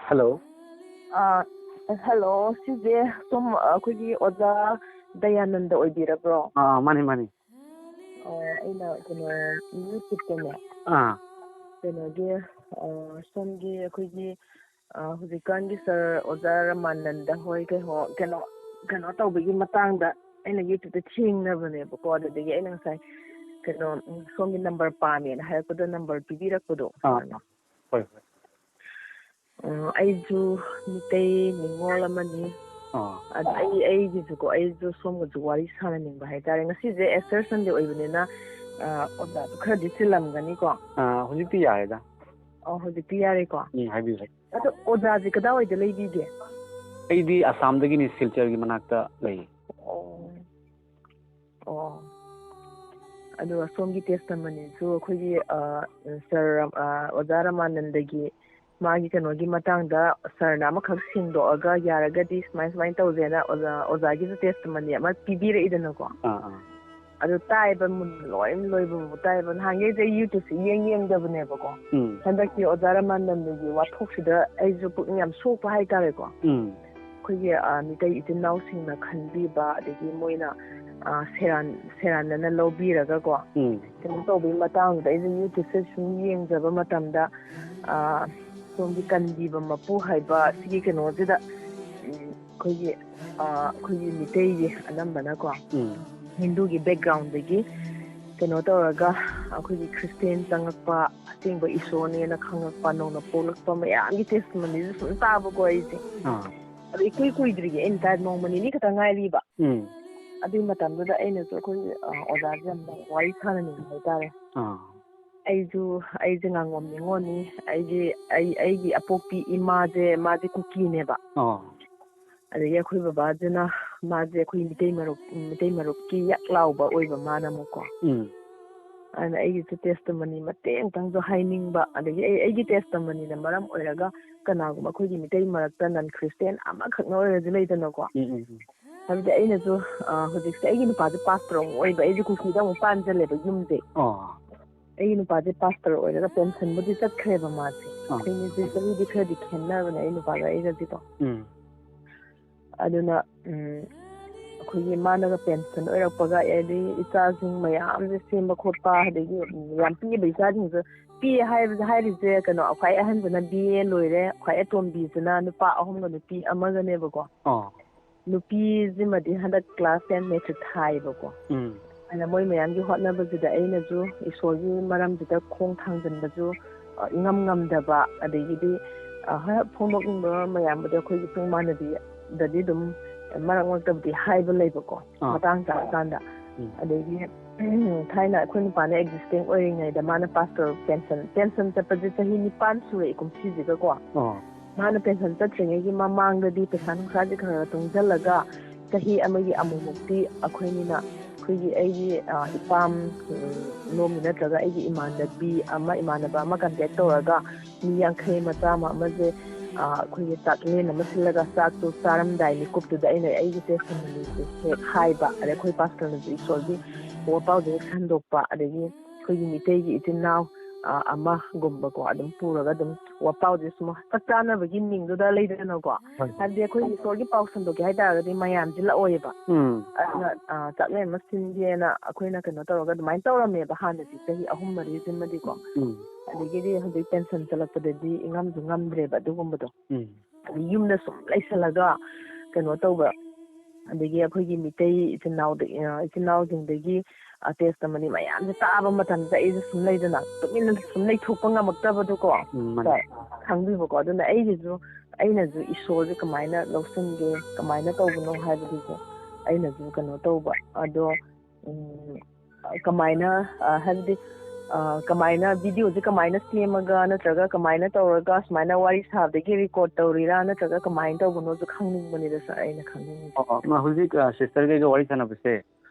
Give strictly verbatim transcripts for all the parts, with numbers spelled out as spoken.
Hello. ꯑꯥ, hello, ꯁꯤꯁꯦ ꯁꯣꯝ ꯑꯩꯈꯣꯏꯒꯤ ꯑꯣꯖꯥ ꯗꯌꯥꯅꯟꯗ ꯑꯣꯏꯕꯤꯔꯕ꯭ꯔꯣ? ꯑꯥ, ꯃꯥꯅꯤ, ꯃꯥꯅꯤ꯫ ꯑꯣ, ꯑꯩꯅ ꯀꯩꯅꯣ, YouTube-ꯇꯅꯦ, ꯑꯥ꯫ ꯀꯩꯅꯣꯒꯤ, ꯑꯥ, ꯁꯣꯝꯒꯤ ꯑꯩꯈꯣꯏꯒꯤ, ꯑꯥ, ꯍꯧꯖꯤꯛꯀꯥꯟꯒꯤ ꯁꯥꯔ ꯑꯣꯖꯥ ꯔꯃꯥꯅꯟꯗ ꯍꯣꯏ ꯀꯩꯅꯣ, ꯀꯩꯅꯣ, ꯀꯩꯅꯣ ꯇꯧꯕꯒꯤ ꯃꯇꯥꯡꯗ ꯑꯩꯅ YouTube-ꯇ ꯊꯦꯡꯅꯕꯅꯦꯕꯀꯣ, ꯑꯗꯨꯗꯒꯤ ꯑꯩꯅ ꯉꯁꯥꯏ ꯀꯩꯅꯣ, ꯎꯝ, ꯁꯣꯝꯒꯤ ꯅꯝꯕꯔ ꯄꯥꯝꯃꯦꯅ ꯍꯥꯏꯔꯛꯄꯗ ꯅꯝꯕꯔ ꯄꯤꯕꯤꯔꯛꯄꯗꯣ꯫ ꯑꯥ, ꯑꯥ꯫ ꯍꯣꯏ, ꯍꯣꯏ꯫ ꯑ, ꯑꯩꯁꯨ ꯃꯤꯇꯩ ꯅꯤꯉꯣꯜ ꯑꯃꯅꯤ꯫ ꯑꯥ꯫ ꯑꯗ ꯑꯩ, ꯑꯩꯒꯤꯁꯨꯀꯣ, ꯑꯩꯁꯨ ꯁꯣꯝꯒꯁꯨ ꯋꯥꯔꯤ ꯁꯥꯟꯅꯅꯤꯡꯕ ꯍꯥꯏꯇꯥꯔꯦ꯫ ꯉꯁꯤꯁꯦ Easter Sunday ꯑꯣꯏꯕꯅꯤꯅ, ꯑ, ꯑꯣꯖꯥꯁꯨ ꯈꯔꯗꯤ ꯆꯤꯜꯂꯝꯒꯅꯤꯀꯣ? ꯑꯥ, ꯍꯧꯖꯤꯛꯇꯤ ꯌꯥꯔꯦꯗ꯫ ꯑꯣ, ꯍꯧꯖꯤꯛꯇꯤ ꯌꯥꯔꯦꯀꯣ? ꯎꯝ, ꯍꯥꯏꯕꯤꯌꯨ, ꯍꯥꯏꯕꯤꯌꯨ꯫ ꯑꯗꯣ ꯑꯣꯖꯥꯁꯦ ꯀꯗꯥꯏꯋꯥꯏꯗ ꯂꯩꯕꯤꯒꯦ? ꯑꯩꯗꯤ ꯑꯁꯥꯝꯗꯒꯤꯅꯤ, ꯁꯤꯜꯆꯔꯒꯤ ꯃꯅꯥꯛꯇ ꯂꯩ꯫ ꯑꯣ꯫ ꯑꯣ꯫ ꯑꯗꯨꯒ ꯁꯣꯝꯒꯤ testimony-ꯁꯨ ꯑꯩꯈꯣꯏꯒꯤ, ꯑ, ꯁꯥꯔ ꯔꯥꯝ-, ꯑ, ꯑꯣꯖꯥ ꯔꯃꯥꯅꯟꯗꯒꯤ ꯃꯥꯒꯤ ꯀꯩꯅꯣꯒꯤ ꯃꯇꯥꯡꯗ ꯁꯥꯔꯅ ꯑꯃꯈꯛ ꯁꯦꯡꯗꯣꯛꯑꯒ ꯌꯥꯔꯒꯗꯤ ꯁꯨꯃꯥꯏ ꯁꯨꯃꯥꯏꯅ ꯇꯧꯁꯦꯅ ꯑꯣꯖꯥ, ꯑꯣꯖꯥꯒꯤꯁꯨ testimony ꯑꯃ ꯄꯤꯕꯤꯔꯛꯏꯗꯅꯀꯣ꯫ ꯑꯥ, ꯑꯥ꯫ ꯑꯗꯨ ꯇꯥꯏꯕ ꯃꯨꯟ-, ꯂꯣꯏ ꯂꯣꯏꯕꯕꯨ ꯇꯥꯏꯕ꯫ ꯅꯍꯥꯟꯈꯩꯗꯤ ꯑꯩ YouTube-ꯁꯦ ꯌꯦꯡ ꯌꯦꯡꯗꯕꯅꯦꯕꯀꯣ꯫ ꯎꯝ꯫ ꯍꯟꯗꯛꯀꯤ ꯑꯣꯖꯥ ꯔꯃꯥꯅꯟꯗꯒꯤ ꯋꯥꯊꯣꯛꯁꯤꯗ ꯑꯩꯁꯨ ꯄꯨꯛꯅꯤꯡ ꯌꯥꯝ ꯁꯣꯛꯄ ꯍꯥꯏꯇꯥꯔꯦꯀꯣ꯫ ꯎꯝ꯫ ꯑꯩꯈꯣꯏꯒꯤ, ꯑ, ꯃꯤꯇꯩ ꯏꯆꯤꯟ ꯏꯅꯥꯎꯁꯤꯡꯅ ꯈꯟꯕꯤꯕ, ꯑꯗꯒꯤ ꯃꯣꯏꯅ, ꯑ, ꯁꯦꯔꯥꯟ-, ꯁꯦꯔꯥꯟꯅꯅ ꯂꯧꯕꯤꯔꯒꯀꯣ, ꯎꯝ꯫ ꯀꯩꯅꯣ ꯇꯧꯕꯒꯤ ꯃꯇꯥꯡꯗꯨꯗ ꯑꯩꯁꯨ YouTube-ꯁꯦ ꯁꯨꯝ ꯌꯦꯡꯖꯕ ꯃꯇꯝꯗ, ꯑ, ꯁꯣꯝꯒꯤ ꯀꯟꯕꯤꯕ ꯃꯄꯨ ꯍꯥꯏꯕ ꯁꯤꯒꯤ ꯀꯩꯅꯣꯁꯤꯗ, ꯎꯝ, ꯑꯩꯈꯣꯏꯒꯤ, ꯑ, ꯑꯩꯈꯣꯏꯒꯤ ꯃꯤꯇꯩꯒꯤ ꯑꯅꯝꯕꯅꯀꯣ, ꯎꯝ꯫ ꯍꯤꯟꯗꯨꯒꯤ background-ꯗꯒꯤ ꯀꯩꯅꯣ ꯇꯧꯔꯒ ꯑꯩꯈꯣꯏꯒꯤ Christian ꯆꯪꯉꯛꯄ, ꯑꯁꯦꯡꯕ ꯏꯁꯣꯔꯅꯦꯅ ꯈꯪꯉꯛꯄ, ꯅꯧꯅ ꯄꯣꯛꯂꯛꯄ ꯃꯌꯥꯝꯒꯤ testimony-ꯁꯨ ꯁꯨꯝ ꯇꯥꯕꯀꯣ ꯑꯩꯁꯦ꯫ ꯑꯥ꯫ ꯑꯗꯣ ꯏꯀꯨꯏ ꯀꯨꯏꯗ꯭ꯔꯤꯌꯦ, ꯑꯩꯅ ꯇꯥꯏ ꯅꯣꯡꯃ ꯅꯤꯅꯤ ꯈꯛꯇ ꯉꯥꯏꯔꯤꯕ꯫ ꯎꯝ꯫ ꯑꯗꯨꯒꯤ ꯃꯇꯝꯗꯨꯗ ꯑꯩꯅꯁꯨ ꯑꯩꯈꯣꯏ, ꯑ, ꯑꯣꯖꯥꯁꯦ ꯌꯥꯝꯅ ꯋꯥꯔꯤ ꯁꯥꯟꯅꯅꯤꯡꯕ ꯍꯥꯏꯇꯥꯔꯦ꯫ ꯑꯥ꯫ ꯑꯩꯁꯨ, ꯑꯩꯁꯦ ꯉꯥꯉꯣꯝ ꯅꯤꯉꯣꯜꯅꯤ꯫ ꯑꯩꯒꯤ, ꯑꯩ, ꯑꯩꯒꯤ ꯑꯄꯣꯛꯄꯤ ꯏꯃꯥꯁꯦ, ꯃꯥꯁꯦ ꯀꯨꯀꯤꯅꯦꯕ꯫ ꯑꯥ꯫ ꯑꯗꯒꯤ ꯑꯩꯈꯣꯏ ꯕꯕꯥꯁꯤꯅ, ꯃꯥꯁꯦ ꯑꯩꯈꯣꯏ ꯃꯤꯇꯩ ꯃꯔꯨꯞ, ꯃꯤꯇꯩ ꯃꯔꯨꯞꯀꯤ ꯌꯛ ꯂꯥꯎꯕ ꯑꯣꯏꯕ ꯃꯥꯅ ꯑꯃꯨꯛꯀꯣ꯫ ꯎꯝ꯫ ꯑꯗꯨꯅ ꯑꯩꯒꯤꯁꯨ testimony ꯃꯇꯦꯛ ꯑꯃꯇꯪꯁꯨ ꯍꯥꯏꯅꯤꯡꯕ, ꯑꯗꯒꯤ ꯑꯩ, ꯑꯩꯒꯤ testimony-ꯅ ꯃꯔꯝ ꯑꯣꯏꯔꯒ ꯀꯅꯥꯒꯨꯝꯕ ꯑꯩꯈꯣꯏꯒꯤ ꯃꯤꯇꯩ ꯃꯔꯛꯇ non Christian ꯑꯃꯈꯛꯅ ꯑꯣꯏꯔꯁꯨ ꯂꯩꯗꯅꯀꯣ꯫ ꯎꯝ, ꯎꯝ, ꯎꯝ꯫ ꯍꯥꯏꯕꯗꯤ ꯑꯩꯅꯁꯨ, ꯑ, ꯍꯧꯖꯤꯛꯁꯦ ꯑꯩꯒꯤ ꯅꯨꯄꯥꯁꯦ pastor ꯑꯃꯨꯛ ꯑꯣꯏꯕ, ꯑꯩꯁꯦ ꯀꯨꯀꯤꯗ ꯑꯃꯨꯛ ꯄꯥꯟꯁꯤꯜꯂꯦꯕ ꯌꯨꯝꯁꯦ꯫ ꯑꯣ꯫ ꯑꯩꯒꯤ ꯅꯨꯄꯥꯁꯦ ꯄꯥꯁꯇꯔ ꯑꯣꯏꯔꯒ ꯄꯦꯟꯁꯟꯕꯨꯗꯤ ꯆꯠꯈ꯭ꯔꯦꯕ ꯃꯥꯁꯦ꯫ ꯑꯥ꯫ ꯑꯩꯈꯣꯏꯅꯤꯁꯦ ꯆꯍꯤꯗꯤ ꯈꯔꯗꯤ ꯈꯦꯠꯅꯕꯅꯦ ꯑꯩ ꯅꯨꯄꯥꯒ ꯑꯩꯒꯁꯤꯀꯣ꯫ ꯎꯝ꯫ ꯑꯗꯨꯅ, ꯎꯝ, ꯑꯩꯈꯣꯏꯒꯤ ꯃꯥꯅꯒ ꯄꯦꯟꯁꯟ ꯑꯣꯏꯔꯛꯄꯒ, ꯑꯗꯩ ꯏꯆꯥꯁꯤꯡ ꯃꯌꯥꯝꯁꯦ ꯁꯦꯝꯕ ꯈꯣꯠꯄ, ꯑꯗꯒꯤ ꯌꯥꯝ ꯄꯤꯛꯏꯕ ꯏꯆꯥꯁꯤꯡꯁꯨ ꯄꯤꯛꯑꯦ ꯍꯥꯏꯕꯁꯦ, ꯍꯥꯏꯔꯤꯁꯦ ꯀꯩꯅꯣ, ꯈ꯭ꯋꯥꯏ ꯑꯍꯟꯗꯨꯅ ꯕꯤ ꯑꯦ ꯂꯣꯏꯔꯦ, ꯈ꯭ꯋꯥꯏ ꯑꯇꯣꯝꯕꯤꯁꯤꯅ ꯅꯨꯄꯥ ꯑꯍꯨꯝꯒ ꯅꯨꯄꯤ ꯑꯃꯒꯅꯦꯕꯀꯣ꯫ ꯑꯥ꯫ ꯅꯨꯄꯤꯁꯤꯃꯗꯤ ꯍꯟꯗꯛ ꯀ꯭ꯂꯥꯁ ꯇꯦꯟ ꯃꯦꯇ꯭ꯔꯤꯛ ꯊꯥꯏꯌꯦꯕꯀꯣ꯫ ꯎꯝ꯫ ꯑꯗ ꯃꯣꯏ ꯃꯌꯥꯝꯒꯤ ꯍꯣꯠꯅꯕꯁꯤꯗ ꯑꯩꯅꯁꯨ ꯏꯁꯣꯔꯒꯤ ꯃꯔꯝꯁꯤꯗ ꯈꯣꯡ ꯊꯥꯡꯖꯤꯟꯕꯁꯨ, ꯑ, ꯏꯉꯝ ꯉꯝꯗꯕ, ꯑꯗꯒꯤꯗꯤ, ꯑ, ꯍꯣꯏ, ꯐꯣꯡꯗꯣꯛꯅꯤꯡꯕ ꯃꯌꯥꯝꯕꯨꯗꯤ ꯑꯩꯈꯣꯏꯒꯤ ꯄꯨꯡ ꯃꯥꯟꯅꯕꯤꯗꯗꯤ ꯑꯗꯨꯝ ꯃꯔꯛ ꯃꯔꯛꯇꯕꯨꯗꯤ ꯍꯥꯏꯕ ꯂꯩꯕꯀꯣ, ꯑꯥ꯫ ꯃꯇꯥꯡ ꯆꯥꯔꯀꯥꯟꯗ꯫ ꯎꯝ꯫ ꯑꯗꯒꯤ, ꯊꯥꯏꯅ ꯑꯩꯈꯣꯏ ꯅꯨꯄꯥꯅ ꯑꯦꯛꯖꯤꯁꯇꯤꯡ ꯑꯣꯏꯔꯤꯉꯩꯗ ꯃꯥꯅ ꯄꯥꯁꯇꯔ ꯄꯦꯟꯁꯟ, ꯄꯦꯟꯁꯟ ꯆꯠꯄꯁꯦ ꯆꯍꯤ ꯅꯤꯄꯥꯟ ꯁꯨꯔꯦ ꯀꯨꯝꯁꯤꯁꯤꯒꯀꯣ꯫ ꯑꯥ꯫ ꯃꯥꯅ ꯄꯦꯟꯁꯟ ꯆꯠꯇ꯭ꯔꯤꯉꯩꯒꯤ ꯃꯃꯥꯡꯗꯗꯤ ꯄꯩꯁꯥ ꯅꯨꯡꯁꯥꯁꯦ ꯈꯔ ꯈꯔ ꯇꯨꯡꯁꯤꯜꯂꯒ ꯆꯍꯤ ꯑꯃꯒꯤ ꯑꯃꯨꯛꯃꯨꯛꯇꯤ ꯑꯩꯈꯣꯏꯅꯤꯅ, ꯑꯩꯈꯣꯏꯒꯤ, ꯑꯩꯒꯤ, ꯑ, ꯏꯄꯥꯝ, ꯎꯝ, ꯂꯣꯝꯒꯤ ꯅꯠꯇ꯭ꯔꯒ ꯑꯩꯒꯤ ꯏꯃꯥꯟꯅꯕꯤ ꯑꯃ, ꯏꯃꯥꯟꯅꯕ ꯑꯃ ꯀꯟꯇꯦꯛ ꯇꯧꯔꯒ ꯃꯤ ꯌꯥꯡꯈꯩ ꯑꯃ, ꯆꯥꯝꯃ ꯑꯃꯁꯦ, ꯑ, ꯑꯩꯈꯣꯏꯒꯤ ꯆꯥꯛꯂꯦꯟ ꯑꯃ ꯁꯤꯜꯂꯒ ꯆꯥꯛꯇꯣ ꯆꯥꯔꯝꯗꯥꯏ ꯃꯤꯀꯨꯞꯇꯨꯗ ꯑꯩꯅ ꯑꯩꯒꯤ ꯇꯦꯁꯇꯤꯃꯣꯅꯤꯁꯦ ꯍꯦꯛ ꯍꯥꯏꯕ, ꯑꯗꯩ ꯑꯩꯈꯣꯏ ꯄꯥꯁꯇꯔꯅꯁꯨ ꯏꯁꯣꯔꯒꯤ ꯋꯥꯄꯥꯎꯁꯦ ꯍꯦꯛ ꯁꯟꯗꯣꯛꯄ, ꯑꯗꯒꯤ ꯑꯩꯈꯣꯏꯒꯤ ꯃꯤꯇꯩꯒꯤ ꯏꯆꯤꯟ ꯏꯅꯥꯎ, ꯑ, ꯑꯃꯒꯨꯝꯕꯀꯣ, ꯑꯗꯨꯝ ꯄꯨꯔꯒ ꯑꯗꯨꯝ ꯋꯥꯄꯥꯎꯁꯦ ꯁꯨꯝ ꯆꯞ ꯆꯥꯅꯕꯒꯤ ꯃꯤꯡꯗꯨꯗ ꯂꯩꯗꯅꯀꯣ꯫ ꯍꯣꯏ, ꯍꯣꯏ꯫ ꯍꯥꯏꯕꯗꯤ ꯑꯩꯈꯣꯏꯒꯤ ꯏꯁꯣꯔꯒꯤ ꯄꯥꯎ ꯁꯟꯗꯣꯛꯀꯦ ꯍꯥꯏꯇꯥꯔꯒꯗꯤ ꯃꯌꯥꯝꯁꯦ ꯂꯥꯛꯑꯣꯏꯌꯦꯕ꯫ ꯎꯝ꯫ ꯑꯗꯨꯅ, ꯑ, ꯆꯥꯛꯂꯦꯟ ꯑꯃ ꯁꯤꯟꯒꯦꯅ ꯑꯩꯈꯣꯏꯅ ꯀꯩꯅꯣ ꯇꯧꯔꯒ ꯑꯗꯨꯃꯥꯏꯅ ꯇꯧꯔꯝꯃꯦꯕ ꯍꯥꯟꯅꯗꯤ, ꯆꯍꯤ ꯑꯍꯨꯝ ꯃꯔꯤꯁꯤꯃꯗꯤꯀꯣ꯫ ꯎꯝ꯫ ꯑꯗꯒꯤꯗꯤ ꯍꯧꯖꯤꯛ ꯄꯦꯟꯁꯟ ꯆꯠꯂꯛꯄꯗꯗꯤ ꯏꯉꯝꯁꯨ ꯉꯝꯗ꯭ꯔꯦꯕ ꯑꯗꯨꯒꯨꯝꯕꯗꯣ꯫ ꯎꯝ꯫ ꯑꯗꯩ ꯌꯨꯝꯗ ꯁꯨꯝ ꯂꯩꯁꯜꯂꯒ ꯀꯩꯅꯣ ꯇꯧꯕ, ꯑꯗꯒꯤ ꯑꯩꯈꯣꯏꯒꯤ ꯃꯤꯇꯩ ꯏꯆꯤꯟ ꯏꯅꯥꯎꯗ-, ꯑ, ꯏꯆꯤꯟ ꯏꯅꯥꯎꯁꯤꯡꯗꯒꯤ, ꯑ, testimony ꯃꯌꯥꯝꯁꯦ ꯇꯥꯕ ꯃꯇꯝꯗ ꯑꯩꯁꯨ ꯁꯨꯝ ꯂꯩꯗꯅ ꯇꯨꯃꯤꯟꯅ ꯁꯨꯝ ꯂꯩꯊꯣꯛꯄ ꯉꯝꯃꯛꯇꯕꯗꯣꯀꯣ꯫ ꯎꯝ, ꯃꯥꯅꯦ꯫ ꯍꯣꯏ, ꯈꯪꯕꯤꯕꯀꯣ꯫ ꯑꯗꯨꯅ ꯑꯩꯒꯤꯁꯨ, ꯑꯩꯅꯁꯨ ꯏꯁꯣꯔꯁꯦ ꯀꯃꯥꯏꯅ ꯂꯧꯁꯤꯟꯒꯦ, ꯀꯃꯥꯏꯅ ꯇꯧꯕꯅꯣ ꯍꯥꯏꯕꯗꯨꯁꯨ ꯑꯩꯅꯁꯨ ꯀꯩꯅꯣ ꯇꯧꯕ꯫ ꯑꯗꯣ, ꯎꯝ, ꯀꯃꯥꯏꯅ, ꯑ, ꯍꯥꯏꯕꯗꯤ, ꯑ, ꯀꯃꯥꯏꯅ videoꯁꯦ ꯀꯃꯥꯏꯅ ꯁꯦꯝꯃꯒ ꯅꯠꯇ꯭ꯔꯒ ꯀꯃꯥꯏꯅ ꯇꯧꯔꯒ ꯁꯨꯃꯥꯏꯅ ꯋꯥꯔꯤ ꯁꯥꯕꯗꯒꯤ record ꯇꯧꯔꯤꯔꯥ ꯅꯠꯇ꯭ꯔꯒ ꯀꯃꯥꯏꯅ ꯇꯧꯕꯅꯣꯁꯨ ꯈꯪꯅꯤꯡꯕꯅꯤꯗ sir, ꯑꯩꯅ ꯈꯪꯅꯤꯡꯉꯤꯁꯦ꯫ ꯑꯣ, ꯑꯣ, ꯃꯥ ꯍꯧꯖꯤꯛ, ꯑ, sisterꯒꯩꯒ ꯋꯥꯔꯤ ꯁꯥꯟꯅꯕꯁꯦ,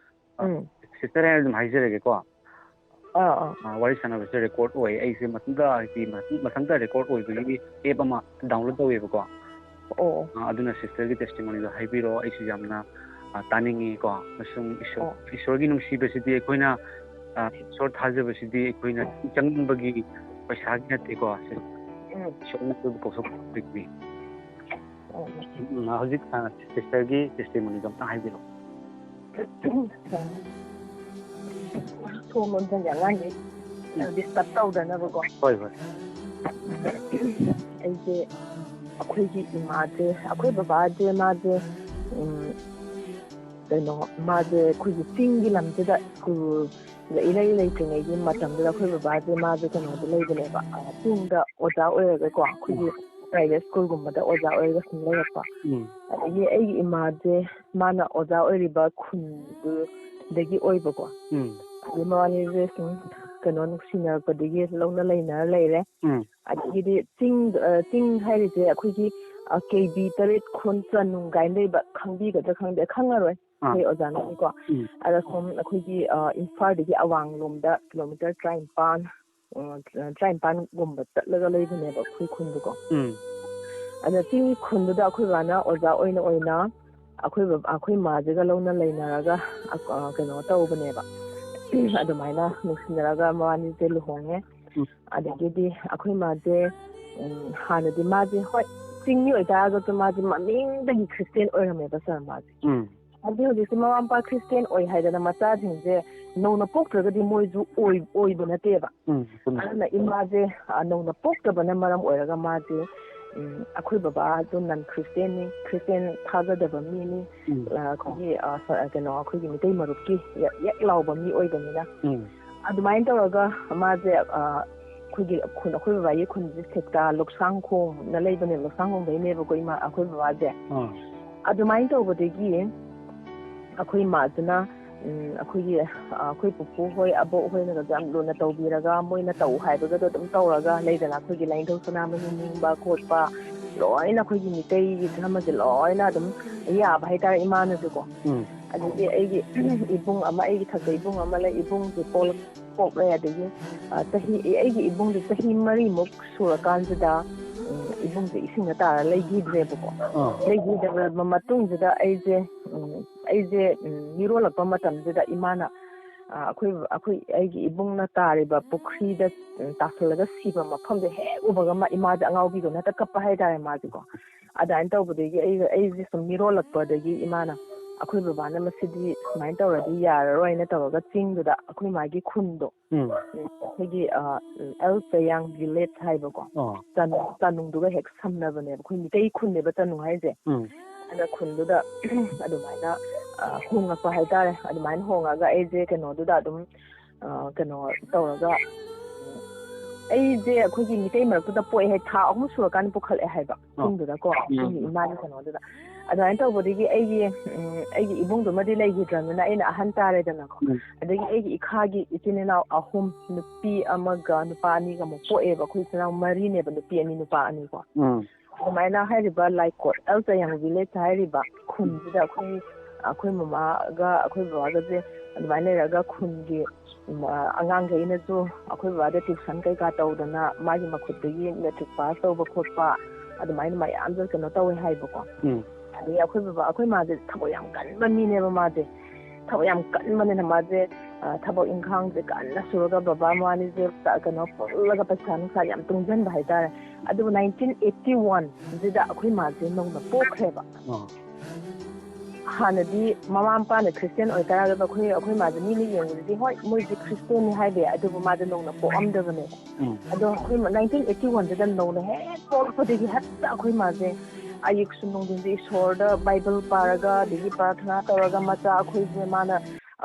ꯑ, ꯎꯝ꯫ Sister ꯍꯥꯏꯅ ꯑꯗꯨꯝ ꯍꯥꯏꯖꯔꯒꯦꯀꯣ꯫ ꯑꯥ, ꯑꯥ꯫ ꯑ, ꯋꯥꯔꯤ ꯁꯥꯟꯅꯕꯁꯦ record ꯑꯣꯏ꯫ ꯑꯩꯁꯦ ꯃꯊꯟꯇ, ꯍꯥꯏꯗꯤ, ꯃꯊꯟ-, ꯃꯊꯟꯇ record ꯑꯣꯏꯕꯒꯤ app ꯑꯃ download ꯇꯧꯋꯦꯕꯀꯣ꯫ ꯑꯣ꯫ ꯑ, ꯑꯗꯨꯅ sisterꯒꯤ testimonyꯗꯣ ꯍꯥꯏꯕꯤꯔꯣ꯫ ꯑꯩꯁꯨ ꯌꯥꯝꯅ, ꯑ, ꯇꯥꯅꯤꯡꯉꯤꯀꯣ꯫ ꯑꯃꯁꯨꯡ ꯏꯁꯣꯔ-, ꯑꯣ꯫ ꯏꯁꯣꯔꯒꯤ ꯅꯨꯡꯁꯤꯕꯁꯤꯗꯤ ꯑꯩꯈꯣꯏꯅ ꯑ, ꯏꯁꯣꯔ ꯊꯥꯖꯕꯁꯤꯗꯤ ꯑꯩꯈꯣꯏꯅ ꯆꯪꯕꯒꯤ ꯄꯩꯁꯥꯒꯤ ꯅꯠꯇꯦꯀꯣ꯫ ꯎꯝ꯫ ꯏꯁꯣꯔꯅ ꯑꯩꯈꯣꯏꯕꯨ ꯀꯧꯊꯣꯛꯄꯤꯕꯅꯤ꯫ ꯎꯝ꯫ ꯎꯝ, ꯍꯧꯖꯤꯛ, ꯑ, sister ꯒꯤ testimony ꯗꯣ ꯑꯝꯇ ꯍꯥꯏꯕꯤꯔꯛꯑꯣ꯫ ꯊꯣꯡ ꯂꯣꯟꯁꯤꯟꯒꯦ ꯑꯉꯥꯡꯒꯤ, ꯑ, disturb ꯇꯧꯗꯅꯕꯀꯣ꯫ ꯍꯣꯏ, ꯍꯣꯏ꯫ ꯑꯩꯁꯦ, ꯑꯩꯈꯣꯏꯒꯤ ꯏꯃꯥꯁꯦ, ꯑꯩꯈꯣꯏ ꯕꯕꯥꯁꯦ, ꯃꯥꯁꯦ, ꯎꯝ, ꯀꯩꯅꯣ, ꯃꯥꯁꯦ ꯑꯩꯈꯣꯏꯒꯤ ꯆꯤꯡꯒꯤ ꯂꯝꯁꯤꯗ ꯁ꯭ꯀꯨꯜꯗ ꯏꯔꯩ ꯂꯩꯇ꯭ꯔꯤꯉꯩꯒꯤ ꯃꯇꯝꯗꯨꯗ ꯑꯩꯈꯣꯏ ꯕꯕꯥꯁꯦ, ꯃꯥꯁꯦ ꯀꯩꯅꯣꯗ ꯂꯩꯕꯅꯦꯕ, ꯑ, ꯆꯤꯡꯗ ꯑꯣꯖꯥ ꯑꯣꯏꯔꯒꯀꯣ, ꯑꯩꯈꯣꯏꯒꯤ ꯎꯝ꯫ Private school ꯒꯨꯝꯕꯗ ꯑꯣꯖꯥ ꯑꯣꯏꯔꯒ ꯁꯨꯝ ꯂꯩꯔꯛꯄ꯫ ꯎꯝ꯫ ꯑꯗꯒꯤ ꯑꯩꯒꯤ ꯏꯃꯥꯁꯦ, ꯃꯥꯅ ꯑꯣꯖꯥ ꯑꯣꯏꯔꯤꯕ ꯈꯨꯟꯗꯨꯗꯒꯤ ꯑꯣꯏꯕꯀꯣ꯫ ꯎꯝ꯫ ꯑꯗꯩ ꯃꯕꯥꯅꯤꯁꯦ ꯁꯨꯝ ꯀꯩꯅꯣ ꯅꯨꯡꯁꯤꯅꯔꯛꯄꯗꯒꯤ ꯂꯧꯅ ꯂꯩꯅꯔ ꯂꯩꯔꯦ꯫ ꯎꯝ꯫ ꯑꯗꯒꯤꯗꯤ ꯆꯤꯡ, ꯑ, ꯆꯤꯡ ꯍꯥꯏꯔꯤꯁꯦ ꯑꯩꯈꯣꯏꯒꯤ, ꯑ, ꯀꯦ ꯕꯤ ꯇꯔꯦꯠ ꯈꯣꯟ ꯆꯅꯨꯡ ꯀꯥꯏꯅ ꯂꯩꯕ, ꯈꯪꯕꯤꯒꯗ꯭ꯔꯥ ꯈꯪꯗꯦ, ꯈꯪꯉꯔꯣꯏ꯫ ꯑꯥ꯫ ꯑꯩꯈꯣꯏ ꯑꯣꯖꯥꯅꯗꯤꯀꯣ꯫ ꯎꯝ꯫ ꯑꯗ ꯁꯨꯝ ꯑꯩꯈꯣꯏꯒꯤ, ꯑ, ꯏꯝꯐꯥꯜꯗꯒꯤ ꯑꯋꯥꯡꯂꯣꯝꯗ kilometre ꯇꯔꯥꯅꯤꯄꯥꯟ, ꯑ, ꯇꯔꯥꯅꯤꯄꯥꯟꯒꯨꯝꯕ ꯆꯠꯂꯒ ꯂꯩꯕꯅꯦꯕ ꯑꯩꯈꯣꯏ ꯈꯨꯟꯗꯨꯀꯣ꯫ ꯎꯝ꯫ ꯑꯗ ꯆꯤꯡꯒꯤ ꯈꯨꯟꯗꯨꯗ ꯑꯩꯈꯣꯏ ꯕꯥꯅ ꯑꯣꯖꯥ ꯑꯣꯏꯅ ꯑꯣꯏꯅ ꯑꯩꯈꯣꯏ ꯕꯕꯥ, ꯑꯩꯈꯣꯏ ꯃꯥꯁꯤꯒ ꯂꯧꯅ ꯂꯩꯅꯔꯒ, ꯑ, ꯀꯩꯅꯣ ꯇꯧꯕꯅꯦꯕ꯫ ꯑꯗꯨꯃꯥꯏꯅ ꯅꯨꯡꯁꯤꯅꯔꯒ ꯃꯕꯥꯅꯤꯁꯦ ꯂꯨꯍꯣꯡꯉꯦ꯫ ꯎꯝ꯫ ꯑꯗꯒꯤꯗꯤ ꯑꯩꯈꯣꯏ ꯃꯥꯁꯦ, ꯎꯝ, ꯍꯥꯟꯅꯗꯤ ꯃꯥꯁꯦ, ꯍꯣꯏ, ꯆꯤꯡꯃꯤ ꯑꯣꯏꯇꯥꯔꯒꯁꯨ ꯃꯥꯁꯦ ꯃꯃꯤꯡꯗꯒꯤ Christian ꯑꯣꯏꯔꯝꯃꯦꯕ sir ꯃꯥꯁꯦ꯫ ꯎꯝ꯫ ꯍꯥꯏꯗꯤ ꯍꯧꯖꯤꯛꯇꯤ ꯃꯃꯥ ꯃꯄꯥ Christian ꯑꯣꯏ ꯍꯥꯏꯗꯅ ꯃꯆꯥꯁꯤꯡꯁꯦ ꯅꯧꯅ ꯄꯣꯛꯇ꯭ꯔꯒꯗꯤ ꯃꯣꯏꯁꯨ ꯑꯣꯏ-, ꯑꯣꯏꯕ ꯅꯠꯇꯦꯕ꯫ ꯎꯝ, ꯆꯨꯝꯃꯦ꯫ ꯑꯗꯨꯅ ꯏꯃꯥꯁꯦ, ꯑ, ꯅꯧꯅ ꯄꯣꯛꯇꯕꯅ ꯃꯔꯝ ꯑꯣꯏꯔꯒ ꯃꯥꯁꯦ, ꯎꯝ, ꯑꯩꯈꯣꯏ ꯕꯕꯥꯁꯨ non Christian ꯅꯤ, Christian ꯊꯥꯖꯗꯕ ꯃꯤꯅꯤ, ꯎꯝ꯫ ꯑ, ꯑꯩꯈꯣꯏꯒꯤ, ꯑ, ꯁ-, ꯀꯩꯅꯣ, ꯑꯩꯈꯣꯏꯒꯤ ꯃꯤꯇꯩ ꯃꯔꯨꯞꯀꯤ ꯌꯦꯛ, ꯌꯦꯛ ꯂꯥꯎꯕ ꯃꯤ ꯑꯣꯏꯕꯅꯤꯅ꯫ ꯎꯝ꯫ ꯑꯗꯨꯃꯥꯏꯅ ꯇꯧꯔꯒ ꯃꯥꯁꯦ, ꯑ, ꯑꯩꯈꯣꯏꯒꯤ ꯈꯨꯟ, ꯑꯩꯈꯣꯏ ꯕꯕꯥꯒꯤ ꯈꯨꯟꯁꯦ ꯁꯦꯛꯇ ꯂꯧꯁꯥꯡꯈꯣꯡꯅ ꯂꯩꯕꯅꯦꯕ, ꯂꯧꯁꯥꯡꯈꯣꯡꯗꯩꯅꯦꯕꯀꯣ ꯏꯃꯥ, ꯑꯩꯈꯣꯏ ꯕꯕꯥꯁꯦ꯫ ꯑꯥ꯫ ꯑꯗꯨꯃꯥꯏꯅ ꯇꯧꯕꯗꯒꯤ ꯑꯩꯈꯣꯏ ꯏꯃꯥꯁꯤꯅ, ꯎꯝ, ꯑꯩꯈꯣꯏꯒꯤ, ꯑ, ꯑꯩꯈꯣꯏ ꯄꯨꯄꯨ ꯍꯣꯏ, ꯑꯕꯣꯛ ꯍꯣꯏꯅꯒꯁꯨ ꯌꯥꯝ ꯂꯨꯅ ꯇꯧꯕꯤꯔꯒ, ꯃꯣꯏꯅ ꯇꯧ ꯍꯥꯏꯕꯒꯗꯣ ꯑꯗꯨꯝ ꯇꯧꯔꯒ, ꯂꯩꯗꯅ, ꯑꯩꯈꯣꯏꯒꯤ ꯂꯥꯏꯅꯤꯡꯊꯧ ꯁꯅꯥꯃꯍꯤ ꯅꯤꯡꯕ ꯈꯣꯠꯄ, ꯂꯣꯏꯅ ꯑꯩꯈꯣꯏꯒꯤ ꯃꯤꯇꯩꯒꯤ ꯙꯔꯃꯁꯦ ꯂꯣꯏꯅ ꯑꯗꯨꯝ ꯌꯥꯕ ꯍꯥꯏꯇꯥꯔꯦ ꯏꯃꯥꯅꯁꯨꯀꯣ꯫ ꯎꯝ꯫ ꯑꯗꯒꯤ ꯑꯩꯒꯤ ꯏꯕꯨꯡ ꯑꯃ, ꯑꯩꯒꯤ ꯊꯛꯇ ꯏꯕꯨꯡ ꯑꯃ ꯂꯩ, ꯏꯕꯨꯡꯁꯦ ꯄꯣꯛꯂꯛ-, ꯄꯣꯛꯂꯦ꯫ ꯑꯗꯒꯤ, ꯑ, ꯆꯍꯤ, ꯑꯩꯒꯤ ꯏꯕꯨꯡꯁꯦ ꯆꯍꯤ ꯃꯔꯤꯃꯨꯛ ꯁꯨꯔꯀꯥꯟꯁꯤꯗ, ꯎꯝ, ꯏꯕꯨꯡꯁꯦ ꯏꯁꯤꯡꯗ ꯇꯥꯔ ꯂꯩꯈꯤꯗ꯭ꯔꯦꯕꯀꯣ꯫ ꯑꯥ꯫ ꯂꯩꯈꯤꯗ꯭ꯔꯕ ꯃꯇꯨꯡꯁꯤꯗ ꯑꯩꯁꯦ, ꯎꯝ, ꯑꯩꯁꯦ, ꯎꯝ, ꯃꯤꯔꯣꯜꯂꯛꯄ ꯃꯇꯝꯁꯤꯗ ꯏꯃꯥꯅ ꯑ, ꯑꯩꯈꯣꯏ ꯑꯩꯈꯣꯏ ꯑꯩꯒꯤ ꯏꯕꯨꯡꯅ ꯇꯥꯔꯤꯕ ꯄꯨꯈ꯭ꯔꯤꯗ, ꯎꯝ, ꯇꯥꯁꯜꯂꯒ ꯁꯤꯕ ꯃꯐꯝꯗꯣ ꯍꯦꯛ ꯎꯕꯒ ꯃꯥ, ꯏꯃꯥꯁꯦ ꯑꯉꯥꯎꯕꯤꯗꯧꯅ ꯍꯦꯛꯇ ꯀꯞꯄ ꯍꯥꯏꯇꯥꯔꯦ ꯃꯥꯁꯦꯀꯣ꯫ ꯑꯗꯨꯃꯥꯏꯅ ꯇꯧꯕꯗꯒꯤ ꯑꯩ ꯑꯩꯁꯦ ꯁꯨꯝ ꯃꯤꯔꯣꯜꯂꯛꯄꯗꯒꯤ ꯏꯃꯥꯅ, "ꯑꯩꯈꯣꯏ ꯕꯕꯥꯅ ꯃꯁꯤꯗꯤ ꯁꯨꯃꯥꯏꯅ ꯇꯧꯔꯗꯤ ꯌꯥꯔꯔꯣꯏꯅ" ꯇꯧꯔꯒ ꯆꯤꯡꯗꯨꯗ ꯑꯩꯈꯣꯏ ꯃꯥꯒꯤ ꯈꯨꯟꯗꯣ, ꯎꯝ꯫ ꯎꯝ, ꯑꯩꯈꯣꯏꯒꯤ, ꯑ, ꯎꯝ, ꯑꯦꯜ ꯆꯌꯥꯡ ꯚꯤꯂꯦꯖ ꯍꯥꯏꯕꯀꯣ, ꯑꯣ꯫ ꯆꯥꯅꯨ-, ꯆꯥꯅꯨꯡꯗꯨꯒ ꯍꯦꯛ ꯁꯝꯅꯕꯅꯦꯕ꯫ ꯑꯩꯈꯣꯏ ꯃꯤꯇꯩ ꯈꯨꯟꯅꯦꯕ ꯆꯥꯅꯨꯡ ꯍꯥꯏꯁꯦ꯫ ꯎꯝ꯫ ꯑꯗ ꯈꯨꯟꯗꯨꯗ ꯑꯗꯨꯃꯥꯏꯅ, ꯑ, ꯍꯣꯡꯉꯛꯄ ꯍꯥꯏꯇꯥꯔꯦ꯫ ꯑꯗꯨꯃꯥꯏꯅ ꯍꯣꯡꯉꯒ ꯑꯩꯁꯦ ꯀꯩꯅꯣꯗꯨꯗ ꯑꯗꯨꯝ, ꯑ, ꯀꯩꯅꯣ ꯇꯧꯔꯒ, ꯎꯝ, ꯑꯩꯁꯦ ꯑꯩꯈꯣꯏꯒꯤ ꯃꯤꯇꯩ ꯃꯔꯛꯇꯨꯗ ꯄꯣꯛꯑꯦ ꯍꯥꯏ, ꯊꯥ ꯑꯍꯨꯝ ꯁꯨꯔꯀꯥꯟꯗ ꯄꯨꯈꯠꯂꯛꯑꯦ ꯍꯥꯏꯕ, ꯑꯣ꯫ ꯈꯨꯟꯗꯨꯗꯀꯣ, ꯎꯝ꯫ ꯑꯩꯈꯣꯏꯒꯤ ꯏꯃꯥꯒꯤ ꯀꯩꯅꯣꯗꯨꯗ꯫ ꯑꯗꯨꯃꯥꯏꯅ ꯇꯧꯕꯗꯒꯤ ꯑꯩꯒꯤ, ꯎꯝ, ꯑꯩꯒꯤ ꯏꯕꯨꯡꯗꯨꯃꯗꯤ ꯂꯩꯈꯤꯗ꯭ꯔꯕꯅꯤꯅ ꯑꯩꯅ ꯑꯍꯟ ꯇꯥꯔꯦꯗꯅꯀꯣ꯫ ꯎꯝ꯫ ꯑꯗꯒꯤ ꯑꯩꯒꯤ ꯏꯈꯥꯒꯤ ꯏꯆꯤꯟ ꯏꯅꯥꯎ ꯑꯍꯨꯝ, ꯅꯨꯄꯤ ꯑꯃꯒ ꯅꯨꯄꯥ ꯑꯅꯤꯒ ꯑꯃꯨꯛ ꯄꯣꯛꯑꯦꯕ꯫ ꯑꯩꯈꯣꯏ ꯏꯆꯤꯟ ꯏꯅꯥꯎ ꯃꯔꯤꯅꯦꯕ, ꯅꯨꯄꯤ ꯑꯅꯤ, ꯅꯨꯄꯥ ꯑꯅꯤꯀꯣ꯫ ꯎꯝ꯫ ꯑꯗꯨꯃꯥꯏꯅ ꯍꯥꯏꯔꯤꯕ ꯂꯥꯏꯀꯣꯠ, ꯑꯦꯜ ꯆꯌꯥꯡ ꯚꯤꯂꯦꯖ ꯍꯥꯏꯔꯤꯕ ꯈꯨꯟꯁꯤꯗ ꯑꯩꯈꯣꯏ, ꯑꯩꯈꯣꯏ ꯃꯃꯥꯒ ꯑꯩꯈꯣꯏ ꯕꯕꯥꯒꯁꯦ ꯑꯗꯨꯃꯥꯏꯅ ꯂꯩꯔꯒ ꯈꯨꯟꯒꯤ, ꯎꯝ, ꯑ, ꯑꯉꯥꯡꯈꯩꯅꯁꯨ ꯑꯩꯈꯣꯏ ꯕꯕꯥꯗ ꯇ꯭ꯌꯨꯁꯟ ꯀꯩꯀꯥ ꯇꯧꯗꯅ ꯃꯥꯒꯤ ꯃꯈꯨꯠꯇꯒꯤ ꯃꯦꯇ꯭ꯔꯤꯛ ꯄꯥꯁ ꯇꯧꯕ ꯈꯣꯠꯄ ꯑꯗꯨꯃꯥꯏꯅ ꯃꯌꯥꯝꯁꯨ ꯀꯩꯅꯣ ꯇꯧꯋꯦ ꯍꯥꯏꯕꯀꯣ꯫ ꯎꯝ꯫ ꯑꯗꯒꯤ ꯑꯩꯈꯣꯏ ꯕꯕꯥ, ꯑꯩꯈꯣꯏ ꯃꯥꯁꯦ ꯊꯕꯛ ꯌꯥꯝ ꯀꯟꯕ ꯃꯤꯅꯦꯕ ꯃꯥꯁꯦ꯫ ꯊꯕꯛ ꯌꯥꯝ ꯀꯟꯕꯅꯤꯅ ꯃꯥꯁꯦ, ꯑ, ꯊꯕꯛ ꯏꯪꯈꯥꯡꯁꯦ ꯀꯟꯅ ꯁꯨꯔꯒ ꯕꯕꯥ ꯃꯕꯥꯅꯤꯁꯦ ꯇ-, ꯀꯩꯅꯣ ꯄꯨꯜꯂꯒ ꯄꯩꯁꯥ ꯅꯨꯡꯁꯥ ꯌꯥꯝ ꯇꯨꯡꯁꯤꯟꯕ ꯍꯥꯏꯇꯥꯔꯦ꯫ ꯑꯗꯨꯕꯨ ꯅꯥꯏꯟꯇꯤꯟ ꯑꯩꯠꯇꯤ ꯋꯥꯟꯁꯤꯗ ꯑꯩꯈꯣꯏ ꯃꯥꯁꯦ ꯅꯧꯅ ꯄꯣꯛꯈ꯭ꯔꯦꯕ꯫ ꯑꯥ꯫ ꯍꯥꯟꯅꯗꯤ ꯃꯃꯥ ꯃꯄꯥꯅ ꯈ꯭ꯔꯤꯁꯇꯤꯌꯥꯟ ꯑꯣꯏꯇꯥꯔꯒꯁꯨ ꯑꯩꯈꯣꯏ, ꯑꯩꯈꯣꯏ ꯃꯥꯁꯦ ꯃꯤꯅ ꯌꯦꯡꯕꯗꯗꯤ, ꯍꯣꯏ, ꯃꯣꯏꯁꯦ ꯈ꯭ꯔꯤꯁꯇꯤꯌꯥꯟꯅꯤ ꯍꯥꯏꯕ ꯌꯥꯏ, ꯑꯗꯨꯕꯨ ꯃꯥꯁꯦ ꯅꯧꯅ ꯄꯣꯛꯑꯝꯗꯕꯅꯦꯕ꯫ ꯎꯝ꯫ ꯑꯗꯣ ꯑꯩꯈꯣꯏ ꯅꯥꯏꯟꯇꯤꯟ ꯑꯩꯠꯇꯤ ꯋꯥꯟꯁꯤꯗ ꯅꯧꯅ ꯍꯦꯛ ꯄꯣꯛꯂꯛꯄꯗꯒꯤ ꯍꯦꯛꯇ ꯑꯩꯈꯣꯏ ꯃꯥꯁꯦ ꯑꯌꯨꯛꯁꯨ ꯅꯨꯡꯊꯤꯟꯁꯨ ꯏꯁꯣꯔꯗ ꯕꯥꯏꯕꯜ ꯄꯥꯔꯒ, ꯑꯗꯒꯤ ꯄ꯭ꯔꯥꯊꯅꯥ ꯇꯧꯔꯒ, ꯃꯆꯥ ꯑꯩꯈꯣꯏꯁꯦ ꯃꯥꯅ,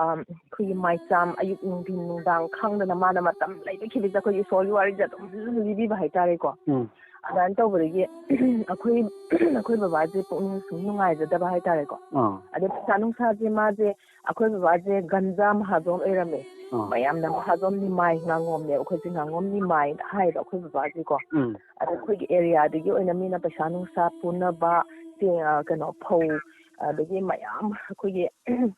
ꯑꯝ, ꯑꯩꯈꯣꯏꯒꯤ ꯃꯥꯏꯆꯥꯝ ꯑꯌꯨꯛ ꯅꯨꯡꯊꯤꯟ ꯅꯨꯡꯗꯥꯡ ꯈꯪꯗꯅ ꯃꯥꯅ ꯃꯇꯝ ꯂꯩꯕ ꯈꯤꯕꯤꯗ ꯑꯩꯈꯣꯏꯒꯤ ꯏꯁꯣꯔꯒꯤ ꯋꯥꯔꯤꯁꯦ ꯑꯗꯨꯝ ꯂꯤꯕꯤꯕ ꯍꯥꯏꯇꯥꯔꯦꯀꯣ꯫ ꯎꯝ꯫ ꯑꯗꯨꯃꯥꯏꯅ ꯇꯧꯕꯗꯒꯤ ꯑꯩꯈꯣꯏ, ꯑꯩꯈꯣꯏ ꯕꯕꯥꯁꯦ ꯄꯨꯛꯅꯤꯡ ꯁꯨꯝ ꯅꯨꯡꯉꯥꯏꯖꯗꯕ ꯍꯥꯏꯇꯥꯔꯦꯀꯣ꯫ ꯑꯥ꯫ ꯑꯗꯩ ꯄꯩꯁꯥ ꯅꯨꯡꯁꯥꯁꯦ ꯃꯥꯁꯦ, ꯑꯩꯈꯣꯏ ꯕꯕꯥꯁꯦ ꯒꯟꯖꯥ ꯃꯍꯥꯖꯣꯟ ꯑꯣꯏꯔꯝꯃꯦ꯫ ꯑꯥ꯫ ꯃꯌꯥꯝꯅ ꯃꯍꯥꯖꯣꯟ ꯅꯤꯃꯥꯏ ꯉꯥꯉꯣꯝꯅꯦ, ꯑꯩꯈꯣꯏꯁꯦ ꯉꯥꯉꯣꯝ ꯅꯤꯃꯥꯏꯅ ꯍꯥꯏꯌꯦꯕ ꯑꯩꯈꯣꯏ ꯕꯕꯥꯁꯦꯀꯣ꯫ ꯎꯝ꯫ ꯑꯗꯣ ꯑꯩꯈꯣꯏꯒꯤ ꯑꯦꯔꯤꯌꯥꯗꯨꯒꯤ ꯑꯣꯏꯅ ꯃꯤꯅ ꯄꯩꯁꯥ ꯅꯨꯡꯁꯥ ꯄꯨꯅꯕ, ꯆꯦꯡ, ꯑ, ꯀꯩꯅꯣ, ꯐꯧ, ꯑꯗꯒꯤ ꯃꯌꯥꯝ ꯑꯩꯈꯣꯏꯒꯤ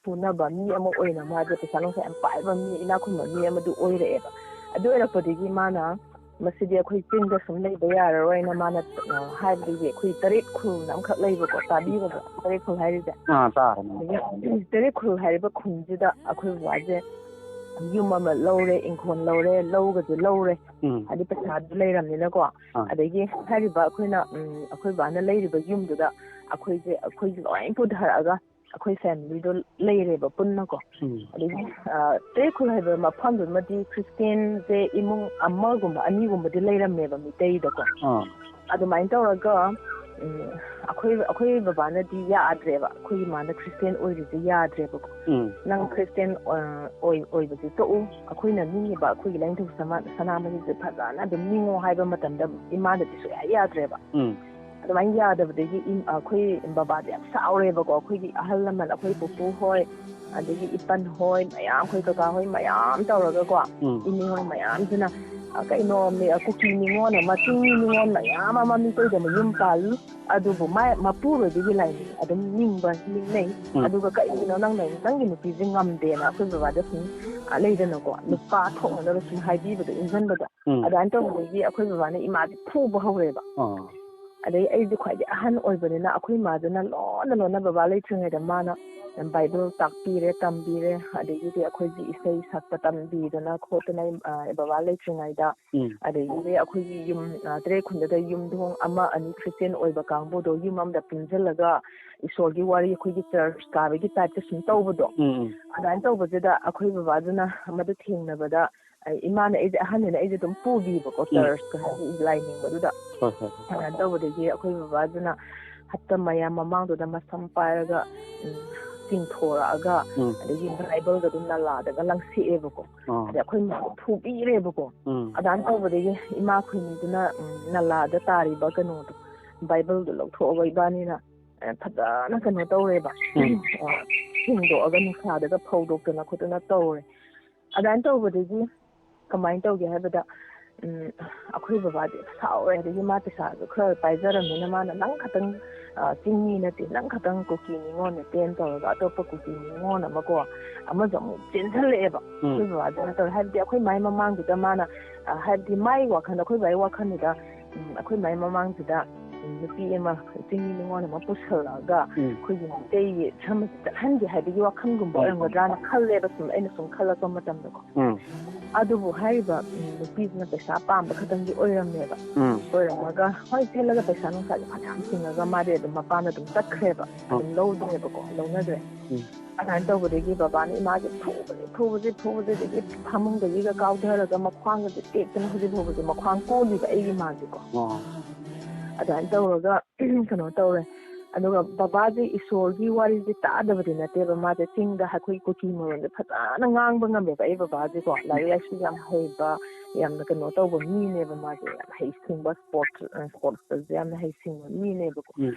ꯄꯨꯅꯕ ꯃꯤ ꯑꯃ ꯑꯣꯏꯅ ꯃꯥꯁꯦ ꯄꯩꯁꯥ ꯅꯨꯡꯁꯥ ꯌꯥꯝ ꯄꯥꯏꯕ ꯃꯤ, ꯏꯅꯥꯛ ꯈꯨꯟꯕ ꯃꯤ ꯑꯃꯗꯤ ꯑꯣꯏꯔꯛꯑꯦꯕ꯫ ꯑꯗꯨ ꯑꯣꯏꯔꯛꯄꯗꯒꯤ ꯃꯥꯅ ꯃꯁꯤꯗꯤ ꯑꯩꯈꯣꯏ ꯆꯤꯡꯗ ꯁꯨꯝ ꯂꯩꯕ ꯌꯥꯔꯔꯣꯏꯅ ꯃꯥꯅ, ꯑ, ꯍꯥꯏꯕꯗꯒꯤ ꯑꯩꯈꯣꯏ ꯇꯔꯦꯠ ꯈꯨꯜꯅ ꯑꯃꯈꯛ ꯂꯩꯕꯀꯣ, ꯇꯥꯕꯤꯔꯕ ꯇꯔꯦꯠ ꯈꯨꯜ ꯍꯥꯏꯔꯤꯁꯦ? ꯑꯥ, ꯇꯥꯔꯦ꯫ ꯑꯗꯒꯤ ꯇꯔꯦꯠ ꯈꯨꯜ ꯍꯥꯏꯔꯤꯕ ꯈꯨꯟꯁꯤꯗ ꯑꯩꯈꯣꯏ ꯕꯕꯥꯁꯦ ꯌꯨꯝ ꯑꯃ ꯂꯧꯔꯦ, ꯏꯪꯈꯣꯜ ꯂꯧꯔꯦ, ꯂꯧꯒꯁꯦ ꯂꯧꯔꯦ꯫ ꯎꯝ꯫ ꯍꯥꯏꯗꯤ ꯄꯩꯁꯥꯗꯨ ꯂꯩꯔꯝꯅꯤꯅꯀꯣ꯫ ꯑꯥ꯫ ꯑꯗꯒꯤ ꯍꯥꯏꯔꯤꯕ ꯑꯩꯈꯣꯏꯅ, ꯎꯝ, ꯑꯩꯈꯣꯏ ꯕꯥꯅ ꯂꯩꯔꯤꯕ ꯌꯨꯝꯗꯨꯗ ꯑꯩꯈꯣꯏꯁꯦ, ꯑꯩꯈꯣꯏꯁꯦ ꯂꯣꯏ ꯄꯨꯊꯔꯛꯑꯒ ꯑꯩꯈꯣꯏ familyꯗꯣ ꯂꯩꯔꯦꯕ ꯄꯨꯟꯅꯀꯣ꯫ ꯎꯝ꯫ ꯑꯗꯒꯤ, ꯑ, ꯇꯔꯦꯠꯈꯨꯜ ꯍꯥꯏꯕ ꯃꯐꯝꯗꯨꯃꯗꯤ Christianꯁꯦ ꯏꯃꯨꯡ ꯑꯃꯒꯨꯝꯕ ꯑꯅꯤꯒꯨꯝꯕꯗꯤ ꯂꯩꯔꯝꯃꯦꯕ ꯃꯤꯇꯩꯗꯀꯣ꯫ ꯑꯥ꯫ ꯑꯗꯨꯃꯥꯏꯅ ꯇꯧꯔꯒ, ꯎꯝ, ꯑꯩꯈꯣꯏ, ꯑꯩꯈꯣꯏ ꯕꯕꯥꯅꯗꯤ ꯌꯥꯗ꯭ꯔꯦꯕ, ꯑꯩꯈꯣꯏꯒꯤ ꯃꯥꯅ Christian ꯑꯣꯏꯔꯤꯁꯦ ꯌꯥꯗ꯭ꯔꯦꯕꯀꯣ꯫ ꯎꯝ꯫ "ꯅꯪ Christian, ꯑ, ꯑꯣꯏ-, ꯑꯣꯏꯕꯁꯦ ꯇꯣꯛꯎ, ꯑꯩꯈꯣꯏꯅ ꯅꯤꯡꯉꯤꯕ ꯑꯩꯈꯣꯏꯒꯤ ꯂꯥꯏꯅꯤꯡꯊꯧ ꯁꯃꯥ-, ꯁꯅꯥꯃꯍꯤꯁꯦ ꯐꯖꯅ ꯑꯗꯨꯝ ꯅꯤꯡꯉꯣ" ꯍꯥꯏꯕ ꯃꯇꯝꯗ ꯏꯃꯥꯗꯗꯤ ꯁꯨꯡꯌꯥ ꯌꯥꯗ꯭ꯔꯦꯕ꯫ ꯎꯝ꯫ ꯑꯗꯨꯃꯥꯏꯅ ꯌꯥꯗꯕꯗꯒꯤ ꯏꯝ-, ꯑꯩꯈꯣꯏ ꯕꯕꯥꯗꯤ ꯌꯥꯝ ꯁꯥꯎꯔꯦꯕꯀꯣ꯫ ꯑꯩꯈꯣꯏꯒꯤ ꯑꯍꯜ ꯂꯃꯟ, ꯑꯩꯈꯣꯏ ꯄꯨꯄꯨ ꯍꯣꯏ, ꯑꯗꯒꯤ ꯏꯄꯟ ꯍꯣꯏ ꯃꯌꯥꯝ, ꯑꯩꯈꯣꯏ ꯀꯀꯥ ꯍꯣꯏ ꯃꯌꯥꯝ ꯇꯧꯔꯒꯀꯣ, ꯎꯝ꯫ ꯏꯅꯦ ꯍꯣꯏ ꯃꯌꯥꯝꯁꯤꯅ, "ꯑ, ꯀꯩꯅꯣ, ꯃꯤ-, ꯑ, ꯀꯨꯀꯤ ꯅꯤꯉꯣꯜꯅ, ꯃꯆꯤꯡ ꯅꯤꯉꯣꯜ ꯃꯌꯥꯝ ꯑꯃ ꯃꯤꯇꯩꯗ ꯃꯌꯨꯝ ꯄꯥꯜꯂꯤ, ꯑꯗꯨꯕꯨ ꯃꯥꯏ ꯃꯄꯨꯔꯣꯏꯕꯒꯤ ꯂꯥꯏꯅꯤꯡ ꯑꯗꯨꯝ ꯅꯤꯡꯕ, ꯅꯤꯡꯅꯩ꯫ ꯎꯝ꯫ ꯑꯗꯨꯒ ꯀꯩꯒꯤꯅꯣ ꯅꯪꯅ, ꯅꯪꯒꯤ ꯅꯨꯄꯤꯁꯦ ꯉꯝꯗꯦꯅ?" ꯑꯩꯈꯣꯏ ꯕꯕꯥꯗ ꯁꯨꯝ, ꯑ, ꯂꯩꯗꯅꯀꯣ, ꯎꯝ꯫ ꯅꯨꯄꯥ ꯊꯣꯛꯅꯅꯕ ꯁꯨꯝ ꯍꯥꯏꯕꯤꯕꯗꯣ, ꯏꯟꯖꯟꯕꯗꯣ꯫ ꯎꯝ꯫ ꯑꯗꯨꯃꯥꯏꯅ ꯇꯧꯕꯗꯒꯤ ꯑꯩꯈꯣꯏ ꯕꯕꯥꯅ ꯏꯃꯥꯁꯦ ꯐꯨꯕ ꯍꯧꯔꯦꯕ꯫ ꯑꯥ꯫ ꯑꯗꯩ ꯑꯩꯁꯦ ꯈ꯭ꯋꯥꯏꯗꯒꯤ ꯑꯍꯟ ꯑꯣꯏꯕꯅꯤꯅ ꯑꯩꯈꯣꯏ ꯏꯃꯥꯗꯨꯅ ꯂꯣꯟꯅ ꯂꯣꯟꯅ ꯕꯕꯥ ꯂꯩꯇ꯭ꯔꯤꯉꯩꯗ ꯃꯥꯅ Bible ꯇꯥꯛꯄꯤꯔꯦ, ꯇꯝꯕꯤꯔꯦ, ꯑꯗꯒꯤꯗꯤ ꯑꯩꯈꯣꯏꯒꯤ ꯏꯁꯩ ꯁꯛꯄ ꯇꯝꯕꯤꯗꯅ ꯈꯣꯠꯇꯅ, ꯑ, ꯕꯕꯥ ꯂꯩꯇ꯭ꯔꯤꯉꯩꯗ, ꯎꯝ꯫ ꯑꯗꯒꯤꯗꯤ ꯑꯩꯈꯣꯏꯒꯤ ꯌꯨꯝ, ꯑ, ꯇꯔꯦꯠ ꯈꯨꯟꯗꯗ ꯌꯨꯝꯊꯣꯡ ꯑꯃ ꯑꯅꯤ Christian ꯑꯣꯏꯕ ꯀꯥꯡꯕꯨꯗꯣ ꯌꯨꯝ ꯑꯃꯗ ꯄꯨꯟꯁꯤꯜꯂꯒ ꯏꯁꯣꯔꯒꯤ ꯋꯥꯔꯤ ꯑꯩꯈꯣꯏꯒꯤ church ꯀꯥꯕꯒꯤ typeꯇ ꯁꯨꯝ ꯇꯧꯕꯗꯣ꯫ ꯎꯝ, ꯎꯝ꯫ ꯑꯗꯨꯃꯥꯏꯅ ꯇꯧꯕꯁꯤꯗ ꯑꯩꯈꯣꯏ ꯕꯕꯥꯗꯨꯅ ꯃꯗꯨ ꯊꯦꯡꯅꯕꯗ ꯑꯩ, ꯏꯃꯥꯅ, ꯑꯩꯁꯦ ꯑꯍꯟꯅꯤꯅ ꯑꯩꯁꯦ ꯑꯗꯨꯝ ꯄꯨꯕꯤꯕꯀꯣ, ꯎꯝ꯫ Churchꯀ ꯍꯥꯏꯗꯤ ꯂꯥꯏ ꯅꯤꯡꯕꯗꯨꯗ꯫ ꯍꯣꯏ, ꯍꯣꯏ, ꯍꯣꯏ꯫ ꯑꯗꯨꯃꯥꯏꯅ ꯇꯧꯕꯗꯒꯤ ꯑꯩꯈꯣꯏ ꯕꯕꯥꯗꯨꯅ ꯍꯞꯇꯥ ꯃꯌꯥꯝ ꯃꯃꯥꯡꯗꯨꯗ ꯃꯁꯝ ꯄꯥꯏꯔꯒ, ꯎꯝ, ꯆꯤꯡꯊꯣꯔꯛꯑꯒ, ꯎꯝ꯫ ꯑꯗꯒꯤ Bibleꯒ ꯑꯗꯨꯝ ꯅꯂꯥꯗꯒ ꯂꯪꯁꯤꯛꯑꯦꯕꯀꯣ꯫ ꯑꯥ꯫ ꯑꯗꯩ ꯑꯩꯈꯣꯏ ꯃꯥꯗꯣ ꯐꯨꯕꯤꯔꯦꯕꯀꯣ꯫ ꯎꯝ꯫ ꯑꯗꯨꯃꯥꯏꯅ ꯇꯧꯕꯗꯒꯤ ꯏꯃꯥ ꯑꯩꯈꯣꯏꯅꯤꯗꯨꯅ, ꯎꯝ, ꯅꯂꯥꯗ ꯇꯥꯔꯤꯕ ꯀꯩꯅꯣꯗꯣ, Bibleꯗꯣ ꯂꯧꯊꯣꯛꯑꯒ ꯏꯕꯥꯅꯤꯅ, ꯑ, ꯐꯖꯅ ꯀꯩꯅꯣ ꯇꯧꯔꯦꯕ꯫ ꯎꯝ꯫ ꯑ, ꯁꯦꯡꯗꯣꯛꯑꯒ ꯅꯨꯡꯁꯥꯗꯒ ꯐꯧꯗꯣꯛꯇꯅ ꯈꯣꯠꯇꯅ ꯇꯧꯔꯦ꯫ ꯑꯗꯨꯃꯥꯏꯅ ꯇꯧꯕꯗꯒꯤ ꯀꯃꯥꯏꯅ ꯇꯧꯒꯦ ꯍꯥꯏꯕꯗ, ꯎꯝ, ꯑꯩꯈꯣꯏ ꯕꯕꯥꯗꯤ ꯁꯥꯎꯔꯦ꯫ ꯑꯗꯒꯤ ꯃꯥ ꯄꯩꯁꯥꯁꯨ ꯈꯔ ꯄꯥꯏꯖꯔꯝꯅꯤꯅ ꯃꯥꯅ, "ꯅꯪ ꯈꯛꯇꯪ, ꯑ, ꯆꯤꯡꯃꯤ ꯅꯠꯇꯦ, ꯅꯪ ꯈꯛꯇꯪ ꯀꯨꯀꯤ ꯅꯤꯉꯣꯜ ꯅꯠꯇꯦꯅ" ꯇꯧꯔꯒ ꯑꯇꯣꯞꯄ ꯀꯨꯀꯤ ꯅꯤꯉꯣꯜ ꯑꯃꯀꯣ, ꯑꯃꯁꯨ ꯑꯃꯨꯛ ꯆꯦꯟꯁꯤꯜꯂꯛꯑꯦꯕ꯫ ꯎꯝ꯫ ꯑꯩꯈꯣꯏ ꯕꯕꯥꯗꯨꯅ ꯇꯧꯔꯦ꯫ ꯍꯥꯏꯕꯗꯤ ꯑꯩꯈꯣꯏ ꯃꯥꯏ ꯃꯃꯥꯡꯗꯨꯗ ꯃꯥꯅ, ꯑ, ꯍꯥꯏꯕꯗꯤ ꯃꯥꯏ ꯋꯥꯈꯜ, ꯑꯩꯈꯣꯏ ꯕꯥꯏ ꯋꯥꯈꯜꯗꯨꯗ, ꯎꯝ, ꯑꯩꯈꯣꯏ ꯃꯥꯏ ꯃꯃꯥꯡꯁꯤꯗ ꯅꯨꯄꯤ ꯑꯃ, ꯆꯤꯡꯃꯤ ꯅꯤꯉꯣꯜ ꯑꯃ ꯄꯨꯁꯜꯂꯛꯑꯒ ꯎꯝ꯫ ꯑꯩꯈꯣꯏꯒꯤ ꯃꯩꯇꯩꯒꯤ ꯙꯔꯃꯁꯦ ꯆꯠꯍꯟꯒꯦ ꯍꯥꯏꯕꯒꯤ ꯋꯥꯈꯜꯒꯨꯝꯕ ꯎꯝ꯫ ꯑꯣꯏꯔꯝꯒꯗ꯭ꯔꯥꯅ ꯈꯜꯂꯦꯕ, ꯁꯨꯝ ꯑꯩꯅ ꯁꯨꯝ ꯈꯜꯂꯛꯄ ꯃꯇꯝꯗꯀꯣ꯫ ꯎꯝ꯫ ꯑꯗꯨꯕꯨ ꯍꯥꯏꯔꯤꯕ, ꯎꯝ, ꯅꯨꯄꯤꯁꯤꯅ ꯄꯩꯁꯥ ꯄꯥꯝꯕ ꯈꯛꯇꯪꯒꯤ ꯑꯣꯏꯔꯝꯃꯦꯕ꯫ ꯎꯝ꯫ ꯑꯣꯏꯔꯝꯃꯒ ꯍꯣꯏ ꯆꯦꯜꯂꯒ ꯄꯩꯁꯥ ꯅꯨꯡꯁꯥꯁꯦ ꯐꯅꯌꯥꯝ ꯇꯤꯡꯉꯒ ꯃꯥꯗꯤ ꯑꯗꯨꯝ ꯃꯄꯥꯝꯗ ꯑꯗꯨꯝ ꯆꯠꯈ꯭ꯔꯦꯕ꯫ ꯑꯗꯨꯝ ꯂꯧꯗ꯭ꯔꯦꯕꯀꯣ, ꯂꯧꯅꯗ꯭ꯔꯦ꯫ ꯎꯝ꯫ ꯑꯗꯨꯃꯥꯏꯅ ꯇꯧꯕꯗꯒꯤ ꯕꯕꯥꯅ ꯏꯃꯥꯁꯦ ꯐꯨꯕꯁꯦ, ꯐꯨꯕꯁꯦ, ꯐꯨꯕꯁꯦ, ꯑꯗꯒꯤ ꯐꯃꯨꯡꯗꯒꯤꯒ ꯀꯥꯎꯊꯔꯒ ꯃꯈ꯭ꯋꯥꯡꯒꯁꯦ ꯇꯦꯛꯇꯅ ꯍꯧꯖꯤꯛ ꯐꯥꯎꯕꯁꯦ ꯃꯈ꯭ꯋꯥꯡ ꯀꯣꯜꯂꯤꯕ ꯑꯩꯒꯤ ꯏꯃꯥꯁꯦꯀꯣ꯫ ꯑꯣ꯫ ꯑꯗꯨꯃꯥꯏꯅ ꯇꯧꯔꯒ ꯀꯩꯅꯣ ꯇꯧꯔꯦ꯫ ꯑꯗꯨꯒ ꯕꯕꯥꯁꯦ ꯏꯁꯣꯔꯒꯤ ꯋꯥꯔꯤꯁꯦ ꯇꯥꯗꯕꯗꯤ ꯅꯠꯇꯦꯕ, ꯃꯥꯁꯦ ꯆꯤꯡꯗ ꯑꯩꯈꯣꯏ ꯀꯨꯀꯤ ꯃꯔꯣꯟꯁꯦ ꯐꯖꯅ ꯉꯥꯡꯕ ꯉꯝꯃꯦꯕ ꯑꯩ ꯕꯕꯥꯁꯦꯀꯣ꯫ ꯂꯥꯏꯔꯤꯛ ꯂꯥꯏꯁꯨ ꯌꯥꯝ ꯍꯩꯕ, ꯌꯥꯝꯅ ꯀꯩꯅꯣ ꯇꯧꯕ ꯃꯤꯅꯦꯕ ꯃꯥꯁꯦ, ꯌꯥꯝ ꯍꯩꯁꯤꯡꯕ, ꯁ꯭ꯄꯣꯔꯠꯁ, ꯁ꯭ꯄꯣꯔꯠꯁꯇꯁꯨ ꯌꯥꯝꯅ ꯍꯩꯁꯤꯡꯕ ꯃꯤꯅꯦꯕꯀꯣ꯫ ꯎꯝ꯫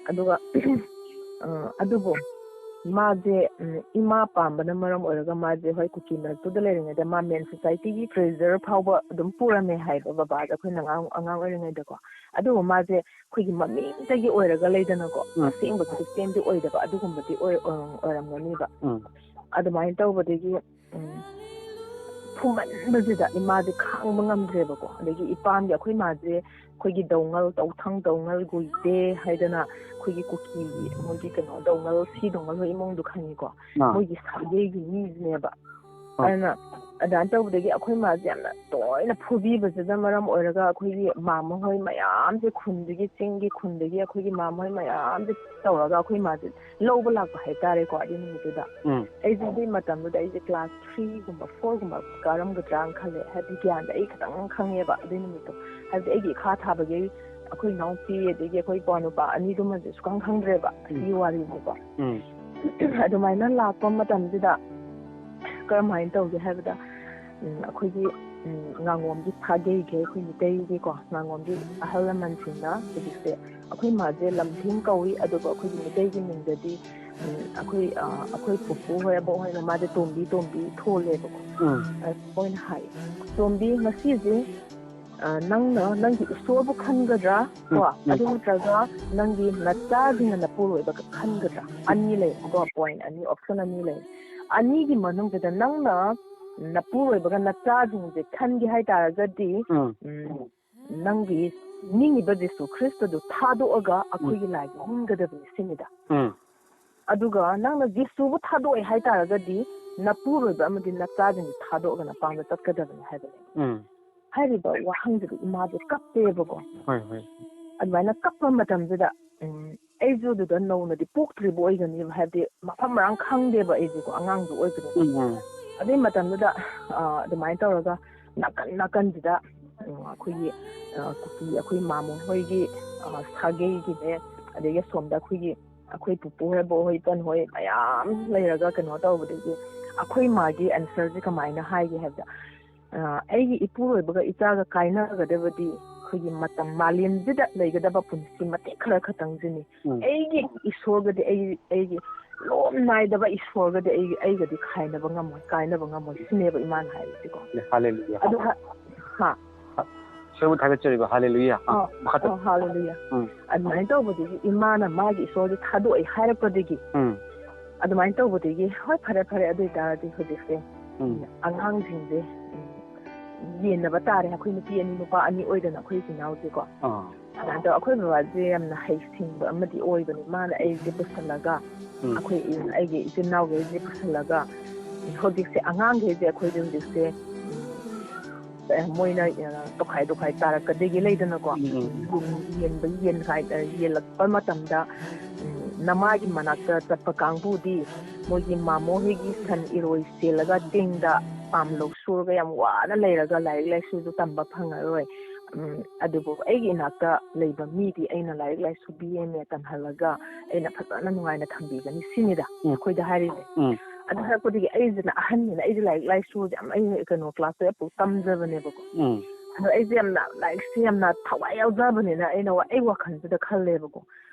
ꯑꯗꯨꯒ ꯑ, ꯑꯗꯨꯕꯨ ꯃꯥꯁꯦ, ꯎꯝ, ꯏꯃꯥ ꯄꯥꯝꯕꯅ ꯃꯔꯝ ꯑꯣꯏꯔꯒ ꯃꯥꯁꯦ ꯍꯣꯏ ꯀꯨꯀꯤ ꯃꯔꯛꯇꯨꯗ ꯂꯩꯔꯤꯉꯩꯗ ꯃꯥ ꯃꯦꯟ ꯁꯣꯁꯥꯏꯇꯤꯒꯤ ꯄ꯭ꯔꯦꯖꯔ ꯐꯥꯎꯕ ꯑꯗꯨꯝ ꯄꯨꯔꯝꯃꯦ ꯍꯥꯏꯕ ꯕꯕꯥꯗ ꯑꯩꯈꯣꯏꯅ ꯑꯉꯥꯡ, ꯑꯉꯥꯡ ꯑꯣꯏꯔꯤꯉꯩꯗꯀꯣ꯫ ꯑꯗꯨꯕꯨ ꯃꯥꯁꯦ ꯑꯩꯈꯣꯏꯒꯤ ꯃꯃꯤꯡꯗꯒꯤ ꯑꯣꯏꯔꯒ ꯂꯩꯗꯅꯀꯣ, ꯎꯝ꯫ ꯑꯁꯦꯡꯕ ꯈ꯭ꯔꯤꯁꯇꯦꯟꯗꯤ ꯑꯣꯏꯗꯕ ꯑꯗꯨꯒꯨꯝꯕꯗꯤ ꯑꯣꯏ-, ꯑꯣꯏꯔꯝꯒꯅꯤꯕ꯫ ꯎꯝ꯫ ꯑꯗꯨꯃꯥꯏꯅ ꯇꯧꯕꯗꯒꯤ ꯎꯝ, ꯐꯨꯃꯟꯕꯁꯤꯗ ꯏꯃꯥꯁꯦ ꯈꯥꯡꯕ ꯉꯝꯗ꯭ꯔꯦꯕꯀꯣ꯫ ꯑꯗꯒꯤ ꯏꯄꯥꯝꯒꯤ ꯑꯩꯈꯣꯏ ꯃꯥꯁꯦ ꯑꯩꯈꯣꯏꯒꯤ ꯗꯧꯉꯜ, ꯇꯧꯊꯪ ꯗꯧꯉꯜ ꯒꯨꯏꯗꯦ ꯍꯥꯏꯗꯅ ꯑꯩꯈꯣꯏꯒꯤ ꯀꯨꯀꯤꯒꯤ ꯃꯣꯏꯒꯤ ꯀꯩꯅꯣ ꯗꯧꯉꯜ, ꯁꯤ ꯗꯧꯉꯜ ꯍꯣꯏ ꯏꯃꯨꯡꯗꯣ ꯈꯪꯉꯤꯀꯣ꯫ ꯑꯥ꯫ ꯃꯣꯏꯒꯤ ꯁꯥꯒꯩꯒꯤ ꯃꯤꯁꯤꯅꯦꯕ꯫ ꯑꯥ꯫ ꯑꯗꯨꯅ ꯑꯗꯨꯃꯥꯏꯅ ꯇꯧꯕꯗꯒꯤ ꯑꯩꯈꯣꯏ ꯃꯥꯁꯦ ꯌꯥꯝꯅ ꯇꯣꯏꯅ ꯐꯨꯕꯤꯕꯁꯤꯗ ꯃꯔꯝ ꯑꯣꯏꯔꯒ ꯑꯩꯈꯣꯏꯒꯤ ꯃꯥꯃ ꯍꯣꯏ ꯃꯌꯥꯝꯁꯦ, ꯈꯨꯟꯗꯒꯤ, ꯆꯤꯡꯒꯤ ꯈꯨꯟꯗꯒꯤ ꯑꯩꯈꯣꯏꯒꯤ ꯃꯥꯃ ꯍꯣꯏ ꯃꯌꯥꯝꯁꯦ ꯇꯧꯔꯒ ꯑꯩꯈꯣꯏ ꯃꯥꯁꯦ ꯂꯧꯕ ꯂꯥꯛꯄ ꯍꯥꯏꯇꯥꯔꯦꯀꯣ꯫ ꯑꯗꯨ ꯅꯨꯃꯤꯠꯇꯨꯗ ꯎꯝ꯫ ꯑꯩꯁꯦ ꯑꯗꯨꯏ ꯃꯇꯝꯗꯨꯗ ꯑꯩꯁꯦ ꯀ꯭ꯂꯥꯁ ꯊ꯭ꯔꯤꯒꯨꯝꯕ ꯐꯣꯔꯒꯨꯝꯕ ꯀꯥꯔꯝꯒꯗ꯭ꯔꯥꯅ ꯈꯜꯂꯦ꯫ ꯍꯥꯏꯕꯗꯤ ꯒ꯭ꯌꯥꯟꯗ ꯑꯩ ꯈꯤꯇꯪ ꯈꯪꯉꯦꯕ ꯑꯗꯨꯏ ꯅꯨꯃꯤꯠꯇꯣ꯫ ꯍꯥꯏꯕꯗꯤ ꯑꯩꯒꯤ ꯏꯈꯥ ꯊꯥꯕꯒꯤ ꯑꯩꯈꯣꯏ ꯏꯅꯥꯎꯄꯤ ꯑꯗꯒꯤ ꯑꯩꯈꯣꯏ ꯏꯄ꯭ꯋꯥ ꯅꯨꯄꯥ ꯑꯅꯤꯗꯨꯃꯁꯦ ꯁꯨꯈꯪ ꯈꯪꯗ꯭ꯔꯦꯕ ꯁꯤꯒꯤ ꯋꯥꯔꯤꯁꯦꯀꯣ꯫ ꯎꯝ꯫ ꯑꯗꯨꯃꯥꯏꯅ ꯂꯥꯛꯄ ꯃꯇꯝꯁꯤꯗ ꯀꯔꯝꯍꯥꯏꯅ ꯇꯧꯒꯦ ꯍꯥꯏꯕꯗ, ꯎꯝ, ꯑꯩꯈꯣꯏꯒꯤ, ꯎꯝ, ꯉꯥꯉꯣꯝꯒꯤ ꯁꯥꯒꯩꯒꯤ, ꯑꯩꯈꯣꯏ ꯃꯤꯇꯩꯒꯤꯀꯣ, ꯉꯥꯉꯣꯝꯒꯤ ꯑꯍꯜ ꯂꯃꯟꯁꯤꯡꯅ ꯍꯧꯖꯤꯛꯁꯦ ꯑꯩꯈꯣꯏ ꯃꯥꯁꯦ ꯂꯝꯊꯦꯝ ꯀꯧꯏ, ꯑꯗꯨꯕꯨ ꯑꯩꯈꯣꯏꯒꯤ ꯃꯤꯇꯩꯒꯤ ꯃꯤꯡꯗꯗꯤ, ꯎꯝ, ꯑꯩꯈꯣꯏ, ꯑ, ꯑꯩꯈꯣꯏ ꯄꯨꯄꯨ ꯍꯣꯏ, ꯑꯕꯣꯛ ꯍꯣꯏꯅ ꯃꯥꯁꯦ ꯇꯣꯝꯕꯤ, ꯇꯣꯝꯕꯤ ꯊꯣꯜꯂꯦꯕꯀꯣ꯫ ꯎꯝ꯫ ꯑ, ꯃꯣꯏꯅ ꯍꯥꯏ, "ꯇꯣꯝꯕꯤ, ꯉꯁꯤꯁꯦ, ꯑ, ꯅꯪꯅ ꯅꯪꯒꯤ ꯏꯁꯣꯔꯕꯨ ꯈꯟꯒꯗ꯭ꯔꯥ, ꯀꯣ? ꯎꯝ, ꯎꯝ꯫ ꯑꯗꯨ ꯅꯠꯇ꯭ꯔꯒ ꯅꯪꯒꯤ ꯅꯆꯥꯁꯤꯡꯅ ꯅꯄꯨꯔꯣꯏꯕꯒ ꯈꯟꯒꯗ꯭ꯔꯥ?" ꯑꯅꯤ ꯂꯩꯌꯦꯕꯀꯣ, ꯄꯣꯏꯟꯠ ꯑꯅꯤ, ꯑꯣꯞꯁꯟ ꯑꯅꯤ ꯂꯩ꯫ ꯑꯅꯤꯒꯤ ꯃꯅꯨꯡꯁꯤꯗ ꯅꯪꯅ ꯅꯄꯨꯔꯣꯏꯕꯒ ꯅꯆꯥꯁꯤꯡꯁꯦ ꯈꯟꯒꯦ ꯍꯥꯏꯇꯥꯔꯒꯗꯤ, ꯎꯝ꯫ ꯎꯝ, ꯅꯪꯒꯤ ꯅꯤꯡꯉꯤꯕ ꯖꯤꯁꯨ ꯈ꯭ꯔꯤꯁꯇꯗꯨ ꯊꯥꯗꯣꯛꯑꯒ ꯑꯩꯈꯣꯏꯒꯤ ꯂꯥꯏꯕꯨ ꯅꯤꯡꯒꯗꯕꯅꯤ ꯁꯤꯅꯤꯗ꯫ ꯎꯝ ꯑꯗꯨꯒ ꯅꯪꯅ ꯖꯤꯁꯨꯕꯨ ꯊꯥꯗꯣꯛꯑꯦ ꯍꯥꯏꯇꯥꯔꯒꯗꯤ ꯅꯄꯨꯔꯣꯏꯕ ꯑꯃꯗꯤ ꯅꯆꯥꯁꯤꯡꯗꯤ ꯊꯥꯗꯣꯛꯑꯒ ꯅꯄꯥꯝꯗ ꯆꯠꯀꯗꯕꯅꯤ ꯍꯥꯏꯕꯅꯦ꯫ ꯎꯝ ꯍꯥꯏꯔꯤꯕ ꯋꯥꯍꯪꯁꯤꯗ ꯏꯃꯥꯁꯦ ꯀꯞꯄꯦꯕꯀꯣ꯫ ꯍꯣꯏ ꯍꯣꯏ ꯑꯗꯨꯃꯥꯏꯅ ꯀꯞꯄ ꯃꯇꯝꯁꯤꯗ ꯎꯝ, ꯑꯩꯁꯨ ꯑꯗꯨꯗ ꯅꯧꯅꯗꯤ ꯄꯣꯛꯇ꯭ꯔꯤꯕ ꯑꯣꯏꯒꯅꯦꯕ, ꯍꯥꯏꯕꯗꯤ ꯃꯐꯝ ꯃꯔꯥꯡ ꯈꯪꯗꯦꯕ ꯑꯩꯁꯦꯀꯣ, ꯑꯉꯥꯡꯁꯨ ꯑꯣꯏꯕꯅꯤꯅ꯫ ꯎꯝ ꯎꯝ ꯑꯗꯨꯒꯤ ꯃꯇꯝꯗꯨꯗ ꯑ, ꯑꯗꯨꯃꯥꯏꯅ ꯇꯧꯔꯒ ꯅꯥꯀꯟ ꯅꯥꯀꯟꯁꯤꯗ ꯎꯝ, ꯑꯩꯈꯣꯏꯒꯤ ꯑ, ꯀꯨꯀꯤ ꯑꯩꯈꯣꯏ ꯃꯥꯃꯣ ꯍꯣꯏꯒꯤ ꯑ, ꯁꯥꯒꯩꯒꯤꯅꯦ, ꯑꯗꯒꯤ ꯑꯁꯣꯝꯗ ꯑꯩꯈꯣꯏꯒꯤ ꯑꯩꯈꯣꯏ ꯄꯨꯄꯨ ꯍꯣꯏ ꯕꯣꯛ ꯍꯣꯏ ꯏꯄꯟ ꯍꯣꯏ ꯃꯌꯥꯝ ꯂꯩꯔꯒ ꯀꯩꯅꯣ ꯇꯧꯕꯗꯒꯤ ꯑꯩꯈꯣꯏ ꯃꯥꯒꯤ ꯑꯟꯁꯔꯁꯦ ꯀꯃꯥꯏꯅ ꯍꯥꯏꯒꯦ ꯍꯥꯏꯕꯗ, ꯑ, ꯑꯩꯒꯤ ꯏꯄꯨꯔꯣꯏꯕꯒ ꯏꯆꯥꯒ ꯀꯥꯏꯅꯒꯗꯕꯗꯤ ꯑꯩꯈꯣꯏꯒꯤ ꯃꯇꯝ ꯃꯥꯂꯦꯝꯁꯤꯗ ꯂꯩꯒꯗꯕ ꯄꯨꯟꯁꯤ ꯃꯇꯦꯛ ꯈꯔ ꯈꯛꯇꯪꯁꯤꯅꯤ꯫ ꯎꯝ ꯑꯩꯒꯤ ꯏꯁꯣꯔꯒꯗꯤ ꯑꯩ ꯑꯩꯒꯤ ꯂꯣꯝ ꯅꯥꯏꯗꯕ ꯏꯁꯣꯔꯒꯗꯤ ꯑꯩ ꯑꯩꯒꯗꯤ ꯈꯥꯏꯅꯕ ꯉꯝꯃꯣꯏ, ꯀꯥꯏꯅꯕ ꯉꯝꯃꯣꯏ ꯁꯤꯅꯦꯕ ꯏꯃꯥꯅ ꯍꯥꯏꯔꯤꯁꯤꯀꯣ꯫ ꯍꯥꯂꯦꯂꯨꯌꯥ꯫ ꯑꯗꯨ ꯍꯥ- ꯍꯥ ꯏꯁꯣꯔꯕꯨ ꯊꯥꯒꯠꯆꯔꯤꯕ ꯍꯥꯂꯦꯂꯨꯌꯥ꯫ ꯑꯥ, ꯃꯈꯥ ꯆꯠ- ꯑꯥ, ꯍꯥꯂꯦꯂꯨꯌꯥ꯫ ꯎꯝ ꯑꯗꯨꯃꯥꯏꯅ ꯇꯧꯕꯗꯒꯤ ꯏꯃꯥꯅ ꯃꯥꯒꯤ ꯏꯁꯣꯔꯗꯤ ꯊꯥꯗꯣꯛꯑꯦ ꯍꯥꯏꯔꯛꯄꯗꯒꯤ ꯎꯝ ꯑꯗꯨꯃꯥꯏꯅ ꯇꯧꯕꯗꯒꯤ ꯍꯣꯏ, ꯐꯔꯦ ꯐꯔꯦ, ꯑꯗꯨ ꯑꯣꯏꯇꯥꯔꯗꯤ ꯍꯧꯖꯤꯛꯁꯦ ꯎꯝ ꯑꯉꯥꯡꯁꯤꯡꯁꯦ ꯎꯝ, ꯌꯦꯟꯅꯕ ꯇꯥꯔꯦ꯫ ꯑꯩꯈꯣꯏ ꯅꯨꯄꯤ ꯑꯅꯤ ꯅꯨꯄꯥ ꯑꯅꯤ ꯑꯣꯏꯗꯅ ꯑꯩꯈꯣꯏ ꯏꯆꯤꯟ ꯏꯅꯥꯎꯁꯦꯀꯣ꯫ ꯑꯥ ꯑꯗꯨꯃꯥꯏꯅ ꯇꯧꯔ ꯑꯩꯈꯣꯏ ꯕꯕꯥꯁꯦ ꯌꯥꯝꯅ ꯍꯩꯁꯤꯡꯕ ꯑꯃꯗꯤ ꯑꯣꯏꯕꯅꯤ꯫ ꯃꯥꯅ ꯑꯩꯁꯦ ꯄꯨꯁꯜꯂꯒ ꯎꯝ ꯑꯩꯈꯣꯏ ꯑꯩꯒꯤ ꯏꯆꯤꯟ ꯏꯅꯥꯎꯈꯩꯁꯦ ꯄꯨꯁꯜꯂꯒ ꯍꯧꯖꯤꯛꯁꯦ ꯑꯉꯥꯡꯈꯩꯁꯦ ꯑꯩꯈꯣꯏꯁꯦ ꯍꯧꯖꯤꯛꯁꯦ ꯎꯝ, ꯃꯣꯏꯅ ꯑ, ꯇꯣꯈꯥꯏ ꯇꯣꯈꯥꯏ ꯇꯥꯔꯛꯀꯗꯒꯤ ꯂꯩꯗꯅꯀꯣ꯫ ꯎꯝ ꯎꯝ ꯌꯦꯟ- ꯌꯦꯟꯕ ꯌꯦꯟ ꯍꯥꯏ- ꯑ, ꯌꯦꯜꯂꯛꯄ ꯃꯇꯝꯗ ꯎꯝ, ꯅꯃꯥꯒꯤ ꯃꯅꯥꯛꯇ ꯆꯠꯄ ꯀꯥꯡꯕꯨꯗꯤ ꯃꯣꯏꯒꯤ ꯃꯥꯃꯣ ꯍꯣꯏꯒꯤ ꯁꯟ ꯏꯔꯣꯏ ꯆꯦꯜꯂꯒ ꯇꯤꯡꯗ ꯄꯥꯝꯂꯧ ꯁꯨꯔꯒ ꯌꯥꯝ ꯋꯥꯅ ꯂꯩꯔꯒ ꯂꯥꯏꯔꯤꯛ ꯂꯥꯏꯁꯨꯁꯨ ꯇꯝꯕ ꯐꯪꯉꯔꯣꯏ꯫ ꯎꯝ, ꯑꯗꯨꯕꯨ ꯑꯩꯒꯤ ꯏꯅꯥꯛꯇ ꯂꯩꯕ ꯃꯤꯗꯤ ꯑꯩꯅ ꯂꯥꯏꯔꯤꯛ ꯂꯥꯏꯁꯨ ꯕꯤ ꯑꯦ ꯑꯦꯝ ꯑꯦ ꯇꯝꯍꯜꯂꯒ ꯑꯩꯅ ꯐꯖꯅ ꯅꯨꯡꯉꯥꯏꯅ ꯊꯝꯕꯤꯒꯅꯤ ꯁꯤꯅꯤꯗ ꯎꯝ꯫ ꯑꯩꯈꯣꯏꯗ ꯍꯥꯏꯔꯤꯁꯦ꯫ ꯎꯝ ꯑꯗꯨ ꯍꯥꯏꯔꯛꯄꯗꯒꯤ ꯑꯩꯁꯤꯅ ꯑꯍꯟꯅꯤꯅ ꯑꯩꯁꯦ ꯂꯥꯏꯔꯤꯛ ꯂꯥꯏꯁꯨꯁꯦ ꯌꯥꯝ, ꯑꯩ ꯀꯩꯅꯣ ꯀ꯭ꯂꯥꯁ ꯇꯨꯌꯦꯜꯞ ꯐꯥꯎ ꯇꯝꯖꯕꯅꯦꯕꯀꯣ꯫ ꯎꯝ ꯑꯗꯣ ꯑꯩꯁꯦ ꯌꯥꯝꯅ ꯂꯥꯏꯔꯤꯛꯁꯦ ꯌꯥꯝꯅ ꯊꯋꯥꯏ ꯌꯥꯎꯖꯕꯅꯤꯅ ꯑꯩꯅ ꯋꯥ- ꯑꯩ ꯋꯥꯈꯜꯁꯤꯗ ꯈꯜꯂꯦꯕꯀꯣ,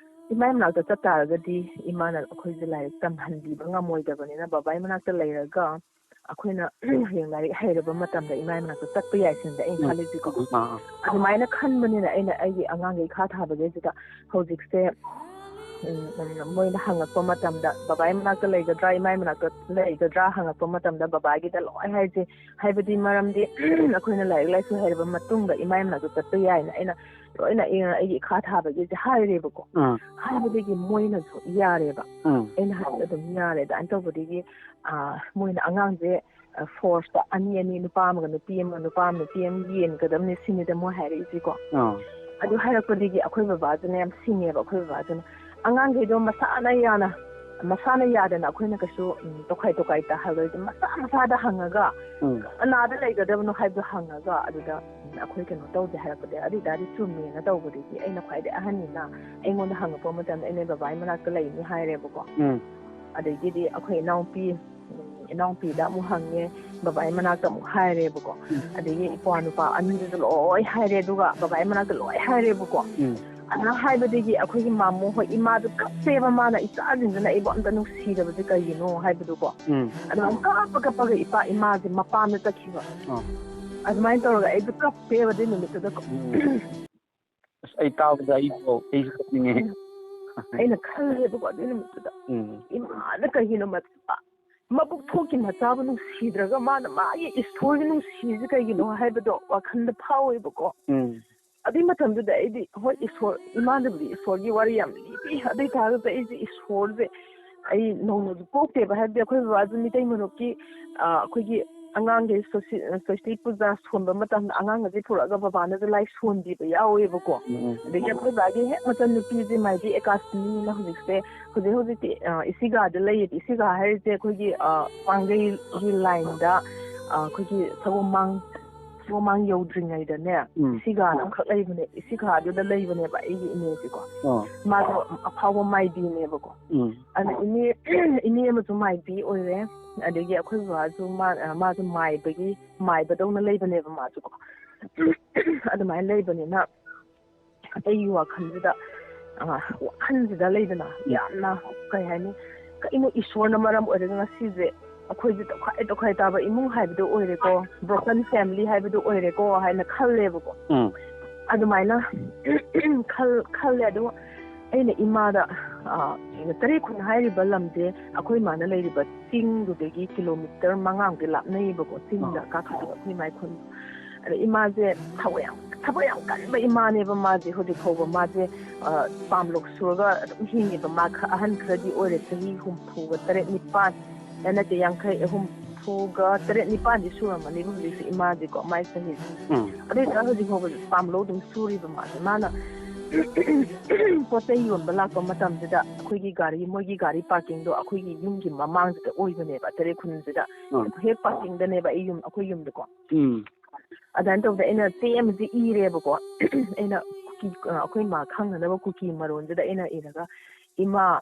ꯏꯃꯥ ꯃꯅꯥꯛꯇ ꯆꯠ ꯇꯥꯔꯒꯗꯤ ꯏꯃꯥꯅ ꯑꯩꯈꯣꯏꯁꯦ ꯂꯥꯏꯔꯤꯛ ꯇꯝꯍꯟꯕꯤꯕ ꯉꯝꯃꯣꯏꯗꯕꯅꯤꯅ ꯕꯕꯥꯒꯤ ꯃꯅꯥꯛꯇ ꯂꯩꯔꯒ ꯑꯩꯈꯣꯏꯅ ꯍꯌꯦꯡ ꯂꯥꯏꯔꯤꯛ ꯍꯩꯔꯕ ꯃꯇꯝꯗ ꯏꯃꯥ ꯃꯅꯥꯛꯇ ꯆꯠꯄ ꯌꯥꯏ ꯁꯤꯅꯤꯗ ꯑꯩꯅ ꯎꯝ꯫ ꯈꯜꯂꯤꯁꯤꯀꯣ꯫ ꯑꯥ ꯑꯥ ꯑꯗꯨꯃꯥꯏꯅ ꯈꯟꯕꯅꯤꯅ ꯑꯩꯅ ꯑꯩꯒꯤ ꯑꯉꯥꯡꯈꯩ ꯏꯈꯥ ꯊꯥꯕꯈꯩꯁꯤꯗ ꯍꯧꯖꯤꯛꯁꯦ ꯎꯝ, ꯎꯝ, ꯃꯣꯏꯅ ꯍꯪꯉꯛꯄ ꯃꯇꯝꯗ ꯕꯕꯥꯒꯤ ꯃꯅꯥꯛꯇ ꯂꯩꯒꯗ꯭ꯔꯥ, ꯏꯃꯥꯒꯤ ꯃꯅꯥꯛꯇ ꯂꯩꯒꯗ꯭ꯔꯥ ꯍꯪꯉꯛꯄ ꯃꯇꯝꯗ ꯕꯕꯥꯒꯤꯗ ꯂꯣꯏ ꯍꯥꯏꯁꯦ꯫ ꯍꯥꯏꯕꯗꯤ ꯃꯔꯝꯗꯤ ꯑꯩꯈꯣꯏꯅ ꯂꯥꯏꯔꯤꯛ ꯂꯥꯏꯁꯨ ꯍꯩꯔꯕ ꯃꯇꯨꯡꯗ ꯏꯃꯥꯒꯤ ꯃꯅꯥꯛꯇ ꯆꯠꯄ ꯌꯥꯏꯅ ꯑꯩꯅ ꯂꯣꯏꯅ ꯑꯩ-, ꯑꯩꯒꯤ ꯏꯈꯥ ꯊꯥꯕꯒꯤꯁꯦ ꯍꯥꯏꯔꯦꯕꯀꯣ꯫ ꯑꯥ꯫ ꯍꯥꯏꯕꯗꯒꯤ ꯃꯣꯏꯅꯁꯨ ꯌꯥꯔꯦꯕ꯫ ꯎꯝ꯫ ꯑꯩꯅ ꯍꯥꯏꯕꯗ ꯑꯗꯨꯝ ꯌꯥꯔꯦ꯫ ꯑꯗꯨꯃꯥꯏꯅ ꯇꯧꯕꯗꯒꯤ, ꯑꯥ, ꯃꯣꯏꯅ ꯑꯉꯥꯡꯁꯦ, ꯑ, force ꯇ ꯑꯅꯤ ꯑꯅꯤ, ꯅꯨꯄꯥ ꯑꯃꯒ ꯅꯨꯄꯤ ꯑꯃꯒ, ꯅꯨꯄꯥ ꯑꯃ ꯅꯨꯄꯤ ꯑꯃ ꯌꯦꯟꯒꯗꯕꯅꯤ ꯁꯤꯅꯤꯗ ꯃꯣꯏ ꯍꯥꯏꯔꯛꯏꯁꯤꯀꯣ꯫ ꯑꯥ꯫ ꯑꯗꯨ ꯍꯥꯏꯔꯛꯄꯗꯒꯤ ꯑꯩꯈꯣꯏ ꯕꯕꯥꯗꯨꯅ ꯌꯥꯝ ꯁꯤꯡꯉꯦꯕ, ꯑꯩꯈꯣꯏ ꯕꯕꯥꯗꯨꯅ꯫ ꯑꯉꯥꯡꯈꯩꯗꯣ ꯃꯁꯥꯅ ꯌꯥꯅ, ꯃꯁꯥꯅ ꯌꯥꯗꯅ ꯑꯩꯈꯣꯏꯅ ꯀꯩꯁꯨ, ꯎꯝ, ꯇꯣꯈꯥꯏ ꯇꯣꯈꯥꯏ ꯇꯥꯍꯜꯂꯣꯏꯗ, ꯃꯁꯥ ꯃꯁꯥꯗ ꯍꯪꯉꯒ ꯎꯝ꯫ ꯀꯅꯥꯗ ꯂꯩꯒꯗꯕꯅꯣ ꯍꯥꯏꯕꯗꯣ ꯍꯪꯉꯒ ꯑꯗꯨꯗ, ꯎꯝ, ꯑꯩꯈꯣꯏ ꯀꯩꯅꯣ ꯇꯧꯁꯦ ꯍꯥꯏꯔꯛꯄꯗ, ꯑꯗꯨ ꯑꯣꯏꯇꯥꯔꯗꯤ ꯆꯨꯝꯃꯦꯅ ꯇꯧꯕꯗꯒꯤ ꯑꯩꯅ ꯈ꯭ꯋꯥꯏꯗꯒꯤ ꯑꯍꯟꯅꯤꯅ ꯑꯩꯉꯣꯟꯗ ꯍꯪꯉꯛꯄ ꯃꯇꯝꯗ ꯑꯩꯅ ꯕꯕꯥꯒꯤ ꯃꯅꯥꯛꯇ ꯂꯩꯅꯤ ꯍꯥꯏꯔꯦꯕꯀꯣ꯫ ꯎꯝ꯫ ꯑꯗꯒꯤꯗꯤ ꯑꯩꯈꯣꯏ ꯏꯅꯥꯎꯄꯤ, ꯎꯝ, ꯏꯅꯥꯎꯄꯤꯗ ꯑꯃꯨꯛ ꯍꯪꯉꯦ, ꯕꯕꯥꯒꯤ ꯃꯅꯥꯛꯇ ꯑꯃꯨꯛ ꯍꯥꯏꯔꯦꯕꯀꯣ꯫ ꯎꯝ꯫ ꯑꯗꯒꯤ ꯏꯄ꯭ꯋꯥ ꯅꯨꯄꯥ ꯑꯅꯤꯗꯨꯁꯨ ꯂꯣꯏ ꯍꯥꯏꯔꯦ, ꯑꯗꯨꯒ ꯕꯕꯥꯒꯤ ꯃꯅꯥꯛꯇ ꯂꯣꯏ ꯍꯥꯏꯔꯦꯕꯀꯣ꯫ ꯎꯝ꯫ ꯑꯗꯨꯃꯥꯏꯅ ꯍꯥꯏꯕꯗꯒꯤ ꯑꯩꯈꯣꯏꯒꯤ ꯃꯥꯃꯣ ꯍꯣꯏ, ꯏꯃꯥꯗꯨ ꯀꯞꯄꯦꯕ, ꯃꯥꯅ, "ꯏꯆꯥꯁꯤꯡꯁꯤꯅ ꯑꯩꯕꯨ ꯑꯝꯇ ꯅꯨꯡꯁꯤꯗꯕꯁꯦ ꯀꯩꯒꯤꯅꯣ?" ꯍꯥꯏꯕꯗꯨꯀꯣ꯫ ꯎꯝ꯫ ꯑꯗꯨꯃꯥꯏꯅ ꯀꯞꯄ ꯀꯞꯄꯒ ꯏꯄꯥ ꯏꯃꯥꯁꯦ ꯃꯄꯥꯝꯗ ꯆꯠꯈꯤꯕ꯫ ꯑꯣ꯫ ꯑꯗꯨꯃꯥꯏꯅ ꯇꯧꯔꯒ ꯑꯩꯗꯣ ꯀꯞꯄꯦꯕ ꯑꯗꯨꯏ ꯅꯨꯃꯤꯠꯇꯨꯗꯀꯣ꯫ ꯎꯝ꯫ ꯑꯁ, ꯑꯩ ꯇꯥꯕꯗ ꯑꯩꯕꯨ, ꯑꯩꯁꯨ ꯀꯞꯅꯤꯡꯉꯦ꯫ ꯑꯩꯅ ꯈꯜꯂꯦꯕꯀꯣ ꯑꯗꯨꯏ ꯅꯨꯃꯤꯠꯇꯨꯗ, ꯎꯝ꯫ ꯏꯃꯥꯅ ꯀꯩꯒꯤꯅꯣ ꯃꯆꯥ, ꯃꯕꯨꯛ ꯊꯣꯛꯀꯤ ꯃꯆꯥꯕꯨ ꯅꯨꯡꯁꯤꯗ꯭ꯔꯒ ꯃꯥꯅ ꯃꯥꯒꯤ ꯏꯁꯣꯔꯒꯤ ꯅꯨꯡꯁꯤꯁꯦ ꯀꯩꯒꯤꯅꯣ ꯍꯥꯏꯕꯗꯣ ꯋꯥꯈꯜꯗ ꯐꯥꯎꯋꯦꯕꯀꯣ꯫ ꯎꯝ꯫ ꯑꯗꯨꯏ ꯃꯇꯝꯗꯨꯗ ꯑꯩꯗꯤ, ꯍꯣꯏ, ꯏꯁꯣꯔ, ꯏꯃꯥꯅꯕꯨꯗꯤ ꯏꯁꯣꯔꯒꯤ ꯋꯥꯔꯤ ꯌꯥꯝ ꯂꯤꯕꯤ, ꯑꯗꯨ ꯑꯣꯏ ꯇꯥꯔꯒꯁꯨ ꯑꯩꯁꯦ ꯏꯁꯣꯔꯁꯦ ꯑꯩ ꯅꯧꯅꯁꯨ ꯄꯣꯛꯇꯦꯕ, ꯍꯥꯏꯕꯗꯤ ꯑꯩꯈꯣꯏ ꯕꯕꯥꯁꯨ ꯃꯤꯇꯩ ꯃꯔꯨꯞꯀꯤ, ꯑ, ꯑꯩꯈꯣꯏꯒꯤ ꯑꯉꯥꯡꯈꯩ ꯁꯣꯁꯤ-, ꯁꯔꯁ꯭ꯋꯇꯤ ꯄꯨꯖꯥ ꯁꯣꯟꯕ ꯃꯇꯝꯗ ꯑꯉꯥꯡꯒꯁꯦ ꯄꯨꯔꯛꯑꯒ ꯕꯕꯥꯅꯁꯨ ꯂꯥꯏ ꯁꯣꯟꯕꯤꯕ ꯌꯥꯎꯋꯦꯕꯀꯣ꯫ ꯎꯝ, ꯎꯝ꯫ ꯑꯗꯒꯤ ꯑꯩꯈꯣꯏ ꯕꯥꯒꯤ ꯍꯦꯛ ꯃꯆꯟꯅꯨꯄꯤꯁꯦ ꯃꯥꯏꯕꯤ ꯑꯦꯀꯥꯁꯃꯤꯅ ꯍꯧꯖꯤꯛꯁꯦ, ꯍꯧꯖꯤꯛ ꯍꯧꯖꯤꯛꯇꯤ, ꯑ, ꯏꯁꯤꯒꯥꯗ ꯂꯩꯌꯦꯕ꯫ ꯏꯁꯤꯒꯥ ꯍꯥꯏꯔꯤꯁꯦ ꯑꯩꯈꯣꯏꯒꯤ, ꯑ, ꯄꯥꯡꯒꯩꯒꯤ ꯂꯥꯏꯟꯗ, ꯑ, ꯑꯩꯈꯣꯏꯒꯤ ꯁꯒꯣꯜꯃꯥꯡ, ꯁꯒꯣꯜꯃꯥꯡ ꯌꯧꯗ꯭ꯔꯤꯉꯩꯗꯅꯦ, ꯎꯝ꯫ ꯏꯁꯤꯒꯥꯅ ꯑꯃꯈꯛ ꯂꯩꯕꯅꯦ꯫ ꯏꯁꯤꯒꯥꯗꯨꯗ ꯂꯩꯕꯅꯦꯕ ꯑꯩꯒꯤ ꯏꯅꯦꯁꯦꯀꯣ꯫ ꯑꯣ꯫ ꯃꯥꯗꯣ ꯑꯐꯥꯎꯕ ꯃꯥꯏꯕꯤꯅꯦꯕꯀꯣ꯫ ꯎꯝ꯫ ꯑꯗ ꯏꯅꯦ, ꯏꯅꯦ ꯑꯃꯁꯨ ꯃꯥꯏꯕꯤ ꯑꯣꯏꯔꯦ꯫ ꯑꯗꯒꯤ ꯑꯩꯈꯣꯏ ꯕꯕꯥꯁꯨ ꯃꯥ-, ꯃꯥꯁꯨ ꯃꯥꯏꯕꯒꯤ, ꯃꯥꯏꯕꯗꯧꯅ ꯂꯩꯕꯅꯦꯕ ꯃꯥꯁꯨꯀꯣ꯫ ꯑꯗꯨꯃꯥꯏꯅ ꯂꯩꯕꯅꯤꯅ ꯑꯩꯒꯤ ꯋꯥꯈꯜꯁꯤꯗ, ꯑ, ꯋꯥꯈꯜꯁꯤꯗ ꯂꯩꯗꯅ ꯎꯝ꯫ ꯌꯥꯝꯅ, ꯀꯩ ꯍꯥꯏꯅꯤ, ꯀꯩꯅꯣ ꯏꯁꯣꯔꯅ ꯃꯔꯝ ꯑꯣꯏꯔꯒ ꯉꯁꯤꯁꯦ ꯑꯩꯈꯣꯏꯁꯦ ꯇꯣꯈꯥꯏ ꯇꯣꯈꯥꯏ ꯇꯥꯕ ꯏꯃꯨꯡ ꯍꯥꯏꯕꯗꯣ ꯑꯣꯏꯔꯦꯀꯣ, broken family ꯍꯥꯏꯕꯗꯣ ꯑꯣꯏꯔꯦꯀꯣ ꯍꯥꯏꯅ ꯈꯜꯂꯦꯕꯀꯣ꯫ ꯎꯝ꯫ ꯑꯗꯨꯃꯥꯏꯅ ꯈꯜ-, ꯈꯜꯂꯦ꯫ ꯑꯗꯨꯒ ꯑꯩꯅ ꯏꯃꯥꯗ, ꯑ, ꯇꯔꯦꯠ ꯈꯨꯟ ꯍꯥꯏꯔꯤꯕ ꯂꯝꯁꯦ ꯑꯩꯈꯣꯏ ꯏꯃꯥꯅ ꯂꯩꯔꯤꯕ ꯆꯤꯡꯗꯨꯗꯒꯤ ꯀꯤꯂꯣꯃꯤꯇꯔ ꯃꯉꯥꯃꯨꯛꯇꯤ ꯂꯥꯞꯅꯩꯌꯦꯕꯀꯣ, ꯆꯤꯡꯗ ꯑ꯫ ꯀꯥꯈꯠꯂꯒ ꯑꯩꯈꯣꯏ ꯏꯃꯥ ꯈꯨꯟ꯫ ꯑꯗ ꯏꯃꯥꯁꯦ ꯊꯋꯥꯏ ꯌꯥꯝ ꯊꯕꯛ ꯌꯥꯝ ꯀꯟꯕ ꯏꯃꯥꯅꯦꯕ ꯃꯥꯁꯦ꯫ ꯍꯧꯖꯤꯛ ꯐꯥꯎꯕ ꯃꯥꯁꯦ, ꯑ, ꯄꯥꯝꯂꯣꯛ ꯁꯨꯔꯒ ꯑꯗꯨꯝ ꯍꯤꯡꯉꯦꯕ꯫ ꯃꯥ ꯈꯔ ꯑꯍꯟ ꯈꯔꯗꯤ ꯑꯣꯏꯔꯦ, ꯆꯍꯤ ꯍꯨꯝꯐꯨꯒ ꯇꯔꯦꯠ ꯅꯤꯄꯥꯟ, ꯑ, ꯅꯠꯇꯦ, ꯌꯥꯡꯈꯩ, ꯍꯨꯝꯐꯨꯒ ꯇꯔꯦꯠ ꯅꯤꯄꯥꯟꯗꯤ ꯁꯨꯔꯝꯃꯅꯤꯕ ꯍꯧꯖꯤꯛꯁꯦ ꯏꯃꯥꯁꯦꯀꯣ, ꯃꯥꯏ ꯆꯍꯤꯁꯦ꯫ ꯎꯝ꯫ ꯑꯗꯨ ꯑꯣꯏꯇꯥꯔꯒ ꯍꯧꯖꯤꯛ ꯐꯥꯎꯕ ꯄꯥꯝꯂꯧ ꯑꯗꯨꯝ ꯁꯨꯔꯤꯕ ꯃꯥꯁꯦ꯫ ꯃꯥꯅ ꯄꯣꯠ ꯆꯩ ꯌꯣꯟꯕ ꯂꯥꯛꯄ ꯃꯇꯝꯁꯤꯗ ꯑꯩꯈꯣꯏꯒꯤ ꯒꯥꯔꯤ, ꯃꯣꯏꯒꯤ ꯒꯥꯔꯤ ꯄꯥꯔꯀꯤꯡꯗꯣ ꯑꯩꯈꯣꯏꯒꯤ ꯌꯨꯝꯒꯤ ꯃꯃꯥꯡꯁꯤꯗ ꯑꯣꯏꯕꯅꯦꯕ, ꯇꯔꯦꯠ ꯈꯨꯟꯁꯤꯗ꯫ ꯎꯝ꯫ ꯍꯦꯛ ꯄꯥꯔꯀꯤꯡꯗꯅꯦꯕ ꯑꯩ ꯌꯨꯝ, ꯑꯩꯈꯣꯏ ꯌꯨꯝꯗꯀꯣ꯫ ꯎꯝ꯫ ꯑꯗꯨꯃꯥꯏꯅ ꯇꯧꯗꯅ ꯑꯩꯅ ꯆꯦ ꯑꯃꯁꯦ ꯏꯔꯦꯕꯀꯣ꯫ ꯑꯩꯅ ꯀꯨꯀꯤ, ꯑ, ꯑꯩꯈꯣꯏ ꯃꯥ ꯈꯪꯅꯅꯕ ꯀꯨꯀꯤ ꯃꯔꯣꯟꯁꯤꯗ ꯑꯩꯅ ꯏꯔꯒ, "ꯏꯃꯥ,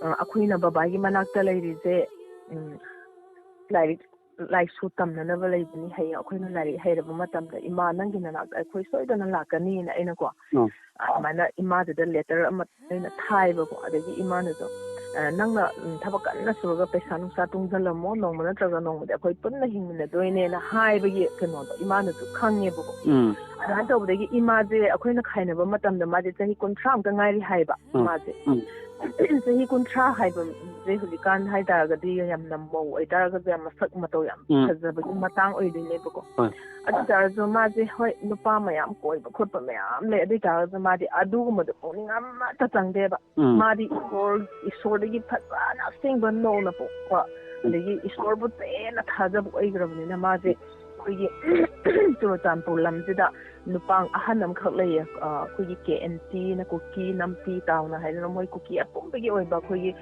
ꯑ, ꯑꯩꯈꯣꯏꯅ ꯕꯕꯥꯒꯤ ꯃꯅꯥꯛꯇ ꯂꯩꯔꯤꯁꯦ, ꯎꯝ, ꯂꯥꯏꯔꯤꯛ, ꯂꯥꯏꯁꯨ ꯇꯝꯅꯅꯕ ꯂꯩꯕꯅꯤ꯫ ꯍꯌꯦꯡ ꯑꯩꯈꯣꯏꯅ ꯂꯥꯏꯔꯤꯛ ꯍꯩꯔꯕ ꯃꯇꯝꯗ, ꯏꯃꯥ, ꯅꯪꯒꯤ ꯅꯅꯥꯛꯇ ꯑꯩꯈꯣꯏ ꯁꯣꯏꯗꯅ ꯂꯥꯛꯀꯅꯤꯅ" ꯑꯩꯅꯀꯣ, ꯎꯝ꯫ ꯑꯗꯨꯃꯥꯏꯅ ꯏꯃꯥꯗꯨꯗ ꯂꯦꯇꯔ ꯑꯃ ꯑꯩꯅ ꯊꯥꯏꯕꯀꯣ꯫ ꯑꯗꯒꯤ ꯏꯃꯥꯅꯁꯨ, ꯑ, "ꯅꯪꯅ, ꯎꯝ, ꯊꯕꯛ ꯀꯟꯅ ꯁꯨꯔꯒ ꯄꯩꯁꯥ ꯅꯨꯡꯁꯥ ꯇꯨꯡꯁꯤꯜꯂꯝꯃꯣ, ꯅꯣꯡꯃ ꯅꯠꯇ꯭ꯔꯒ ꯅꯣꯡꯃꯗꯤ ꯑꯩꯈꯣꯏ ꯄꯨꯟꯅ ꯍꯤꯡꯃꯤꯟꯅꯗꯣꯏꯅꯦꯅ" ꯍꯥꯏꯕꯒꯤ ꯀꯩꯅꯣꯗꯣ ꯏꯃꯥꯅꯁꯨ ꯈꯪꯉꯦꯕꯀꯣ꯫ ꯎꯝ꯫ ꯑꯗꯨꯃꯥꯏꯅ ꯇꯧꯕꯗꯒꯤ ꯏꯃꯥꯁꯦ ꯑꯩꯈꯣꯏꯅ ꯈꯥꯏꯅꯕ ꯃꯇꯝꯗ ꯃꯥꯁꯦ ꯆꯍꯤ ꯀꯨꯟꯊ꯭ꯔꯥ ꯃꯨꯛꯇ ꯉꯥꯏꯔꯤ ꯍꯥꯏꯕ, ꯎꯝ꯫ ꯃꯥꯁꯦ꯫ ꯎꯝ꯫ ꯆꯍꯤ ꯀꯨꯟꯊ꯭ꯔꯥ ꯍꯥꯏꯕꯁꯦ ꯍꯧꯖꯤꯛꯀꯥꯟ ꯍꯥꯏꯇꯥꯔꯒꯗꯤ ꯌꯥꯝꯅ ꯃꯧ ꯑꯣꯏꯇꯥꯔꯒꯁꯨ ꯌꯥꯝ ꯃꯁꯛ ꯃꯇꯧ ꯌꯥꯝ ꯎꯝ꯫ ꯐꯖꯕꯒꯤ ꯃꯇꯥꯡ ꯑꯣꯏꯗꯣꯏꯅꯦꯕꯀꯣ꯫ ꯍꯣꯏ꯫ ꯑꯗꯨ ꯑꯣꯏꯇꯥꯔꯁꯨ ꯃꯥꯁꯦ, ꯍꯣꯏ, ꯅꯨꯄꯥ ꯃꯌꯥꯝ ꯀꯣꯏꯕ ꯈꯣꯠꯄ ꯃꯌꯥꯝ ꯂꯩ, ꯑꯗꯨ ꯑꯣꯏꯇꯥꯔꯒꯁꯨ ꯃꯥꯗꯤ ꯑꯗꯨꯒꯨꯝꯕꯗꯣ ꯄꯨꯛꯅꯤꯡ ꯑꯃꯠꯇ ꯆꯪꯗꯦꯕ꯫ ꯎꯝ꯫ ꯃꯥꯗꯤ ꯏꯁꯣꯔ, ꯏꯁꯣꯔꯗꯒꯤ ꯐꯖꯅ ꯑꯁꯦꯡꯕ ꯅꯧꯅ ꯄꯣꯛꯄ, ꯑꯗꯒꯤ ꯏꯁꯣꯔꯕꯨ ꯍꯦꯟꯅ ꯊꯥꯖꯕ ꯑꯣꯏꯈ꯭ꯔꯕꯅꯤꯅ ꯃꯥꯁꯦ ꯑꯩꯈꯣꯏꯒꯤ ꯆꯨꯔꯆꯥꯟꯄꯨꯔ ꯂꯝꯁꯤꯗ ꯅꯨꯄꯥ ꯑꯍꯟ ꯑꯃꯈꯛ ꯂꯩꯌꯦ, ꯑ, ꯑꯩꯈꯣꯏꯒꯤ ꯀꯦ ꯑꯦꯟ ꯇꯤꯅ, ꯀꯨꯀꯤ ꯅꯝꯄꯤ ꯇꯥꯎꯅ ꯍꯥꯏꯗꯅ, ꯃꯣꯏ ꯀꯨꯀꯤ ꯑꯄꯨꯝꯕꯒꯤ ꯑꯣꯏꯕ ꯑꯩꯈꯣꯏꯒꯤ,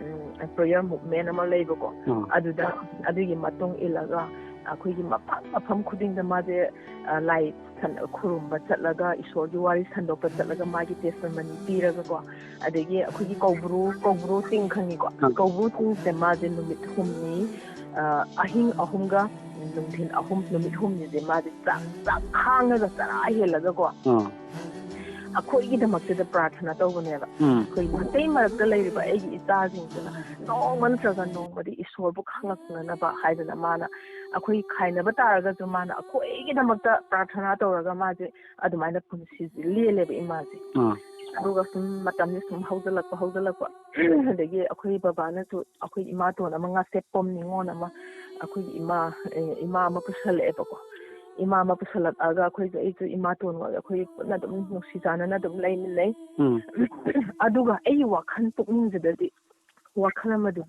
ꯎꯝ, prayer movement ꯑꯃ ꯂꯩꯕꯀꯣ꯫ ꯎꯝ꯫ ꯑꯗꯨꯗ, ꯑꯗꯨꯒꯤ ꯃꯇꯨꯡ ꯏꯜꯂꯒ ꯑꯩꯈꯣꯏꯒꯤ ꯃꯐꯝ ꯃꯐꯝ ꯈꯨꯗꯤꯡꯗ ꯃꯥꯁꯦ, ꯑ, ꯂꯥꯏ ꯁꯟ-, ꯈꯨꯔꯨꯝꯕ ꯆꯠꯂꯒ, ꯏꯁꯣꯔꯒꯤ ꯋꯥꯔꯤ ꯁꯟꯗꯣꯛꯄ ꯆꯠꯂꯒ, ꯃꯥꯒꯤ testimony ꯄꯤꯔꯒꯀꯣ, ꯑꯗꯒꯤ ꯑꯩꯈꯣꯏꯒꯤ ꯀꯧꯕ꯭ꯔꯨ, ꯀꯧꯕ꯭ꯔꯨ ꯆꯤꯡ ꯈꯪꯉꯤꯀꯣ? ꯎꯝ꯫ ꯀꯧꯕ꯭ꯔꯨ ꯆꯤꯡꯁꯦ ꯃꯥꯁꯦ ꯅꯨꯃꯤꯠ ꯍꯨꯝꯅꯤ, ꯑ, ꯑꯍꯤꯡ ꯑꯍꯨꯝꯒ ꯅꯨꯡꯊꯤꯜ ꯑꯍꯨꯝ, ꯅꯨꯃꯤꯠ ꯍꯨꯝꯅꯤꯁꯦ ꯃꯥꯁꯦ ꯆꯥꯛ, ꯆꯥꯛ ꯈꯥꯡꯉꯒ ꯆꯔꯥ ꯍꯦꯜꯂꯒꯀꯣ, ꯎꯝ꯫ ꯑꯩꯈꯣꯏꯒꯤꯗꯃꯛꯇꯗ ꯄ꯭ꯔꯥꯊꯅꯥ ꯇꯧꯕꯅꯦꯕ꯫ ꯎꯝ꯫ ꯑꯩꯈꯣꯏ ꯃꯩꯇꯩ ꯃꯔꯛꯇ ꯂꯩꯔꯤꯕ ꯑꯩꯒꯤ ꯏꯆꯥꯁꯤꯡꯁꯤꯅ ꯅꯣꯡꯃ ꯅꯠꯇ꯭ꯔꯒ ꯅꯣꯡꯃꯗꯤ ꯏꯁꯣꯔꯕꯨ ꯈꯪꯂꯛꯅꯅꯕ ꯍꯥꯏꯗꯅ ꯃꯥꯅ ꯑꯩꯈꯣꯏ ꯈꯥꯏꯅꯕ ꯇꯥꯔꯒꯁꯨ ꯃꯥꯅ ꯑꯩꯈꯣꯏꯒꯤꯗꯃꯛꯇ ꯄ꯭ꯔꯥꯊꯅꯥ ꯇꯧꯔꯒ ꯃꯥꯁꯦ ꯑꯗꯨꯃꯥꯏꯅ ꯄꯨꯟꯁꯤꯁꯦ ꯂꯦꯜꯂꯦꯕ ꯏꯃꯥꯁꯦ꯫ ꯑꯥ꯫ ꯑꯗꯨꯒ ꯁꯨꯝ ꯃꯇꯝꯁꯦ ꯁꯨꯝ ꯍꯧꯖꯤꯜꯂꯛꯄ, ꯍꯧꯖꯤꯜꯂꯛꯄ, ꯑꯗꯒꯤ ꯑꯩꯈꯣꯏ ꯕꯕꯥꯅꯁꯨ ꯑꯩꯈꯣꯏ ꯏꯃꯥꯇꯣꯟ ꯑꯃ, ꯉꯥꯁꯦꯞꯄꯝ ꯅꯤꯉꯣꯜ ꯑꯃ, ꯑꯩꯈꯣꯏꯒꯤ ꯏꯃꯥ, ꯑꯦ, ꯏꯃꯥ ꯑꯃ ꯄꯨꯁꯜꯂꯛꯑꯦꯕꯀꯣ꯫ ꯏꯃꯥ ꯑꯃ ꯄꯨꯁꯜꯂꯛꯑꯒ ꯑꯩꯈꯣꯏꯁꯨ, ꯑꯩꯁꯨ ꯏꯃꯥꯇꯣꯟꯒ ꯑꯩꯈꯣꯏ ꯄꯨꯟꯅ ꯑꯗꯨꯝ ꯅꯨꯡꯁꯤ ꯆꯥꯟꯅꯅ ꯑꯗꯨꯝ ꯂꯩꯃꯤꯟꯅꯩ꯫ ꯎꯝ ꯑꯗꯨꯒ ꯑꯩꯒꯤ ꯋꯥꯈꯜ ꯄꯨꯛꯅꯤꯡꯁꯤꯗꯗꯤ ꯋꯥꯈꯜ ꯑꯃꯗꯤ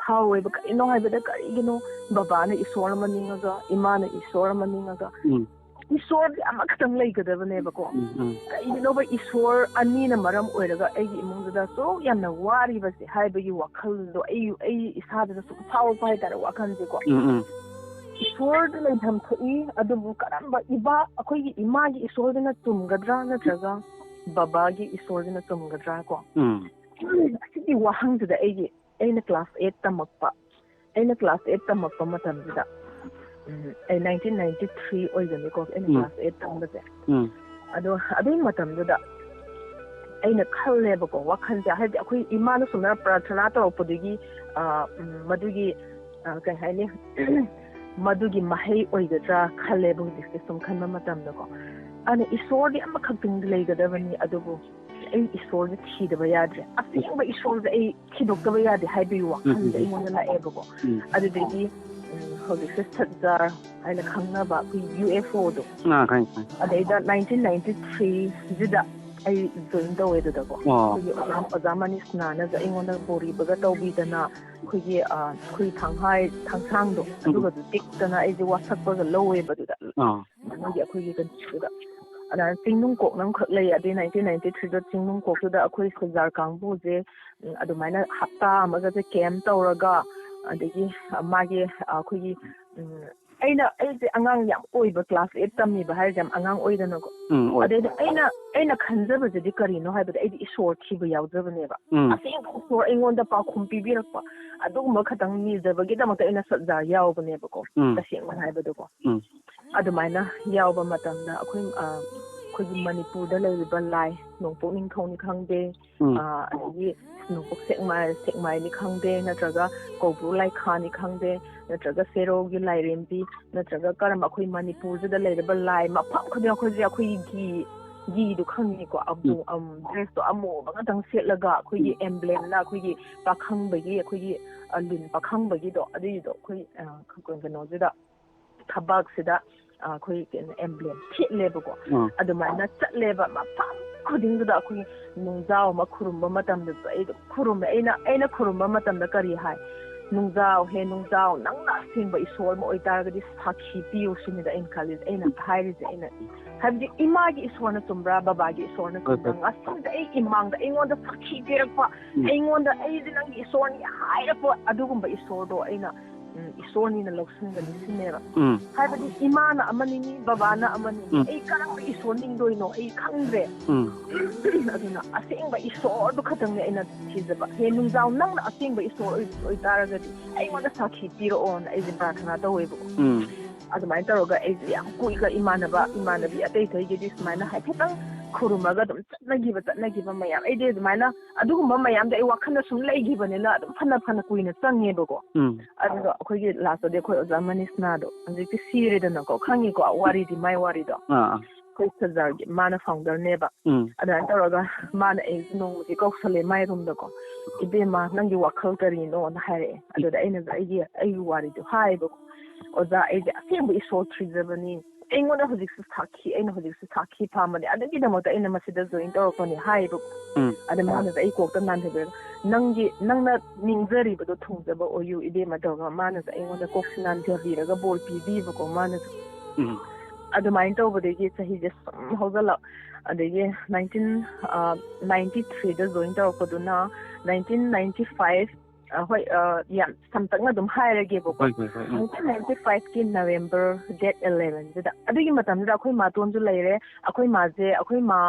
ꯐꯥꯎꯋꯦꯕ꯫ ꯀꯔꯤꯅꯣ ꯍꯥꯏꯕꯗ, ꯀꯔꯤꯒꯤꯅꯣ ꯕꯕꯥꯅ ꯏꯁꯣꯔ ꯑꯃ ꯅꯤꯡꯉꯒ, ꯏꯃꯥꯅ ꯏꯁꯣꯔ ꯑꯃ ꯅꯤꯡꯉꯒ, ꯎꯝ ꯏꯁꯣꯔꯗꯤ ꯑꯃꯈꯛꯇꯪ ꯂꯩꯒꯗꯕꯅꯦꯕꯀꯣ꯫ ꯎꯝ ꯎꯝ ꯀꯩꯒꯤꯅꯣꯕ ꯏꯁꯣꯔ ꯑꯅꯤꯅ ꯃꯔꯝ ꯑꯣꯏꯔꯒ ꯑꯩꯒꯤ ꯏꯃꯨꯡꯗꯨꯗ ꯑꯁꯨꯛ ꯌꯥꯝꯅ ꯋꯥꯔꯤꯕꯁꯦ ꯍꯥꯏꯕꯒꯤ ꯋꯥꯈꯜꯗꯣ ꯑꯩ, ꯑꯩ ꯏꯁꯥꯗꯨꯗ ꯁꯨꯝ ꯐꯥꯎꯔꯛꯄ ꯍꯥꯏꯇꯥꯔꯦ, ꯋꯥꯈꯜꯁꯦꯀꯣ꯫ ꯎꯝ ꯎꯝ ꯏꯁꯣꯔꯗꯤ ꯂꯩꯐꯝ ꯊꯣꯛꯏ, ꯑꯗꯨꯕꯨ ꯀꯔꯝꯕ ꯏꯕꯥ, ꯑꯩꯈꯣꯏꯒꯤ ꯏꯃꯥꯒꯤ ꯏꯁꯣꯔꯗꯨꯅ ꯆꯨꯝꯒꯗ꯭ꯔꯥ ꯅꯠꯇ꯭ꯔꯒ ꯕꯕꯥꯒꯤ ꯏꯁꯣꯔꯗꯨꯅ ꯆꯨꯝꯒꯗ꯭ꯔꯥ ꯀꯣ? ꯎꯝ ꯑꯁꯤꯒꯤ ꯋꯥꯍꯪꯁꯤꯗ ꯑꯩꯒꯤ, ꯑꯩꯅ ꯀ꯭ꯂꯥꯁ ꯑꯦꯠ ꯇꯝꯃꯛꯄ, ꯑꯩꯅ ꯀ꯭ꯂꯥꯁ ꯑꯦꯠ ꯇꯝꯃꯛꯄ ꯃꯇꯝꯁꯤꯗ, ꯎꯝ, ꯑꯩ ꯅꯥꯏꯟꯇꯤꯟ ꯅꯥꯏꯟꯇꯤ ꯊ꯭ꯔꯤ ꯑꯣꯏꯒꯅꯤꯀꯣ ꯑꯩꯅ ꯎꯝ꯫ ꯀ꯭ꯂꯥꯁ ꯑꯦꯠ ꯇꯝꯕꯁꯦ꯫ ꯎꯝ ꯑꯗꯣ ꯑꯗꯨꯒꯤ ꯃꯇꯝꯗꯨꯗ ꯑꯩꯅ ꯈꯜꯂꯦꯕꯀꯣ, ꯋꯥꯈꯜꯁꯦ, ꯍꯥꯏꯕꯗꯤ ꯑꯩꯈꯣꯏ ꯏꯃꯥꯅ ꯁꯨꯃꯥꯏꯅ ꯄ꯭ꯔꯥꯊꯅꯥ ꯇꯧꯔꯛꯄꯗꯨꯒꯤ, ꯑ, ꯎꯝ, ꯃꯗꯨꯒꯤ, ꯑ, ꯀꯩ ꯍꯥꯏꯅꯤ, ꯃꯗꯨꯒꯤ ꯃꯍꯩ ꯑꯣꯏꯒꯗ꯭ꯔꯥ ꯈꯜꯂꯦꯕ ꯍꯧꯖꯤꯛꯁꯦ ꯁꯨꯝ ꯈꯟꯕ ꯃꯇꯝꯗꯀꯣ꯫ ꯑꯗꯨꯅ ꯏꯁꯣꯔꯗꯤ ꯑꯃꯈꯛꯇꯪꯗꯤ ꯂꯩꯒꯗꯕꯅꯤ, ꯑꯗꯨꯕꯨ ꯑꯩ ꯏꯁꯣꯔꯁꯦ ꯊꯤꯗꯕ ꯌꯥꯗ꯭ꯔꯦ, ꯑꯁꯦꯡꯕ ꯏꯁꯣꯔꯁꯦ ꯑꯩ ꯊꯤꯗꯣꯛꯇꯕ ꯌꯥꯗꯦ ꯍꯥꯏꯕꯒꯤ ꯋꯥꯈꯜꯁꯦ ꯎꯝ꯫ ꯑꯩꯉꯣꯟꯗ ꯂꯥꯛꯑꯦꯕꯀꯣ꯫ ꯎꯝ꯫ ꯑꯗꯨꯗꯒꯤ, ꯎꯝ, ꯍꯧꯖꯤꯛꯁꯦ ꯁꯠꯖꯥꯔ ꯍꯥꯏꯅ ꯈꯪꯅꯕ ꯑꯩꯈꯣꯏ ꯌꯨ ꯑꯦꯐ ꯑꯣꯗꯣ, ꯑꯥ ꯈꯪꯉꯦ ꯈꯪꯉꯦ ꯑꯗꯩꯗ ꯅꯥꯏꯟꯇꯤꯟ ꯅꯥꯏꯟꯇꯤ ꯊ꯭ꯔꯤꯁꯤꯗ ꯑꯩ ꯖꯣꯏꯟ ꯇꯧꯋꯦ ꯑꯗꯨꯗꯀꯣ꯫ ꯑꯣ ꯑꯩꯈꯣꯏꯒꯤ ꯑꯣꯖꯥ, ꯑꯣꯖꯥ ꯃꯅꯤꯁꯅꯥꯅꯁꯨ ꯑꯩꯉꯣꯟꯗ ꯕꯣꯔꯤꯕꯒ ꯇꯧꯕꯤꯗꯅ, ꯑꯩꯈꯣꯏꯒꯤ, ꯑ, ꯑꯩꯈꯣꯏ ꯊꯥꯡꯍꯥꯏ ꯊꯥꯡꯁꯥꯡꯗꯣ ꯑꯗꯨꯒꯗꯨ ꯇꯦꯛꯇꯅ ꯑꯩꯁꯦ ꯋꯥꯁꯛꯄꯒ ꯂꯧꯋꯦꯕ ꯑꯗꯨꯗ꯫ ꯑꯥ ꯃꯣꯏꯒꯤ ꯑꯩꯈꯣꯏꯒꯤ ꯀꯩꯅꯣꯗ ꯑꯗꯨꯃꯥꯏꯅ ꯆꯤꯡꯅꯨꯡ ꯀꯣꯛꯅ ꯑꯃꯈꯛ ꯂꯩ꯫ ꯑꯗꯩ ꯅꯥꯏꯟꯇꯤꯟ ꯅꯥꯏꯟꯇꯤ ꯊ꯭ꯔꯤꯗ ꯆꯤꯡꯅꯨꯡ ꯀꯣꯛꯇꯨꯗ ꯑꯩꯈꯣꯏ ꯁꯣꯜꯖꯥꯔ ꯀꯥꯡꯕꯨꯁꯦ, ꯎꯝ, ꯑꯗꯨꯃꯥꯏꯅ ꯍꯞꯇꯥ ꯑꯃꯒꯁꯦ ꯀꯦꯝ ꯇꯧꯔꯒ, ꯑꯗꯒꯤ ꯃꯥꯒꯤ ꯑꯩꯈꯣꯏꯒꯤ, ꯎꯝ, ꯑꯩꯅ, ꯑꯩꯁꯦ ꯑꯉꯥꯡ ꯌꯥꯝ ꯑꯣꯏꯕ, ꯀ꯭ꯂꯥꯁ ꯑꯦꯠ ꯇꯝꯃꯤꯕ ꯍꯥꯏꯁꯦ ꯌꯥꯝ ꯑꯉꯥꯡ ꯑꯣꯏꯗꯅꯀꯣ꯫ ꯎꯝ ꯑꯣꯏ ꯑꯗꯩꯗ ꯑꯩꯅ, ꯑꯩꯅ ꯈꯟꯖꯕꯁꯤꯗꯤ ꯀꯔꯤꯅꯣ ꯍꯥꯏꯕꯗ, ꯑꯩꯗꯤ ꯏꯁꯣꯔ ꯊꯤꯕ ꯌꯥꯎꯖꯕꯅꯦꯕ꯫ ꯎꯝ ꯑꯁꯦꯡꯕ ꯏꯁꯣꯔ ꯑꯩꯉꯣꯟꯗ ꯄꯥꯎꯈꯨꯝ ꯄꯤꯕꯤꯔꯛꯄ ꯑꯗꯨꯒꯨꯝꯕ ꯈꯛꯇꯪ ꯅꯤꯖꯕꯒꯤꯗꯃꯛꯇ ꯑꯩꯅ ꯁꯠꯖꯥꯔ ꯌꯥꯎꯕꯅꯦꯕꯀꯣ꯫ ꯎꯝ ꯇꯁꯦꯡꯅ ꯍꯥꯏꯕꯗꯀꯣ꯫ ꯎꯝ ꯑꯗꯨꯃꯥꯏꯅ ꯌꯥꯎꯕ ꯃꯇꯝꯗ ꯑꯩꯈꯣꯏ, ꯑ, ꯑꯩꯈꯣꯏꯒꯤ ꯃꯅꯤꯄꯨꯔꯗ ꯂꯩꯔꯤꯕ ꯂꯥꯏ, ꯅꯣꯡꯄꯣꯛ ꯅꯤꯡꯊꯧꯅꯤ ꯈꯪꯗꯦ, ꯎꯝ ꯑ, ꯑꯗꯒꯤ ꯅꯣꯡꯄꯣꯛ ꯁꯦꯛꯃꯥꯏ, ꯁꯦꯛꯃꯥꯏꯅꯤ ꯈꯪꯗꯦ, ꯅꯠꯇ꯭ꯔꯒ ꯀꯧꯕ꯭ꯔꯨ ꯂꯥꯏꯈꯥꯅꯤ ꯈꯪꯗꯦ, ꯅꯠꯇ꯭ꯔꯒ ꯁꯦꯔꯧꯒꯤ ꯂꯥꯏꯔꯦꯝꯕꯤ, ꯅꯠꯇ꯭ꯔꯒ ꯀꯔꯝꯕ ꯑꯩꯈꯣꯏ ꯃꯅꯤꯄꯨꯔꯁꯤꯗ ꯂꯩꯔꯤꯕ ꯂꯥꯏ ꯃꯐꯝ ꯈꯨꯗꯤꯡꯃꯛ ꯑꯩꯈꯣꯏꯁꯦ ꯑꯩꯈꯣꯏꯒꯤ ꯘꯤ, ꯘꯤꯗꯨ ꯈꯪꯉꯤꯀꯣ, ꯑꯕꯨ-, ꯎꯝ, ꯗ꯭ꯔꯦꯁꯇꯣ ꯑꯃꯨꯕ ꯉꯥꯛꯇꯪ ꯁꯦꯠꯂꯒ ꯑꯩꯈꯣꯏꯒꯤ ꯑꯦꯝꯕ꯭ꯂꯦꯝꯅ ꯑꯩꯈꯣꯏꯒꯤ ꯄꯥꯈꯪꯕꯒꯤ, ꯑꯩꯈꯣꯏꯒꯤ, ꯑ, ꯂꯤꯟ ꯄꯥꯈꯪꯕꯒꯤꯗꯣ ꯑꯗꯨꯒꯤꯗꯣ ꯑꯩꯈꯣꯏ, ꯑ, ꯀꯩꯅꯣꯁꯤꯗ ꯊꯕꯥꯛꯁꯤꯗ ꯑꯩꯈꯣꯏ ꯀꯩꯅꯣ emblem ꯊꯦꯠꯂꯦꯕꯀꯣ꯫ ꯑꯗꯨꯃꯥꯏꯅ ꯆꯠꯂꯦꯕ ꯃꯐꯝ ꯈꯨꯗꯤꯡꯗꯨꯗ꯫ ꯑꯩꯈꯣꯏ ꯅꯨꯡꯖꯥꯎ ꯑꯃ ꯈꯨꯔꯨꯝꯕ ꯃꯇꯝꯗꯁꯨ ꯑꯩ ꯑꯗꯨꯝ ꯈꯨꯔꯨꯝꯃꯦ꯫ ꯑꯩꯅ ꯑꯩꯅ ꯈꯨꯔꯨꯝꯕ ꯃꯇꯝꯗ ꯀꯔꯤ ꯍꯥꯏ? "ꯅꯨꯡꯖꯥꯎ, ꯍꯦ ꯅꯨꯡꯖꯥꯎ, ꯅꯪꯅ ꯑꯁꯦꯡꯕ ꯏꯁꯣꯔ ꯑꯃ ꯑꯣꯏꯇꯥꯔꯒꯗꯤ ꯁꯥꯈꯤ ꯄꯤꯌꯨ" ꯁꯤꯅꯤꯗ ꯑꯩꯅ ꯈꯜꯂꯤꯁꯦ, ꯑꯩꯅ ꯍꯥꯏꯔꯤꯁꯦ꯫ ꯑꯩꯅ ꯍꯥꯏꯕꯗꯤ ꯏꯃꯥꯒꯤ ꯏꯁꯣꯔꯅ ꯆꯨꯝꯕ꯭ꯔꯥ, ꯕꯕꯥꯒꯤ ꯏꯁꯣꯔꯅ ꯆꯨꯝꯕ꯭ꯔꯥ? ꯉꯁꯤꯗ ꯑꯩ ꯏꯃꯥꯡꯗ ꯑꯩꯉꯣꯟꯗ ꯁꯥꯈꯤ ꯄꯤꯔꯛꯄ, ꯑꯩꯉꯣꯟꯗ "ꯑꯩꯁꯦ ꯅꯪꯒꯤ ꯏꯁꯣꯔꯅꯤ" ꯍꯥꯏꯔꯛꯄ ꯑꯗꯨꯒꯨꯝꯕ ꯏꯁꯣꯔꯗꯣ ꯑꯩꯅ ꯎꯝ, ꯏꯁꯣꯔꯅꯤꯅ ꯂꯧꯁꯤꯟꯒꯅꯤ ꯁꯤꯅꯦꯕ꯫ ꯍꯥꯏꯕꯗꯤ ꯏꯃꯥꯅ ꯑꯃꯅꯤ, ꯕꯕꯥꯅ ꯑꯃꯅꯤ꯫ ꯎꯝ꯫ ꯑꯩ ꯀꯔꯝꯕ ꯏꯁꯣꯔ ꯅꯤꯡꯗꯣꯏꯅꯣ ꯑꯩ ꯈꯪꯗ꯭ꯔꯦ꯫ ꯎꯝ꯫ ꯑꯗꯨꯅ ꯑꯁꯦꯡꯕ ꯏꯁꯣꯔꯗꯨ ꯈꯛꯇꯪꯅꯦ ꯑꯩꯅ ꯊꯤꯖꯕ꯫ "ꯍꯦ ꯅꯨꯡꯖꯥꯎ, ꯅꯪꯅ ꯑꯁꯦꯡꯕ ꯏꯁꯣꯔ ꯑꯣꯏ-, ꯑꯣꯏꯇꯥꯔꯒꯗꯤ ꯑꯩꯉꯣꯟꯗ ꯁꯥꯈꯤ ꯄꯤꯔꯛꯑꯣꯅ" ꯑꯩꯁꯦ ꯄ꯭ꯔꯥꯊꯅꯥ ꯇꯧꯋꯦꯕꯀꯣ꯫ ꯎꯝ꯫ ꯑꯗꯨꯃꯥꯏꯅ ꯇꯧꯔꯒ ꯑꯩꯁꯦ ꯌꯥꯝ ꯀꯨꯏꯒ ꯏꯃꯥꯟꯅꯕ, ꯏꯃꯥꯟꯅꯕꯤ ꯑꯇꯩ ꯑꯇꯩꯒꯤꯗꯤ ꯁꯨꯃꯥꯏꯅ ꯍꯥꯏꯐꯦꯠꯇꯪ ꯈꯨꯔꯨꯝꯃꯒ ꯑꯗꯨꯝ ꯆꯠꯅꯈꯤꯕ, ꯆꯠꯅꯈꯤꯕ ꯃꯌꯥꯝ꯫ ꯑꯩꯗꯤ ꯑꯗꯨꯃꯥꯏꯅ ꯑꯗꯨꯒꯨꯝꯕ ꯃꯌꯥꯝꯗꯣ ꯑꯩ ꯋꯥꯈꯜꯗ ꯁꯨꯝ ꯂꯩꯈꯤꯕꯅꯤꯅ ꯑꯗꯨꯝ ꯐꯅ ꯐꯅ ꯀꯨꯏꯅ ꯆꯪꯉꯦꯕꯀꯣ꯫ ꯎꯝ꯫ ꯑꯗꯨꯒ ꯑꯩꯈꯣꯏꯒꯤ last ꯇꯗꯤ ꯑꯩꯈꯣꯏ ꯑꯣꯖꯥ ꯃꯅꯤꯁꯅꯥꯗꯣ ꯍꯧꯖꯤꯛꯇꯤ ꯁꯤꯔꯦꯗꯅꯀꯣ, ꯈꯪꯉꯤꯀꯣ ꯋꯥꯔꯤꯗꯤ, ꯃꯥꯏ ꯋꯥꯔꯤꯗꯣ꯫ ꯑꯥ, ꯑꯥ꯫ ꯑꯩꯈꯣꯏ ꯁꯖꯥꯔꯒꯤ, ꯃꯥꯅ founder ꯅꯦꯕ꯫ ꯎꯝ꯫ ꯑꯗꯨꯃꯥꯏꯅ ꯇꯧꯔꯒ ꯃꯥꯅ ꯑꯩꯁꯦ ꯅꯣꯡꯃꯗꯤ ꯀꯧꯁꯜꯂꯦ ꯃꯥꯏ room ꯗꯀꯣ꯫ "ꯏꯕꯦꯝꯃ, ꯅꯪꯒꯤ ꯋꯥꯈꯜ ꯀꯔꯤꯅꯣꯅ?" ꯍꯥꯏꯔꯛꯑꯦ꯫ ꯑꯗꯨꯗ ꯑꯩꯅꯁꯨ ꯑꯩꯒꯤ, ꯑꯩꯒꯤ ꯋꯥꯔꯤꯗꯣ ꯍꯥꯏꯌꯦꯕꯀꯣ꯫ "ꯑꯣꯖꯥ, ꯑꯩꯁꯦ ꯑꯁꯦꯡꯕ ꯏꯁꯣꯔ ꯊꯤꯖꯕꯅꯤ꯫ ꯑꯩꯉꯣꯟꯗ ꯍꯧꯖꯤꯛꯁꯨ ꯁꯥꯈꯤ, ꯑꯩꯅ ꯍꯧꯖꯤꯛꯁꯨ ꯁꯥꯈꯤ ꯐꯝꯕꯅꯦ꯫ ꯑꯗꯨꯒꯤꯗꯃꯛꯇ ꯑꯩꯅ ꯃꯁꯤꯗ join ꯇꯧꯔꯛꯄꯅꯦ" ꯍꯥꯏꯌꯦꯕꯀꯣ꯫ ꯎꯝ꯫ ꯑꯗ ꯃꯥꯅꯁꯨ ꯑꯩ ꯀꯣꯛꯇ ꯅꯥꯟꯊꯕꯤꯔꯒ, "ꯅꯪꯒꯤ, ꯅꯪꯅ ꯅꯤꯡꯖꯔꯤꯕꯗꯣ ꯊꯨꯡꯖꯕ ꯑꯣꯏꯌꯨ ꯏꯕꯦꯝꯃ" ꯇꯧꯔꯒ ꯃꯥꯅꯁꯨ ꯑꯩꯉꯣꯟꯗ ꯀꯣꯛꯁꯤ ꯅꯥꯟꯊꯕꯤꯔꯒ ꯕꯣꯔ ꯄꯤꯕꯤꯕꯀꯣ ꯃꯥꯅꯁꯨ꯫ ꯎꯝ꯫ ꯑꯗꯨꯃꯥꯏꯅ ꯇꯧꯕꯗꯒꯤ ꯆꯍꯤꯁꯦ ꯁꯨꯝ ꯍꯧꯖꯤꯜꯂꯛ, ꯑꯗꯒꯤ nineteen, ꯑ, ninety three ꯗ join ꯇꯧꯔꯛꯄꯗꯨꯅ nineteen ninety five, ꯑ, ꯍꯣꯏ, ꯑ, ꯌꯥꯝ ꯁꯝꯇꯛꯅ ꯑꯗꯨꯝ ꯍꯥꯏꯔꯒꯦꯕꯀꯣ꯫ ꯍꯣꯏ, ꯍꯣꯏ, ꯍꯣꯏ, ꯎꯝ꯫ Nineteen ninety five ꯀꯤ November date eleven ꯁꯤꯗ꯫ ꯑꯗꯨꯒꯤ ꯃꯇꯝꯗꯨꯗ ꯑꯩꯈꯣꯏ ꯃꯥꯇꯣꯟꯁꯨ ꯂꯩꯔꯦ꯫ ꯑꯩꯈꯣꯏ ꯃꯥꯁꯦ, ꯑꯩꯈꯣꯏ ꯃꯥ,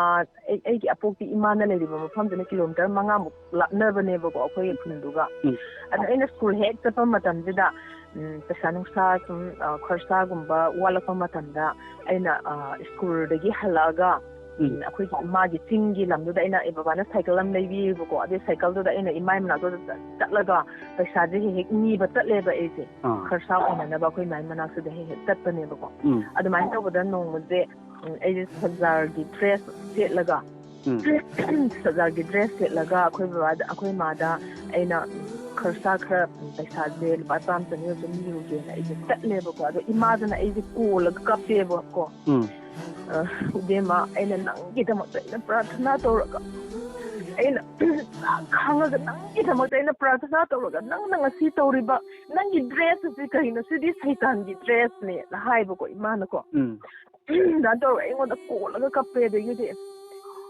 ꯑꯩ, ꯑꯩꯒꯤ ꯑꯄꯣꯛꯄꯤ ꯏꯃꯥꯅ ꯂꯩꯔꯤꯕ ꯃꯐꯝꯗꯨꯅ kilometre ꯃꯉꯥꯃꯨꯛ ꯂꯥꯞꯅꯕꯅꯦꯕꯀꯣ ꯑꯩꯈꯣꯏꯒꯤ ꯈꯨꯟꯗꯨꯒ꯫ ꯎꯝ꯫ ꯑꯗ ꯑꯩꯅ school ꯍꯦꯛ ꯆꯠꯄ ꯃꯇꯝꯁꯤꯗ, ꯎꯝ, ꯄꯩꯁꯥ ꯅꯨꯡꯁꯥ ꯁꯨꯝ, ꯑ, ꯈꯔꯁꯥꯒꯨꯝꯕ ꯋꯥꯠꯂꯛꯄ ꯃꯇꯝꯗ ꯑꯩꯅ, ꯑ, school ꯗꯒꯤ ꯍꯜꯂꯛꯑꯒ, ꯎꯝ꯫ ꯎꯝ, ꯑꯩꯈꯣꯏꯒꯤ ꯃꯥꯒꯤ ꯆꯤꯡꯒꯤ ꯂꯝꯗꯨꯗ ꯑꯩꯅ, ꯑꯩ ꯕꯕꯥꯅ cycle ꯑꯃ ꯂꯩꯕꯤꯌꯦꯕꯀꯣ, ꯑꯗꯨ cycle ꯗꯨꯗ ꯑꯩꯅ ꯏꯃꯥꯏ ꯃꯅꯥꯛꯇꯨꯗ ꯆꯠ-, ꯆꯠꯂꯒ ꯄꯩꯁꯥꯁꯦ ꯍꯦꯛ ꯍꯦꯛ ꯅꯤꯕ ꯆꯠꯂꯦꯕ ꯑꯩꯁꯦ꯫ ꯑꯥ꯫ ꯈꯔꯁꯥ ꯑꯣꯏꯅꯅꯕ ꯑꯩꯈꯣꯏ ꯏꯃꯥꯏ ꯃꯅꯥꯛꯇꯨꯗ ꯍꯦꯛ ꯍꯦꯛ ꯆꯠꯄꯅꯦꯕꯀꯣ꯫ ꯎꯝ꯫ ꯑꯗꯨꯃꯥꯏꯅ ꯇꯧꯕꯗ ꯅꯣꯡꯃꯁꯦ, ꯎꯝ, ꯑꯩꯁꯦ ꯁꯖꯥꯔꯒꯤ dress ꯁꯦꯠꯂꯒ, ꯎꯝ꯫ ꯁꯖꯥꯔꯒꯤ dress ꯁꯦꯠꯂꯒ ꯑꯩꯈꯣꯏ ꯕꯕꯥꯗ, ꯑꯩꯈꯣꯏ ꯃꯥꯗ ꯑꯩꯅ, ꯎꯝ, ꯈꯔꯁꯥ ꯈꯔ ꯄꯩꯁꯥꯁꯦ ꯂꯨꯄꯥ ꯆꯥꯝꯃ ꯆꯅꯤ ꯑꯣꯏꯔꯁꯨ ꯅꯤꯔꯨꯒꯦꯅ ꯑꯩꯁꯦ ꯆꯠꯂꯦꯕꯀꯣ꯫ ꯑꯗꯣ ꯏꯃꯥꯗꯨꯅ ꯑꯩꯁꯦ ꯀꯣꯜꯂꯒ ꯀꯞꯄꯦꯕꯀꯣ꯫ ꯎꯝ "ꯑ, ꯏꯕꯦꯝꯃ, ꯑꯩꯅ ꯅꯪꯒꯤꯗꯃꯛꯇ ꯑꯩꯅ ꯄ꯭ꯔꯥꯊꯅꯥ ꯇꯧꯔꯒ, ꯑꯩꯅ ꯆꯥꯛ ꯈꯥꯡꯉꯒ ꯅꯪꯒꯤꯗꯃꯛꯇ ꯑꯩꯅ ꯄ꯭ꯔꯥꯊꯅꯥ ꯇꯧꯔꯒ, ꯅꯪꯅ ꯉꯁꯤ ꯇꯧꯔꯤꯕ ꯅꯪꯒꯤ ꯗ꯭ꯔꯦꯁ ꯑꯁꯤ ꯀꯩꯅꯣ? ꯁꯤꯗꯤ ꯁꯩꯇꯥꯟꯒꯤ ꯗ꯭ꯔꯦꯁꯅꯦꯅ" ꯍꯥꯏꯕꯀꯣ ꯏꯃꯥꯅꯀꯣ꯫ ꯎꯝ ꯑꯗꯨꯃꯥꯏꯅ ꯇꯧꯔꯒ ꯑꯩꯉꯣꯟꯗ ꯀꯣꯜꯂꯒ ꯀꯞꯄꯦ꯫ ꯑꯗꯒꯤꯗꯤ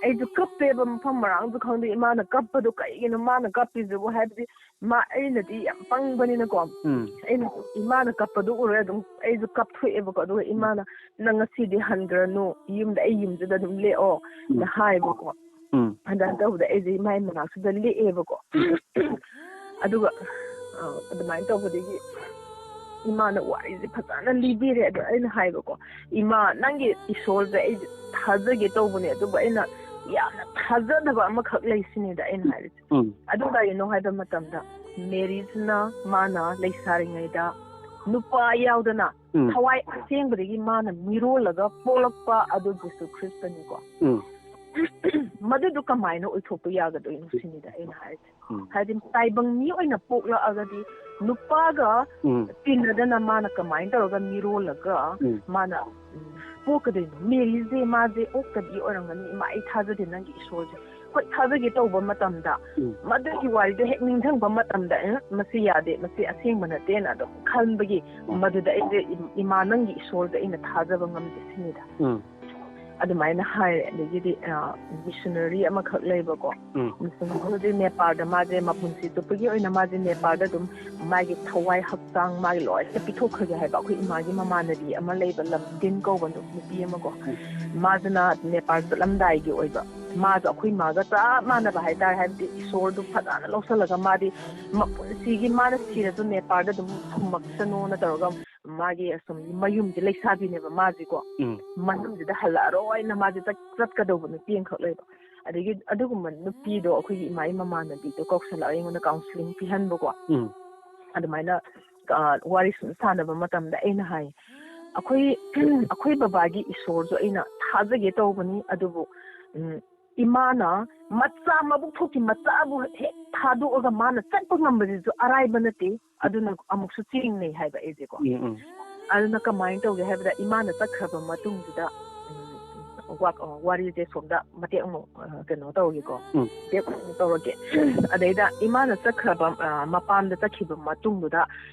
ꯑꯩꯁꯨ ꯀꯞꯄꯦꯕ, ꯃꯐꯝ ꯃꯔꯥꯡꯁꯨ ꯈꯪꯗꯦ꯫ ꯏꯃꯥꯅ ꯀꯞꯄꯗꯣ ꯀꯩꯒꯤꯅꯣ ꯃꯥꯅ ꯀꯞꯄꯤꯁꯤꯕꯨ? ꯍꯥꯏꯕꯗꯤ ꯃꯥ, ꯑꯩꯅꯗꯤ ꯌꯥꯝ ꯄꯪꯕꯅꯤꯅꯀꯣ꯫ ꯎꯝ ꯑꯩꯅ ꯏꯃꯥꯅ ꯀꯞꯄꯗꯣ ꯎꯔꯒ ꯑꯗꯨꯝ ꯑꯩꯁꯨ ꯀꯞꯊꯣꯛꯑꯦꯕꯀꯣ꯫ ꯑꯗꯨꯒ ꯏꯃꯥꯅ, "ꯅꯪ ꯉꯁꯤꯗꯤ ꯍꯟꯈ꯭ꯔꯅꯨ, ꯌꯨꯝꯗ, ꯑꯩ ꯌꯨꯝꯁꯤꯗ ꯑꯗꯨꯝ ꯂꯦꯛꯑꯣ" ꯎꯝ ꯅ ꯍꯥꯏꯕꯀꯣ꯫ ꯎꯝ ꯑꯗꯨꯃꯥꯏꯅ ꯇꯧꯕꯗ ꯑꯩꯁꯦ ꯏꯃꯥꯒꯤ ꯃꯅꯥꯛꯁꯤꯗ ꯂꯦꯛꯑꯦꯕꯀꯣ꯫ ꯑꯗꯨꯒ ꯑ, ꯑꯗꯨꯃꯥꯏꯅ ꯇꯧꯕꯗꯒꯤ ꯏꯃꯥꯅ ꯋꯥꯔꯤꯁꯦ ꯐꯖꯅ ꯂꯤꯕꯤꯔꯦ꯫ ꯑꯗꯣ ꯑꯩꯅ ꯍꯥꯏꯕꯀꯣ, "ꯏꯃꯥ, ꯅꯪꯒꯤ ꯏꯁꯣꯔꯁꯦ ꯑꯩ ꯊꯥꯖꯒꯦ ꯇꯧꯕꯅꯦ, ꯑꯗꯨꯕꯨ ꯑꯩꯅ ꯌꯥꯝꯅ ꯊꯥꯖꯗꯕ ꯑꯃꯈꯛ ꯂꯩ" ꯁꯤꯅꯤꯗ ꯑꯩꯅ ꯍꯥꯏꯔꯤꯁꯦ꯫ ꯎꯝ ꯑꯗꯨ ꯀꯔꯤꯅꯣ ꯍꯥꯏꯕ ꯃꯇꯝꯗ, ꯃꯦꯔꯤꯁꯤꯅ ꯃꯥꯅ ꯂꯩꯁꯥꯔꯤꯉꯩꯗ ꯅꯨꯄꯥ ꯌꯥꯎꯗꯅ ꯎꯝ ꯊꯋꯥꯏ ꯑꯁꯦꯡꯕꯗꯒꯤ ꯃꯥꯅ ꯃꯤꯔꯣꯜꯂꯒ ꯄꯣꯛꯂꯛꯄ ꯑꯗꯨ ꯖꯤꯁꯨ ꯈ꯭ꯔꯤꯁꯇꯅꯤꯀꯣ꯫ ꯎꯝ ꯃꯗꯨꯗꯣ ꯀꯃꯥꯏꯅ ꯑꯣꯏꯊꯣꯛꯄ ꯌꯥꯒꯗꯣꯏꯅꯣ ꯁꯤꯅꯤꯗ ꯑꯩꯅ ꯍꯥꯏꯔꯤꯁꯦ꯫ ꯎꯝ ꯍꯥꯏꯗꯤ ꯇꯥꯏꯕꯪ ꯃꯤ ꯑꯣꯏꯅ ꯄꯣꯛꯂꯛꯑꯒꯗꯤ ꯅꯨꯄꯥꯒ ꯎꯝ ꯇꯤꯟꯅꯗꯅ ꯃꯥꯅ ꯀꯃꯥꯏꯅ ꯇꯧꯔꯒ ꯃꯤꯔꯣꯜꯂꯒ ꯎꯝ ꯃꯥꯅ ꯎꯝ, ꯄꯣꯛꯀꯗꯣꯏꯅꯣ? ꯃꯦꯔꯤꯁꯦ ꯃꯥꯁꯦ ꯑꯣꯛꯇꯕꯤ ꯑꯣꯏꯔꯝꯒꯅꯤ, "ꯏꯃꯥ, ꯑꯩ ꯊꯥꯖꯗꯦ ꯅꯪꯒꯤ ꯏꯁꯣꯔꯁꯦ"꯫ ꯍꯣꯏ, ꯊꯥꯖꯒꯦ ꯇꯧꯕ ꯃꯇꯝꯗ ꯎꯝ ꯃꯗꯨꯒꯤ ꯋꯥꯔꯤꯗꯣ ꯍꯦꯛ ꯅꯤꯡꯁꯤꯡꯕ ꯃꯇꯝꯗ, "ꯑꯦ, ꯃꯁꯤ ꯌꯥꯗꯦ, ꯃꯁꯤ ꯑꯁꯦꯡꯕ ꯅꯠꯇꯦꯅ" ꯑꯗꯨꯝ ꯈꯟꯕꯒꯤ, ꯎꯝ ꯃꯗꯨꯗ ꯑꯩꯁꯦ ꯏꯝ-, "ꯏꯃꯥ, ꯅꯪꯒꯤ ꯏꯁꯣꯔꯁꯦ ꯑꯩꯅ ꯊꯥꯖꯕ ꯉꯝꯗꯦ" ꯁꯤꯅꯤꯗ꯫ ꯎꯝ ꯑꯗꯨꯃꯥꯏꯅ ꯍꯥꯏꯔꯦ꯫ ꯑꯗꯒꯤꯗꯤ ꯃꯤꯁꯅꯔꯤ ꯑꯃꯈꯛ ꯂꯩꯕꯀꯣ꯫ ꯎꯝ ꯃꯤꯁꯅꯔꯤꯗꯤ ꯅꯦꯄꯥꯜꯗ ꯃꯥꯁꯦ ꯃꯄꯨꯟꯁꯤ ꯆꯨꯞꯄꯒꯤ ꯑꯣꯏꯅ ꯃꯥꯁꯦ ꯅꯦꯄꯥꯜꯗ ꯑꯗꯨꯝ ꯃꯥꯒꯤ ꯊꯋꯥꯏ ꯍꯛꯆꯥꯡ ꯃꯥꯒꯤ ꯂꯣꯏꯅ ꯄꯤꯊꯣꯛꯈ꯭ꯔꯒꯦ ꯍꯥꯏꯕ ꯑꯩꯈꯣꯏ ꯏꯃꯥꯒꯤ ꯃꯃꯥꯟꯅꯕꯤ ꯑꯃ ꯂꯩꯕ, ꯂꯝꯗꯤꯟ ꯀꯧꯕ ꯅꯨ-, ꯅꯨꯄꯤ ꯑꯃꯀꯣ꯫ ꯃꯥꯁꯤꯅ ꯅꯦꯄꯥꯜ ꯆꯠꯂꯝꯗꯥꯏꯒꯤ ꯑꯣꯏꯕ, ꯃꯥꯁꯨ ꯑꯩꯈꯣꯏ ꯏꯃꯥꯒ ꯆꯞ ꯃꯥꯟꯅꯕ ꯍꯥꯏꯇꯥꯔꯦ꯫ ꯍꯥꯏꯕꯗꯤ ꯏꯁꯣꯔꯗꯨ ꯐꯖꯅ ꯂꯧꯁꯜꯂꯒ ꯃꯥꯗꯤ ꯃꯄꯨꯟꯁꯤꯒꯤ ꯃꯥꯅ ꯁꯤꯔꯁꯨ ꯅꯦꯄꯥꯜꯗ ꯑꯗꯨꯝ ꯊꯨꯝꯃꯛꯁꯅꯣꯅ ꯇꯧꯔꯒ ꯃꯥꯒꯤ ꯑꯁꯨꯝ ꯃꯌꯨꯝꯁꯦ, ꯂꯩꯁꯥꯕꯤꯅꯦꯕ ꯃꯥꯁꯤꯀꯣ꯫ ꯎꯝ ꯃꯌꯨꯝꯁꯤꯗ ꯍꯜꯂꯛꯑꯔꯣꯏꯅ ꯃꯥꯁꯦ ꯆꯠ-, ꯆꯠꯀꯗꯧꯕ ꯅꯨꯄꯤ ꯑꯃꯈꯛ ꯂꯩꯕ꯫ ꯑꯗꯒꯤ ꯑꯗꯨꯒꯨꯝꯕ ꯅꯨꯄꯤꯗꯣ ꯑꯩꯈꯣꯏꯒꯤ ꯏꯃꯥꯒꯤ ꯃꯃꯥꯟꯅꯕꯤꯗꯣ ꯀꯧꯁꯜꯂꯛꯑꯒ ꯑꯩꯉꯣꯟꯗ ꯀꯥꯎꯟꯁꯤꯂꯤꯡ ꯄꯤꯍꯟꯕꯀꯣ꯫ ꯎꯝ ꯑꯗꯨꯃꯥꯏꯅ ꯑ, ꯋꯥꯔꯤ ꯁꯨꯝ ꯁꯥꯟꯅꯕ ꯃꯇꯝꯗ ꯑꯩꯅ ꯍꯥꯏ, "ꯑꯩꯈꯣꯏ, ꯑꯩꯈꯣꯏ ꯕꯕꯥꯒꯤ ꯏꯁꯣꯔꯁꯨ ꯑꯩꯅ ꯊꯥꯖꯒꯦ ꯇꯧꯕꯅꯤ, ꯑꯗꯨꯕꯨ ꯎꯝ, ꯏꯃꯥꯅ ꯃꯆꯥ, ꯃꯕꯨꯛ ꯊꯣꯛꯀꯤ ꯃꯆꯥꯕꯨ ꯍꯦꯛ ꯊꯥꯗꯣꯛꯑꯒ ꯃꯥꯅ ꯆꯠꯄ ꯉꯝꯕꯁꯤꯁꯨ ꯑꯔꯥꯏꯕ ꯅꯠꯇꯦ꯫ ꯑꯗꯨꯅ ꯑꯃꯨꯛꯁꯨ ꯆꯤꯡꯅꯩ ꯍꯥꯏꯕ ꯑꯩꯁꯦꯀꯣ꯫ ꯎꯝ ꯎꯝ ꯑꯗꯨꯅ ꯀꯃꯥꯏꯅ ꯇꯧꯒꯦ ꯍꯥꯏꯕꯗ, ꯏꯃꯥꯅ ꯆꯠꯈ꯭ꯔꯕ ꯃꯇꯨꯡꯁꯤꯗ, ꯎꯝ, ꯋꯥ-, ꯋꯥꯔꯤꯁꯦ ꯁꯣꯝꯗ ꯃꯇꯦꯛ ꯑꯃꯨꯛ, ꯑ, ꯀꯩꯅꯣ ꯇꯧꯔꯒꯦꯀꯣ꯫ ꯎꯝ꯫ ꯃꯇꯦꯛ ꯑꯃꯨꯛ ꯇꯧꯔꯒꯦ꯫ ꯑꯗꯩꯗ ꯏꯃꯥꯅ ꯆꯠꯈ꯭ꯔꯕ, ꯑ, ꯃꯄꯥꯝꯗ ꯆꯠꯈꯤꯕ ꯃꯇꯨꯡꯗꯨꯗ,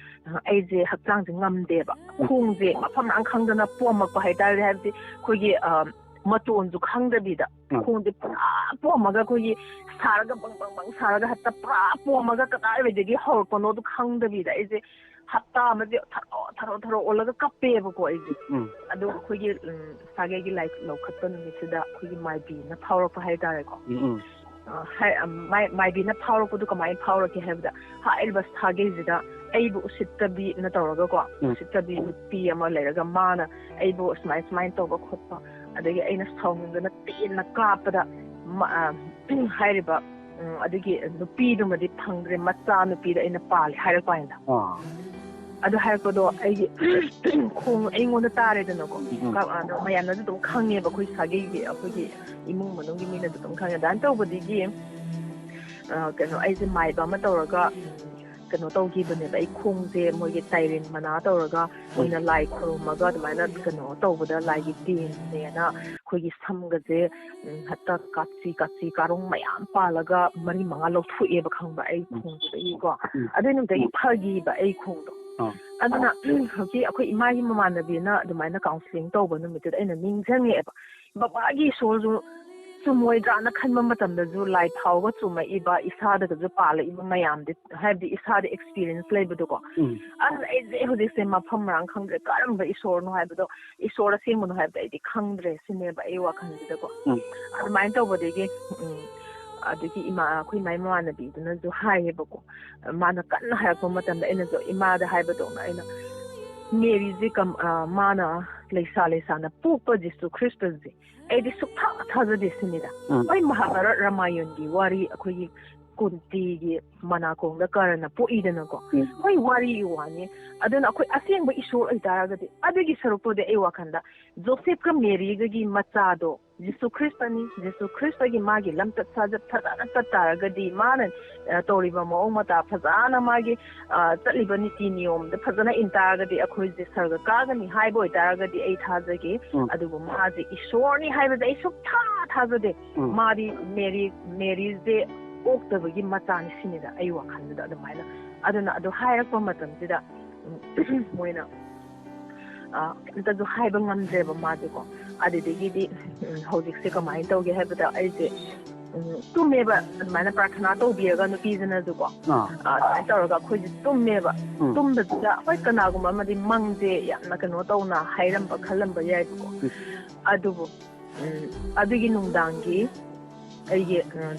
ꯑ, ꯑꯩꯁꯦ ꯍꯛꯆꯥꯡꯁꯦ ꯉꯝꯗꯦꯕ꯫ ꯎꯝ꯫ ꯈꯣꯡꯁꯦ ꯃꯐꯝ ꯃꯔꯥꯡ ꯈꯪꯗꯅ ꯄꯣꯝꯃꯛꯄ ꯍꯥꯏꯇꯥꯔꯦ꯫ ꯍꯥꯏꯕꯗꯤ ꯑꯩꯈꯣꯏꯒꯤ, ꯑ, ꯃꯇꯣꯟꯁꯨ ꯈꯪꯗꯕꯤꯗ, ꯎꯝ꯫ ꯈꯣꯡꯁꯦ ꯄꯨꯔꯥ ꯄꯣꯝꯃꯒ, ꯑꯩꯈꯣꯏꯒꯤ ꯁꯥꯔꯒ ꯕꯪ ꯕꯪ ꯕꯪ ꯁꯥꯔꯒ ꯍꯦꯛꯇ ꯄꯨꯔꯥ ꯄꯣꯝꯃꯒ ꯀꯗꯥꯏꯋꯥꯏꯗꯒꯤ ꯍꯧꯔꯛꯄꯅꯣꯗꯣ ꯈꯪꯗꯕꯤꯗ ꯑꯩꯁꯦ ꯍꯞꯇꯥ ꯑꯃꯁꯦ ꯊꯔꯣ ꯊꯔꯣ ꯊꯔꯣ ꯑꯣꯜꯂꯒ ꯀꯞꯄꯦꯕꯀꯣ ꯑꯩꯁꯦ꯫ ꯎꯝ꯫ ꯑꯗꯣ ꯑꯩꯈꯣꯏꯒꯤ, ꯎꯝ, ꯁꯥꯒꯩꯒꯤ ꯂꯥꯏ ꯂꯧꯈꯠꯄ ꯅꯨꯃꯤꯠꯁꯤꯗ ꯑꯩꯈꯣꯏꯒꯤ ꯃꯥꯏꯕꯤꯅ ꯐꯥꯎꯔꯛꯄ ꯍꯥꯏꯇꯥꯔꯦꯀꯣ꯫ ꯎꯝ ꯎꯝ ꯑ, ꯍꯥꯏ-, ꯑ, ꯃꯥꯏ-, ꯃꯥꯏꯕꯤꯅ ꯐꯥꯎꯔꯛꯄꯗꯨ ꯀꯃꯥꯏꯅ ꯐꯥꯎꯔꯛꯀꯦ ꯍꯥꯏꯕꯗ, ꯍꯥꯏꯔꯤꯕ ꯁꯥꯒꯩꯁꯤꯗ ꯑꯩꯕꯨ ꯎꯁꯤꯠꯇꯕꯤꯅ ꯇꯧꯔꯒꯀꯣ, ꯎꯝ꯫ ꯎꯁꯤꯠꯇꯕꯤ ꯅꯨꯄꯤ ꯑꯃ ꯂꯩꯔꯒ, ꯃꯥꯅ ꯑꯩꯕꯨ ꯁꯨꯃꯥꯏ ꯁꯨꯃꯥꯏꯅ ꯇꯧꯕ ꯈꯣꯠꯄ, ꯑꯗꯒꯤ ꯑꯩꯅ ꯁꯥꯎꯅꯤꯡꯗꯅ ꯇꯦꯟꯅ ꯀꯥꯞꯄꯗ, ꯃ-, ꯑ, ꯍꯥꯏꯔꯤꯕ, ꯎꯝ, ꯑꯗꯨꯒꯤ ꯅꯨꯄꯤꯗꯨꯃꯗꯤ ꯐꯪꯗ꯭ꯔꯦ, ꯃꯆꯥ ꯅꯨꯄꯤꯗ ꯑꯩꯅ ꯄꯥꯜꯂꯦ ꯍꯥꯏꯔꯛꯄ ꯍꯥꯏꯅ꯫ ꯑꯥ ꯑꯗꯨ ꯍꯥꯏꯔꯛꯄꯗꯣ ꯑꯩꯒꯤ ꯈꯣꯡ ꯑꯩꯉꯣꯟꯗ ꯇꯥꯔꯦꯗꯅꯀꯣ꯫ ꯎꯝ ꯎꯝ ꯀ-, ꯑꯗꯣ ꯃꯌꯥꯝꯅꯁꯨ ꯑꯗꯨꯝ ꯈꯪꯉꯦꯕ, ꯑꯩꯈꯣꯏ ꯁꯥꯒꯩꯒꯤ, ꯑꯩꯈꯣꯏꯒꯤ ꯏꯃꯨꯡ ꯃꯅꯨꯡꯒꯤ ꯃꯤꯅꯁꯨ ꯑꯗꯨꯝ ꯈꯪꯉꯦ꯫ ꯑꯗꯨꯃꯥꯏꯅ ꯇꯧꯕꯗꯒꯤ, ꯑ, ꯀꯩꯅꯣ, ꯑꯩꯁꯦ ꯃꯥꯏꯕ ꯑꯃ ꯇꯧꯔꯒ, ꯎꯝ, ꯀꯩꯅꯣ ꯇꯧꯈꯤꯕꯅꯦꯕ, ꯑꯩ ꯈꯣꯡꯁꯦ ꯃꯣꯏꯒꯤ ꯇꯥꯏꯔꯦꯟ ꯃꯅꯥ ꯇꯧꯔꯒ ꯃꯣꯏꯅ ꯂꯥꯏ ꯈꯨꯔꯨꯝꯃꯒ ꯑꯗꯨꯃꯥꯏꯅ ꯀꯩꯅꯣ ꯇꯧꯕꯗ, ꯂꯥꯏꯒꯤ ꯇꯦꯟꯅꯦꯅ ꯑꯩꯈꯣꯏꯒꯤ ꯁꯝꯒꯁꯦ, ꯎꯝ, ꯍꯦꯛꯇ ꯀꯥꯞꯁꯤ ꯀꯥꯞꯁꯤ ꯀꯥꯔꯣꯡ ꯃꯌꯥꯝ ꯄꯥꯜꯂꯒ ꯃꯔꯤ ꯃꯉꯥ ꯂꯧꯊꯣꯛꯑꯦꯕ, ꯈꯪꯕ꯭ꯔꯥ, ꯑꯩ ꯎꯝ꯫ ꯈꯣꯡꯗꯨꯗꯒꯤꯀꯣ꯫ ꯎꯝ꯫ ꯑꯗꯨꯏ ꯅꯨꯃꯤꯠꯇꯒꯤ ꯐꯈꯤꯕ ꯑꯩ ꯈꯣꯡꯗꯣ꯫ ꯑꯥ꯫ ꯑꯗꯨꯅ ꯍꯧꯖꯤꯛ ꯑꯩꯈꯣꯏ ꯏꯃꯥꯒꯤ ꯃꯃꯥꯟꯅꯕꯤꯅ ꯑꯗꯨꯃꯥꯏꯅ ꯀꯥꯎꯟꯁꯤꯂꯤꯡ ꯇꯧꯕ ꯅꯨꯃꯤꯠꯇꯨꯗ ꯑꯩꯅ ꯅꯤꯡꯁꯤꯡꯉꯛꯑꯦꯕ, ꯕꯕꯥꯒꯤ ꯏꯁꯣꯔꯁꯨ ꯆꯨꯝꯃꯣꯏꯗ꯭ꯔꯥꯅ ꯈꯟꯕ ꯃꯇꯝꯗꯁꯨ ꯂꯥꯏ ꯐꯥꯎꯒ ꯆꯨꯝꯃꯛꯏꯕ, ꯏꯁꯥꯗꯒꯁꯨ ꯄꯥꯜꯂꯛꯏꯕ ꯃꯌꯥꯝꯗꯤ, ꯍꯥꯏꯕꯗꯤ ꯏꯁꯥꯗ ꯑꯦꯛꯁꯄꯤꯔꯤꯌꯦꯟꯁ ꯂꯩꯕꯗꯣꯀꯣ꯫ ꯎꯝ꯫ ꯑꯗꯨꯅ ꯑꯩꯁꯦ ꯍꯧꯖꯤꯛꯁꯦ ꯃꯐꯝ ꯃꯔꯥꯡ ꯈꯪꯗ꯭ꯔꯦ, ꯀꯔꯝꯕ ꯏꯁꯣꯔꯅꯣ ꯍꯥꯏꯕꯗꯣ, ꯏꯁꯣꯔ ꯑꯁꯦꯡꯕꯅꯣ ꯍꯥꯏꯕꯗꯣ ꯑꯩꯗꯤ ꯈꯪꯗ꯭ꯔꯦ ꯁꯤꯅꯦꯕ ꯑꯩ ꯋꯥꯈꯜꯁꯤꯗꯀꯣ꯫ ꯎꯝ꯫ ꯑꯗꯨꯃꯥꯏꯅ ꯇꯧꯕꯗꯒꯤ, ꯎꯝ, ꯑꯗꯒꯤ ꯏꯃꯥ, ꯑꯩꯈꯣꯏ ꯏꯃꯥ ꯏꯃꯥꯟꯅꯕꯤꯗꯨꯅꯁꯨ ꯍꯥꯏꯌꯦꯕꯀꯣ, ꯃꯥꯅ ꯀꯟꯅ ꯍꯥꯏꯔꯛꯄ ꯃꯇꯝꯗ ꯑꯩꯅꯁꯨ ꯏꯃꯥꯗ ꯍꯥꯏꯕꯗꯧꯅ ꯑꯩꯅ, "ꯃꯦꯔꯤꯁꯦ ꯀꯝ-, ꯑ, ꯃꯥꯅ ꯂꯩꯁꯥ ꯂꯩꯁꯥꯅ ꯄꯣꯛꯄ ꯖꯤꯁꯨ ꯈ꯭ꯔꯤꯁꯇꯁꯦ ꯑꯩꯗꯤ ꯁꯨꯛꯊꯥ ꯊꯥꯖꯗꯦ" ꯁꯤꯅꯤꯗ꯫ ꯎꯝ꯫ ꯍꯣꯏ, ꯃꯍꯥꯚꯥꯔꯠ ꯔꯥꯃꯥꯌꯟꯒꯤ ꯋꯥꯔꯤ ꯑꯩꯈꯣꯏꯒꯤ ꯀꯨꯟꯇꯤꯒꯤ ꯃꯅꯥꯀꯣꯡꯗ ꯀꯔꯅ ꯄꯣꯛꯏꯗꯅꯀꯣ꯫ ꯎꯝ꯫ ꯍꯣꯏ, ꯋꯥꯔꯤꯒꯤ ꯋꯥꯅꯤ꯫ ꯑꯗꯨꯅ ꯑꯩꯈꯣꯏ ꯑꯁꯦꯡꯕ ꯏꯁꯣꯔ ꯑꯣꯏꯇꯥꯔꯒꯗꯤ, ꯑꯗꯨꯒꯤ ꯁꯔꯨꯛꯇꯨꯗꯤ ꯑꯩ ꯋꯥꯈꯜꯗ ꯖꯣꯁꯦꯐꯀ ꯃꯦꯔꯤꯒꯒꯤ ꯃꯆꯥꯗꯣ ꯖꯤꯁꯨ ꯈ꯭ꯔꯤꯁꯇꯅꯤ꯫ ꯖꯤꯁꯨ ꯈ꯭ꯔꯤꯁꯇꯒꯤ ꯃꯥꯒꯤ ꯂꯝꯆꯠ ꯁꯥꯖꯠ ꯐꯖꯅ ꯆꯠ ꯇꯥꯔꯒꯗꯤ, ꯃꯥꯅ, ꯑ, ꯇꯧꯔꯤꯕ ꯃꯑꯣꯡ ꯃꯇꯥ ꯐꯖꯅ, ꯃꯥꯒꯤ, ꯑ, ꯆꯠꯂꯤꯕ ꯅꯤꯇꯤ ꯅꯤꯌꯣꯝꯗ ꯐꯖꯅ ꯏꯟ ꯇꯥꯔꯒꯗꯤ, ꯑꯩꯈꯣꯏꯁꯦ ꯁꯔꯒ ꯀꯥꯒꯅꯤ ꯍꯥꯏꯕ ꯑꯣꯏꯇꯥꯔꯒꯗꯤ ꯑꯩ ꯊꯥꯖꯒꯦ꯫ ꯎꯝ꯫ ꯑꯗꯨꯕꯨ ꯃꯥꯁꯦ ꯏꯁꯣꯔꯅꯤ ꯍꯥꯏꯕꯁꯦ ꯑꯩ ꯁꯨꯛꯊꯥ ꯊꯥꯖꯗꯦ꯫ ꯎꯝ꯫ ꯃꯥꯗꯤ ꯃꯦꯔꯤ, ꯃꯦꯔꯤꯁꯦ ꯑꯣꯛꯇꯕꯒꯤ ꯃꯆꯥꯅꯤ ꯁꯤꯅꯤꯗ ꯑꯩ ꯋꯥꯈꯜꯗꯨꯗ ꯑꯗꯨꯃꯥꯏꯅ꯫ ꯑꯗꯨꯅ ꯑꯗꯨ ꯍꯥꯏꯔꯛꯄ ꯃꯇꯝꯁꯤꯗ, ꯎꯝ, ꯃꯣꯏꯅ, ꯑ, ꯀꯩꯝꯇꯁꯨ ꯍꯥꯏꯕ ꯉꯝꯗ꯭ꯔꯦꯕ ꯃꯥꯁꯦꯀꯣ꯫ ꯑꯗꯨꯗꯒꯤꯗꯤ, ꯎꯝ, ꯍꯧꯖꯤꯛꯁꯦ ꯀꯃꯥꯏꯅ ꯇꯧꯒꯦ ꯍꯥꯏꯕꯗ, ꯑꯩꯁꯦ, ꯎꯝ, ꯇꯨꯝꯃꯦꯕ, ꯑꯗꯨꯃꯥꯏꯅ ꯄ꯭ꯔꯥꯊꯅꯥ ꯇꯧꯕꯤꯔꯒ ꯅꯨꯄꯤꯁꯤꯅꯁꯨꯀꯣ꯫ ꯑꯥ꯫ ꯑ, ꯑꯗꯨꯃꯥꯏꯅ ꯇꯧꯔꯒ ꯑꯩꯈꯣꯏꯁꯦ ꯇꯨꯝꯃꯦꯕ꯫ ꯎꯝ꯫ ꯇꯨꯝꯕꯁꯤꯗ, ꯍꯣꯏ, ꯀꯅꯥꯒꯨꯝꯕ ꯑꯃꯗꯤ ꯃꯪꯁꯦ ꯌꯥꯝꯅ ꯀꯩꯅꯣ ꯇꯧꯅ ꯍꯥꯏꯔꯝꯕ ꯈꯜꯂꯝꯕ ꯌꯥꯏꯕꯀꯣ꯫ ꯎꯝ꯫ ꯑꯗꯨꯕꯨ, ꯎꯝ, ꯑꯗꯨꯒꯤ ꯅꯨꯡꯗꯥꯡꯒꯤ ꯑꯩꯒꯤ, ꯎꯝ,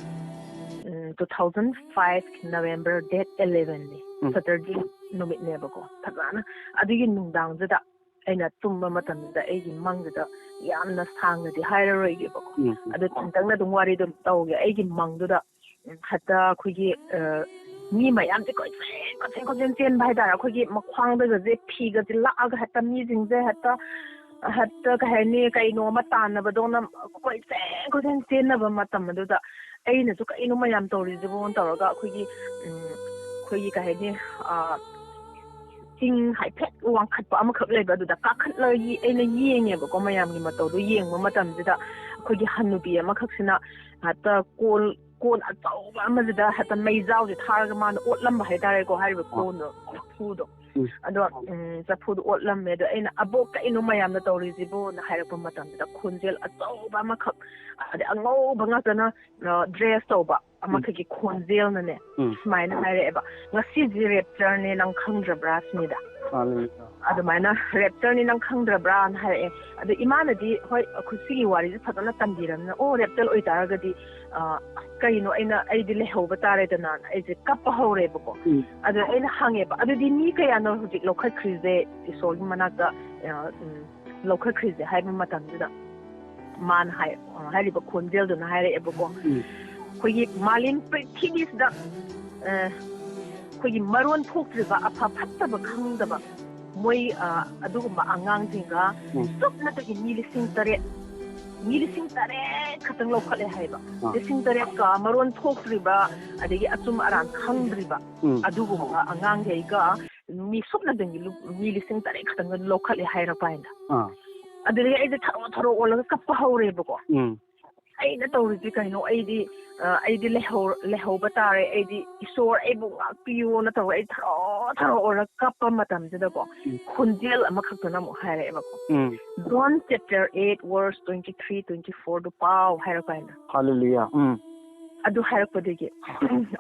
ꯎꯝ, two thousand five November date eleven ꯅꯤ, ꯎꯝ꯫ Saturday ꯅꯨꯃꯤꯠꯅꯦꯕꯀꯣ꯫ ꯐꯖꯅ ꯑꯗꯨꯒꯤ ꯅꯨꯡꯗꯥꯡꯗꯨꯗ ꯑꯩꯅ ꯇꯨꯝꯕ ꯃꯇꯝꯗ ꯑꯩꯒꯤ ꯃꯪꯗꯨꯗ ꯌꯥꯝꯅ ꯁꯥꯡꯅꯗꯤ ꯍꯥꯏꯔꯔꯣꯏꯒꯦꯕꯀꯣ꯫ ꯎꯝ, ꯎꯝ꯫ ꯑꯗꯨ ꯈꯤꯇꯪꯅ ꯑꯗꯨꯝ ꯋꯥꯔꯤꯗꯣ ꯇꯧꯒꯦ꯫ ꯑꯩꯒꯤ ꯃꯪꯗꯨꯗ, ꯎꯝ, ꯍꯦꯛꯇ ꯑꯩꯈꯣꯏꯒꯤ, ꯑ, ꯃꯤ ꯃꯌꯥꯝꯁꯦ ꯀꯣꯏꯆꯦꯟ, ꯀꯣꯏꯆꯦꯟ, ꯀꯣꯏꯆꯦꯟ ꯆꯦꯟꯕ ꯍꯥꯏꯇꯥꯔꯦ꯫ ꯑꯩꯈꯣꯏꯒꯤ ꯃꯈ꯭ꯋꯥꯡꯗꯒꯁꯦ ꯐꯤꯒꯁꯦ ꯂꯥꯛꯑꯒ ꯍꯦꯛꯇ ꯃꯤꯁꯤꯡꯁꯦ ꯍꯦꯛꯇ, ꯍꯦꯛꯇ ꯀꯩ ꯍꯥꯏꯅꯤ, ꯀꯩꯅꯣ ꯑꯃ ꯇꯥꯟꯅꯕꯗꯧꯅ ꯀꯣꯏꯆꯦꯟ, ꯀꯣꯏꯆꯦꯟ ꯆꯦꯟꯅꯕ ꯃꯇꯝ ꯑꯗꯨꯗ ꯑꯩꯅꯁꯨ "ꯀꯩꯅꯣ ꯃꯌꯥꯝ ꯇꯧꯔꯤꯁꯤꯕꯣ?" ꯇꯧꯔꯒ ꯑꯩꯈꯣꯏꯒꯤ, ꯎꯝ, ꯑꯩꯈꯣꯏꯒꯤ ꯀꯩ ꯍꯥꯏꯅꯤ, ꯑ, ꯆꯤꯡ ꯍꯥꯏꯐꯦꯠ ꯋꯥꯡꯈꯠꯄ ꯑꯃꯈꯛ ꯂꯩꯕ, ꯑꯗꯨꯗ ꯀꯥꯈꯠꯂꯒ ꯌꯦ-, ꯑꯩꯅ ꯌꯦꯡꯉꯦꯕꯀꯣ, ꯃꯌꯥꯝꯒꯤ ꯃꯇꯧꯗꯣ ꯌꯦꯡꯕ ꯃꯇꯝꯁꯤꯗ ꯑꯩꯈꯣꯏꯒꯤ ꯍꯟꯅꯨꯕꯤ ꯑꯃꯈꯛꯁꯤꯅ ꯍꯦꯛꯇ ꯀꯣꯜ, ꯀꯣꯜ ꯑꯆꯧꯕ ꯑꯃꯁꯤꯗ ꯍꯦꯛꯇ ꯃꯩꯖꯥꯎꯁꯦ ꯊꯥꯔꯒ ꯃꯥꯅ ꯑꯣꯠꯂꯝꯕ ꯍꯥꯏꯇꯥꯔꯦꯀꯣ, ꯍꯥꯏꯔꯤꯕ ꯑꯥ꯫ ꯀꯣꯜꯗꯣ, ꯆꯐꯨꯗꯣ꯫ ꯎꯝ꯫ ꯑꯗꯣ, ꯎꯝ, ꯆꯐꯨꯗꯣ ꯑꯣꯠꯂꯝꯃꯦ꯫ ꯑꯗꯣ ꯑꯩꯅ, "ꯑꯕꯣꯛ, ꯀꯩꯅꯣ ꯃꯌꯥꯝꯅ ꯇꯧꯔꯤꯁꯤꯕꯣꯅ?" ꯍꯥꯏꯔꯛꯄ ꯃꯇꯝꯁꯤꯗ ꯈꯣꯟꯖꯦꯜ ꯑꯆꯧꯕ ꯑꯃꯈꯛ, ꯑꯗꯩ ꯑꯉꯧꯕ ꯉꯥꯛꯇꯅ, ꯑ, dress ꯇꯧꯕ ꯎꯝ꯫ ꯑꯃꯈꯛꯀꯤ ꯈꯣꯟꯖꯦꯜꯅꯅꯦ, ꯎꯝ꯫ ꯁꯨꯃꯥꯏꯅ ꯍꯥꯏꯔꯛꯑꯦꯕ, "ꯉꯁꯤꯁꯦ rapture ꯅꯦ, ꯅꯪ ꯈꯪꯗ꯭ꯔꯕ꯭ꯔꯥ?" ꯁꯤꯅꯤꯗ꯫ ꯍꯥꯂꯦꯂꯨꯌꯥ꯫ ꯑꯗꯨꯃꯥꯏꯅ, "rapture ꯅꯦ, ꯅꯪ ꯈꯪꯗ꯭ꯔꯕ꯭ꯔꯥꯅ?" ꯍꯥꯏꯔꯛꯑꯦ꯫ ꯑꯗꯣ ꯏꯃꯥꯅꯗꯤ, ꯍꯣꯏ, ꯑꯩꯈꯣꯏ ꯁꯤꯒꯤ ꯋꯥꯔꯤꯁꯦ ꯐꯖꯅ ꯇꯝꯕꯤꯔꯕꯅꯤꯅ, "ꯑꯣ, rapture ꯑꯣꯏꯇꯥꯔꯒꯗꯤ, ꯑ, ꯀꯩꯅꯣ, ꯑꯩꯅ, ꯑꯩꯗꯤ ꯂꯩꯍꯧꯕ ꯇꯥꯔꯦꯗꯅ" ꯑꯩꯁꯦ ꯀꯞꯄ ꯍꯧꯔꯦꯕꯀꯣ꯫ ꯎꯝ꯫ ꯑꯗꯣ ꯑꯩꯅ ꯍꯪꯉꯦꯕ, "ꯑꯗꯨꯗꯤ ꯃꯤ ꯀꯌꯥꯅꯣ ꯍꯧꯖꯤꯛ ꯂꯧꯈꯠꯈ꯭ꯔꯤꯁꯦ ꯏꯁꯣꯔꯒꯤ ꯃꯅꯥꯛꯇ, ꯑ, ꯎꯝ, ꯂꯧꯈꯠꯈ꯭ꯔꯤꯁꯦ?" ꯍꯥꯏꯕ ꯃꯇꯝꯗꯨꯗ ꯃꯥꯅ ꯍꯥꯏ-, ꯍꯥꯏꯔꯤꯕ ꯈꯣꯟꯖꯦꯜꯗꯨꯅ ꯍꯥꯏꯔꯛꯑꯦꯕꯀꯣ꯫ ꯎꯝ꯫ ꯑꯩꯈꯣꯏꯒꯤ ꯃꯥꯂꯦꯝ ꯄ꯭ꯔꯤꯊꯤꯕꯤꯁꯤꯗ, ꯑ, ꯑꯩꯈꯣꯏꯒꯤ ꯃꯔꯣꯟ ꯊꯣꯛꯇ꯭ꯔꯤꯕ, ꯑꯐ ꯐꯠꯇꯕ ꯈꯪꯗꯕ ꯃꯣꯏ, ꯑ, ꯑꯗꯨꯒꯨꯝꯕ ꯑꯉꯥꯡꯁꯤꯡꯒ ꯎꯝ꯫ ꯁꯨꯞꯅꯇꯒꯤ ꯃꯤ ꯂꯤꯁꯤꯡ ꯇꯔꯦꯠ, ꯃꯤ ꯂꯤꯁꯤꯡ ꯇꯔꯦꯠ ꯈꯛꯇꯪ ꯂꯧꯈꯠꯂꯦ ꯍꯥꯏꯕ꯫ ꯑꯥ꯫ ꯂꯤꯁꯤꯡ ꯇꯔꯦꯠꯀ ꯃꯔꯣꯟ ꯊꯣꯛꯇ꯭ꯔꯤꯕ, ꯑꯗꯒꯤ ꯑꯆꯨꯝ ꯑꯔꯥꯟ ꯈꯪꯗ꯭ꯔꯤꯕ ꯎꯝ꯫ ꯑꯗꯨꯒꯨꯝꯕ ꯑꯉꯥꯡꯈꯩꯒ ꯃꯤ ꯁꯨꯞꯅꯇꯒꯤ ꯂꯨ-, ꯃꯤ ꯂꯤꯁꯤꯡ ꯇꯔꯦꯠ ꯈꯛꯇꯪꯒ ꯂꯧꯈꯠꯂꯦ ꯍꯥꯏꯔꯛꯄ ꯍꯥꯏꯅ꯫ ꯑꯥ꯫ ꯑꯗꯨꯗꯒꯤ ꯑꯩꯁꯦ ꯊꯔꯣ ꯊꯔꯣ ꯑꯣꯜꯂꯒ ꯀꯞꯄ ꯍꯧꯔꯦꯕꯀꯣ꯫ ꯎꯝ꯫ ꯑꯩꯅ ꯇꯧꯔꯤꯁꯦ ꯀꯩꯅꯣ? ꯑꯩꯗꯤ, ꯑ, ꯑꯩꯗꯤ ꯂꯩꯍꯧ-, ꯂꯩꯍꯧꯕ ꯇꯥꯔꯦ꯫ ꯑꯩꯗꯤ ꯏꯁꯣꯔ ꯑꯩꯕꯨ ꯉꯥꯛꯄꯤꯌꯣꯅ ꯇꯧꯔꯒ ꯑꯩ ꯊꯔꯣ ꯊꯔꯣ ꯑꯣꯜꯂꯒ ꯀꯞꯄ ꯃꯇꯝꯁꯤꯗꯀꯣ, ꯎꯝ꯫ ꯈꯣꯟꯖꯦꯜ ꯑꯃꯈꯛꯇꯅ ꯑꯃꯨꯛ ꯍꯥꯏꯔꯛꯑꯦꯕꯀꯣ꯫ ꯎꯝ꯫ John chapter eight verse twenty three, twenty four ꯗꯨ ꯄꯥꯎ ꯍꯥꯏꯔꯛꯄ ꯍꯥꯏꯅ꯫ Hallelujah꯫ ꯎꯝ꯫ ꯑꯗꯨ ꯍꯥꯏꯔꯛꯄꯗꯒꯤ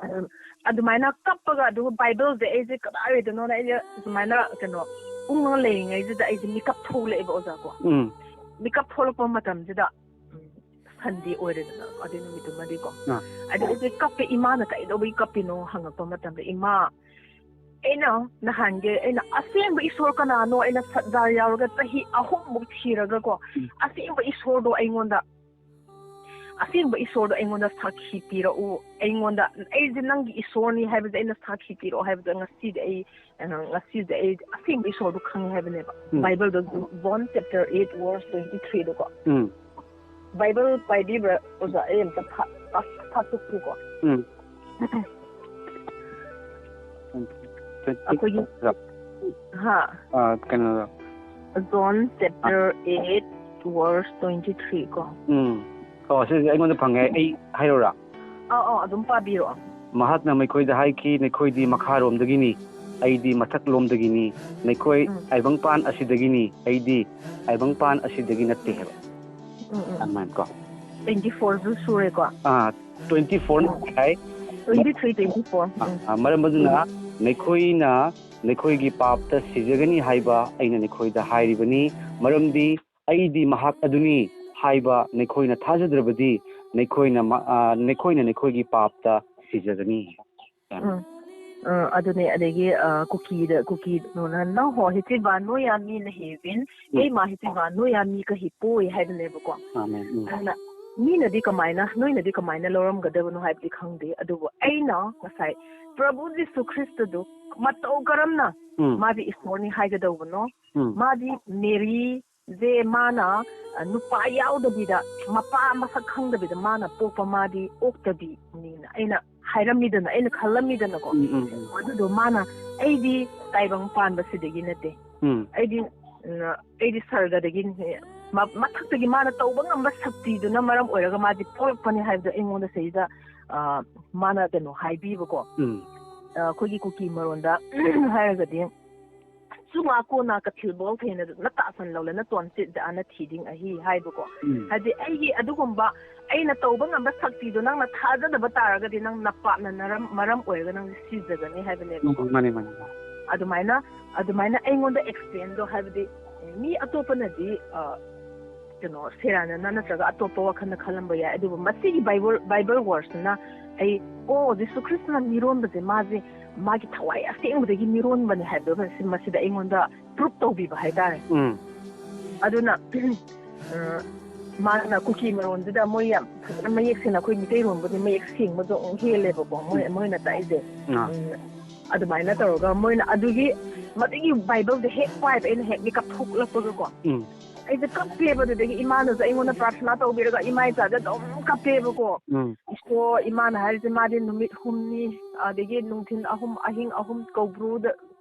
ꯑꯗꯨ-, ꯑꯗꯨꯃꯥꯏꯅ ꯀꯞꯄꯒ, ꯑꯗꯨꯒ ꯕꯥꯏꯕꯜꯁꯦ ꯑꯩꯁꯦ ꯀꯗꯥꯏꯗꯅꯣꯅ ꯑꯩꯁꯦ ꯁꯨꯃꯥꯏꯅ ꯀꯩꯅꯣ ꯎꯪꯉꯒ ꯂꯩꯔꯤꯉꯩꯁꯤꯗ ꯑꯩꯁꯦ ꯃꯤꯀꯞ ꯊꯣꯛꯂꯛꯑꯦꯕ, ꯑꯣꯖꯥꯀꯣ꯫ ꯎꯝ꯫ ꯃꯤꯀꯞ ꯊꯣꯛꯂꯛꯄ ꯃꯇꯝꯁꯤꯗ, ꯎꯝ, ꯁꯟꯗꯦ ꯑꯣꯏꯔꯦꯗꯅ ꯑꯗꯨ ꯅꯨꯃꯤꯠꯇꯨꯃꯗꯤꯀꯣ꯫ ꯑꯥ꯫ ꯑꯗꯨ ꯑꯩꯁꯦ ꯀꯞꯄꯦ, ꯏꯃꯥꯅ "ꯀꯩꯗꯧꯕꯒꯤ ꯀꯞꯄꯤꯅꯣ?" ꯍꯪꯉꯛꯄ ꯃꯇꯝꯗ, "ꯏꯃꯥ, ꯑꯩꯅ ꯅꯍꯥꯟꯒꯤ ꯑꯩꯅ ꯑꯁꯦꯡꯕ ꯏꯁꯣꯔ ꯀꯅꯥꯅꯣ ꯑꯩꯅ ꯁꯠꯖꯥ ꯌꯥꯎꯔꯒ ꯆꯍꯤ ꯑꯍꯨꯝꯃꯨꯛ ꯊꯤꯔꯒꯀꯣ, ꯎꯝ꯫ ꯑꯁꯦꯡꯕ ꯏꯁꯣꯔꯗꯣ ꯑꯩꯉꯣꯟꯗ, ꯑꯁꯦꯡꯕ ꯏꯁꯣꯔꯗꯣ ꯑꯩꯉꯣꯟꯗ ꯁꯥꯈꯤ ꯄꯤꯔꯛꯎ, ꯑꯩꯉꯣꯟꯗ, ꯑꯩꯁꯦ ꯅꯪꯒꯤ ꯏꯁꯣꯔꯅꯤ ꯍꯥꯏꯕꯁꯦ ꯑꯩꯅ ꯁꯥꯈꯤ ꯄꯤꯔꯛꯑꯣ ꯍꯥꯏꯕꯗ ꯉꯁꯤꯗꯤ ꯑꯩ, ꯑ, ꯉꯁꯤꯗꯤ ꯑꯩ ꯑꯁꯦꯡꯕ ꯏꯁꯣꯔꯗꯣ ꯈꯪꯉꯦ" ꯍꯥꯏꯕꯅꯦꯕ꯫ ꯎꯝ꯫ ꯕꯥꯏꯕꯜꯗꯣ, John chapter eight verse twenty three ꯗꯀꯣ꯫ ꯎꯝ꯫ ꯕꯥꯏꯕꯜ ꯄꯥꯏꯕꯤꯕ꯭ꯔꯥ, ꯑꯣꯖꯥ? ꯑꯩ ꯑꯝꯇ ꯐꯥ-, ꯐꯥ-, ꯐꯥꯛꯇꯣꯛꯀꯦꯀꯣ꯫ ꯎꯝ꯫ ꯑꯩꯈꯣꯏꯒꯤ, ꯍꯥ? ꯑꯥ, ꯀꯩꯅꯣꯗꯣ꯫ John chapter eight verse twenty three ꯀꯣ꯫ ꯎꯝ꯫ ꯑꯣ, ꯁꯤꯁꯦ ꯑꯩꯉꯣꯟꯗ ꯐꯪꯉꯦ꯫ ꯑꯩ ꯍꯥꯏꯔꯛꯎꯔꯥ? ꯑꯧ, ꯑꯧ, ꯑꯗꯨꯝ ꯄꯥꯕꯤꯔꯛꯑꯣ꯫ ꯃꯍꯥꯛꯅ ꯃꯈꯣꯏꯗ ꯍꯥꯏꯈꯤ, "ꯅꯈꯣꯏꯗꯤ ꯃꯈꯥꯔꯣꯝꯗꯒꯤꯅꯤ, ꯑꯩꯗꯤ ꯃꯊꯛꯂꯣꯝꯗꯒꯤꯅꯤ꯫ ꯅꯈꯣꯏ ꯎꯝ꯫ ꯇꯥꯏꯕꯪꯄꯥꯟ ꯑꯁꯤꯗꯒꯤꯅꯤ, ꯑꯩꯗꯤ ꯇꯥꯏꯕꯪꯄꯥꯟ ꯑꯁꯤꯗꯒꯤ ꯅꯠꯇꯦ" ꯍꯥꯏꯕ꯫ ꯎꯝ, ꯎꯝ꯫ ꯑꯗꯨꯃꯥꯏꯅ ꯀꯣ꯫ Twenty four ꯁꯨ ꯁꯨꯔꯦꯀꯣ꯫ ꯑꯥ, twenty four ꯅ ꯍꯥꯏ꯫ Twenty three, twenty four꯫ ꯑꯥ, ꯎꯝ꯫ ꯑꯥ, ꯃꯔꯝ ꯑꯗꯨꯅ ꯎꯝ꯫ ꯅꯈꯣꯏꯅ ꯅꯈꯣꯏꯒꯤ ꯄꯥꯞꯇ ꯁꯤꯖꯒꯅꯤ ꯍꯥꯏꯕ ꯑꯩꯅ ꯅꯈꯣꯏꯗ ꯍꯥꯏꯔꯤꯕꯅꯤ, ꯃꯔꯝꯗꯤ ꯑꯩꯗꯤ ꯃꯍꯥꯛ ꯑꯗꯨꯅꯤ ꯍꯥꯏꯕ ꯅꯈꯣꯏꯅ ꯊꯥꯖꯗ꯭ꯔꯕꯗꯤ ꯅꯈꯣꯏꯅ ꯃ-, ꯑꯥ, ꯅꯈꯣꯏꯅ ꯅꯈꯣꯏꯒꯤ ꯄꯥꯞꯇ ꯁꯤꯖꯒꯅꯤ꯫ ꯎꯝ꯫ ꯑ, ꯑꯗꯨꯅꯦ, ꯑꯗꯒꯤ, ꯑ, ꯀꯨꯀꯤꯗ, ꯀꯨꯀꯤ, ꯅꯪ ꯍꯣ ꯍꯤꯆꯤꯕꯥ ꯅꯣꯌꯥ ꯃꯤ ꯅꯍꯦꯕꯤꯟ, ꯎꯝ꯫ ꯑꯩ ꯃꯥ ꯍꯤꯆꯤꯕꯥ ꯅꯣꯌꯥ ꯃꯤ ꯀꯍꯤ ꯄꯣꯏ ꯍꯥꯏꯕꯅꯦꯕꯀꯣ꯫ ꯑꯥꯃꯦꯟ꯫ ꯎꯝ꯫ ꯑꯗꯨꯅ ꯃꯤꯅꯗꯤ ꯀꯃꯥꯏꯅ, ꯅꯣꯏꯅꯗꯤ ꯀꯃꯥꯏꯅ ꯂꯧꯔꯝꯒꯗꯕꯅꯣ ꯍꯥꯏꯕꯗꯤ ꯈꯪꯗꯦ, ꯑꯗꯨꯕꯨ ꯑꯩꯅ ꯉꯁꯥꯏ ꯄ꯭ꯔꯚꯨ ꯖꯤꯁꯨ ꯈ꯭ꯔꯤꯁꯇꯗꯨ ꯃꯇꯧ ꯀꯔꯝꯅ ꯎꯝ ꯃꯥꯗꯤ ꯏꯁꯣꯔꯅꯤ ꯍꯥꯏꯒꯗꯧꯕꯅꯣ? ꯎꯝ ꯃꯥꯗꯤ ꯃꯦꯔꯤꯁꯦ ꯃꯥꯅ, ꯑ, ꯅꯨꯄꯥ ꯌꯥꯎꯗꯕꯤꯗ, ꯃꯄꯥ ꯃꯁꯛ ꯈꯪꯗꯕꯤꯗ ꯃꯥꯅ ꯄꯣꯛꯄ ꯃꯥꯗꯤ ꯑꯣꯛꯇꯕꯤꯅꯤꯅ ꯑꯩꯅ ꯍꯥꯏꯔꯝꯃꯤꯗꯅ, ꯑꯩꯅ ꯈꯜꯂꯝꯃꯤꯗꯅꯀꯣ꯫ ꯎꯝ ꯎꯝ ꯎꯝ ꯑꯗꯨꯗꯣ ꯃꯥꯅ, "ꯑꯩꯗꯤ ꯇꯥꯏꯕꯪ ꯄꯥꯟꯕꯁꯤꯗꯒꯤ ꯅꯠꯇꯦ, ꯎꯝ ꯑꯩꯗꯤ, ꯎꯝ, ꯑꯩꯗꯤ ꯁꯔꯒꯗꯒꯤꯅꯦ, ꯃ- ꯃꯊꯛꯇꯒꯤ ꯃꯥꯅ ꯇꯧꯕ ꯉꯝꯕ ꯁꯛꯇꯤꯗꯨꯅ ꯃꯔꯝ ꯑꯣꯏꯔꯒ ꯃꯥꯗꯤ ꯄꯣꯛꯂꯛꯄꯅꯦ" ꯍꯥꯏꯕꯗꯣ ꯑꯩꯉꯣꯟꯗ ꯁꯤꯗ, ꯑ, ꯃꯥꯅ ꯀꯩꯅꯣ ꯍꯥꯏꯕꯤꯕꯀꯣ꯫ ꯎꯝ ꯑ, ꯑꯩꯈꯣꯏꯒꯤ ꯀꯨꯀꯤ ꯃꯔꯣꯟꯗ ꯍꯥꯏꯔꯒꯗꯤ, "ꯆꯨꯉꯥ ꯀꯣꯅꯥ ꯀꯊꯤꯜꯕꯣꯜ ꯊꯦꯡꯅ ꯅꯇꯥꯁꯟ ꯂꯧꯂꯅ ꯇꯣꯟ ꯆꯤꯠ ꯑꯅ ꯊꯤꯗꯤꯡ ꯑꯍꯤ" ꯍꯥꯏꯕꯀꯣ꯫ ꯎꯝ ꯍꯥꯏꯗꯤ ꯑꯩꯒꯤ ꯑꯗꯨꯒꯨꯝꯕ ꯑꯩꯅ ꯇꯧꯕ ꯉꯝꯕ ꯁꯛꯇꯤꯗꯣ ꯅꯪꯅ ꯊꯥꯖꯗꯕ ꯇꯥꯔꯒꯗꯤ, ꯅꯪ ꯅꯄꯥꯞꯅ ꯅꯔꯝ-, ꯃꯔꯝ ꯑꯣꯏꯔꯒ ꯅꯪ ꯁꯤꯖꯒꯅꯤ ꯍꯥꯏꯕꯅꯦꯕꯀꯣ꯫ ꯎꯝ ꯃꯥꯅꯦ ꯃꯥꯅꯦ ꯃꯥꯅꯦ ꯑꯗꯨꯃꯥꯏꯅ, ꯑꯗꯨꯃꯥꯏꯅ ꯑꯩꯉꯣꯟꯗ ꯑꯦꯛꯁꯄ꯭ꯂꯦꯟꯗꯣ, ꯍꯥꯏꯕꯗꯤ ꯃꯤ ꯑꯇꯣꯞꯄꯅꯗꯤ, ꯑ, ꯀꯩꯅꯣ, ꯁꯦꯔꯥꯟꯅꯅ ꯅꯠꯇ꯭ꯔꯒ ꯑꯇꯣꯞꯄ ꯋꯥꯈꯜꯅ ꯈꯜꯂꯝꯕ ꯌꯥꯏ, ꯑꯗꯨꯕꯨ ꯃꯁꯤꯒꯤ ꯕꯥꯏꯕꯜ, ꯕꯥꯏꯕꯜ ꯋꯥꯔꯁꯁꯤꯅ ꯑꯩ, "ꯑꯣ, ꯖꯤꯁꯨ ꯈ꯭ꯔꯤꯁꯇꯅ ꯃꯤꯔꯣꯟꯕꯁꯦ ꯃꯥꯁꯦ ꯃꯥꯒꯤ ꯊꯋꯥꯏ ꯑꯁꯦꯡꯕꯗꯒꯤ ꯃꯤꯔꯣꯟꯕꯅꯦ" ꯍꯥꯏꯕꯗꯣ ꯃꯁꯤ-, ꯃꯁꯤꯗ ꯑꯩꯉꯣꯟꯗ ꯄ꯭ꯔꯨꯞ ꯇꯧꯕꯤꯕ ꯍꯥꯏꯇꯥꯔꯦ꯫ ꯎꯝ ꯑꯗꯨꯅ, ꯑ, ꯃꯥꯅ ꯀꯨꯀꯤ ꯃꯔꯣꯟꯗꯨꯗ ꯃꯣꯏ ꯌꯥꯝ ꯐꯖꯅ ꯃꯌꯦꯛ ꯁꯦꯡꯅ, ꯑꯩꯈꯣꯏ ꯃꯤꯇꯩꯔꯣꯟꯕꯨꯗꯤ ꯃꯌꯦꯛ ꯁꯦꯡꯕꯗꯣ ꯑꯃꯨꯛ ꯍꯦꯜꯂꯦꯕꯀꯣ, ꯃꯣꯏ, ꯃꯣꯏꯅ ꯇꯥꯛꯏꯁꯦ꯫ ꯑꯥ ꯎꯝ, ꯑꯗꯨꯃꯥꯏꯅ ꯇꯧꯔꯒ ꯃꯣꯏꯅ ꯑꯗꯨꯒꯤ, ꯃꯗꯨꯒꯤ ꯕꯥꯏꯕꯜꯗꯣ ꯍꯦꯛ ꯄꯥꯏꯕ, ꯑꯩꯅ ꯍꯦꯛ ꯃꯤꯀꯞ ꯊꯣꯛꯂꯛꯄꯒꯀꯣ, ꯎꯝ ꯑꯩꯁꯦ ꯀꯞꯄꯦꯕ꯫ ꯑꯗꯨꯗꯒꯤ ꯏꯃꯥꯅꯁꯨ ꯑꯩꯉꯣꯟꯗ ꯄ꯭ꯔꯥꯊꯅꯥ ꯇꯧꯕꯤꯔꯒ, ꯏꯃꯥ ꯏꯆꯥꯁꯦ ꯑꯗꯨꯝ ꯀꯞꯄꯦꯕꯀꯣ꯫ ꯎꯝ ꯏꯁꯣꯔ, ꯏꯃꯥꯅ ꯍꯥꯏꯔꯤꯁꯦ, ꯃꯥꯗꯤ ꯅꯨꯃꯤꯠ ꯍꯨꯝꯅꯤ, ꯑꯗꯒꯤ ꯅꯨꯡꯊꯤꯜ ꯑꯍꯨꯝ, ꯑꯍꯤꯡ ꯑꯍꯨꯝ ꯀꯧꯕ꯭ꯔꯨꯗ,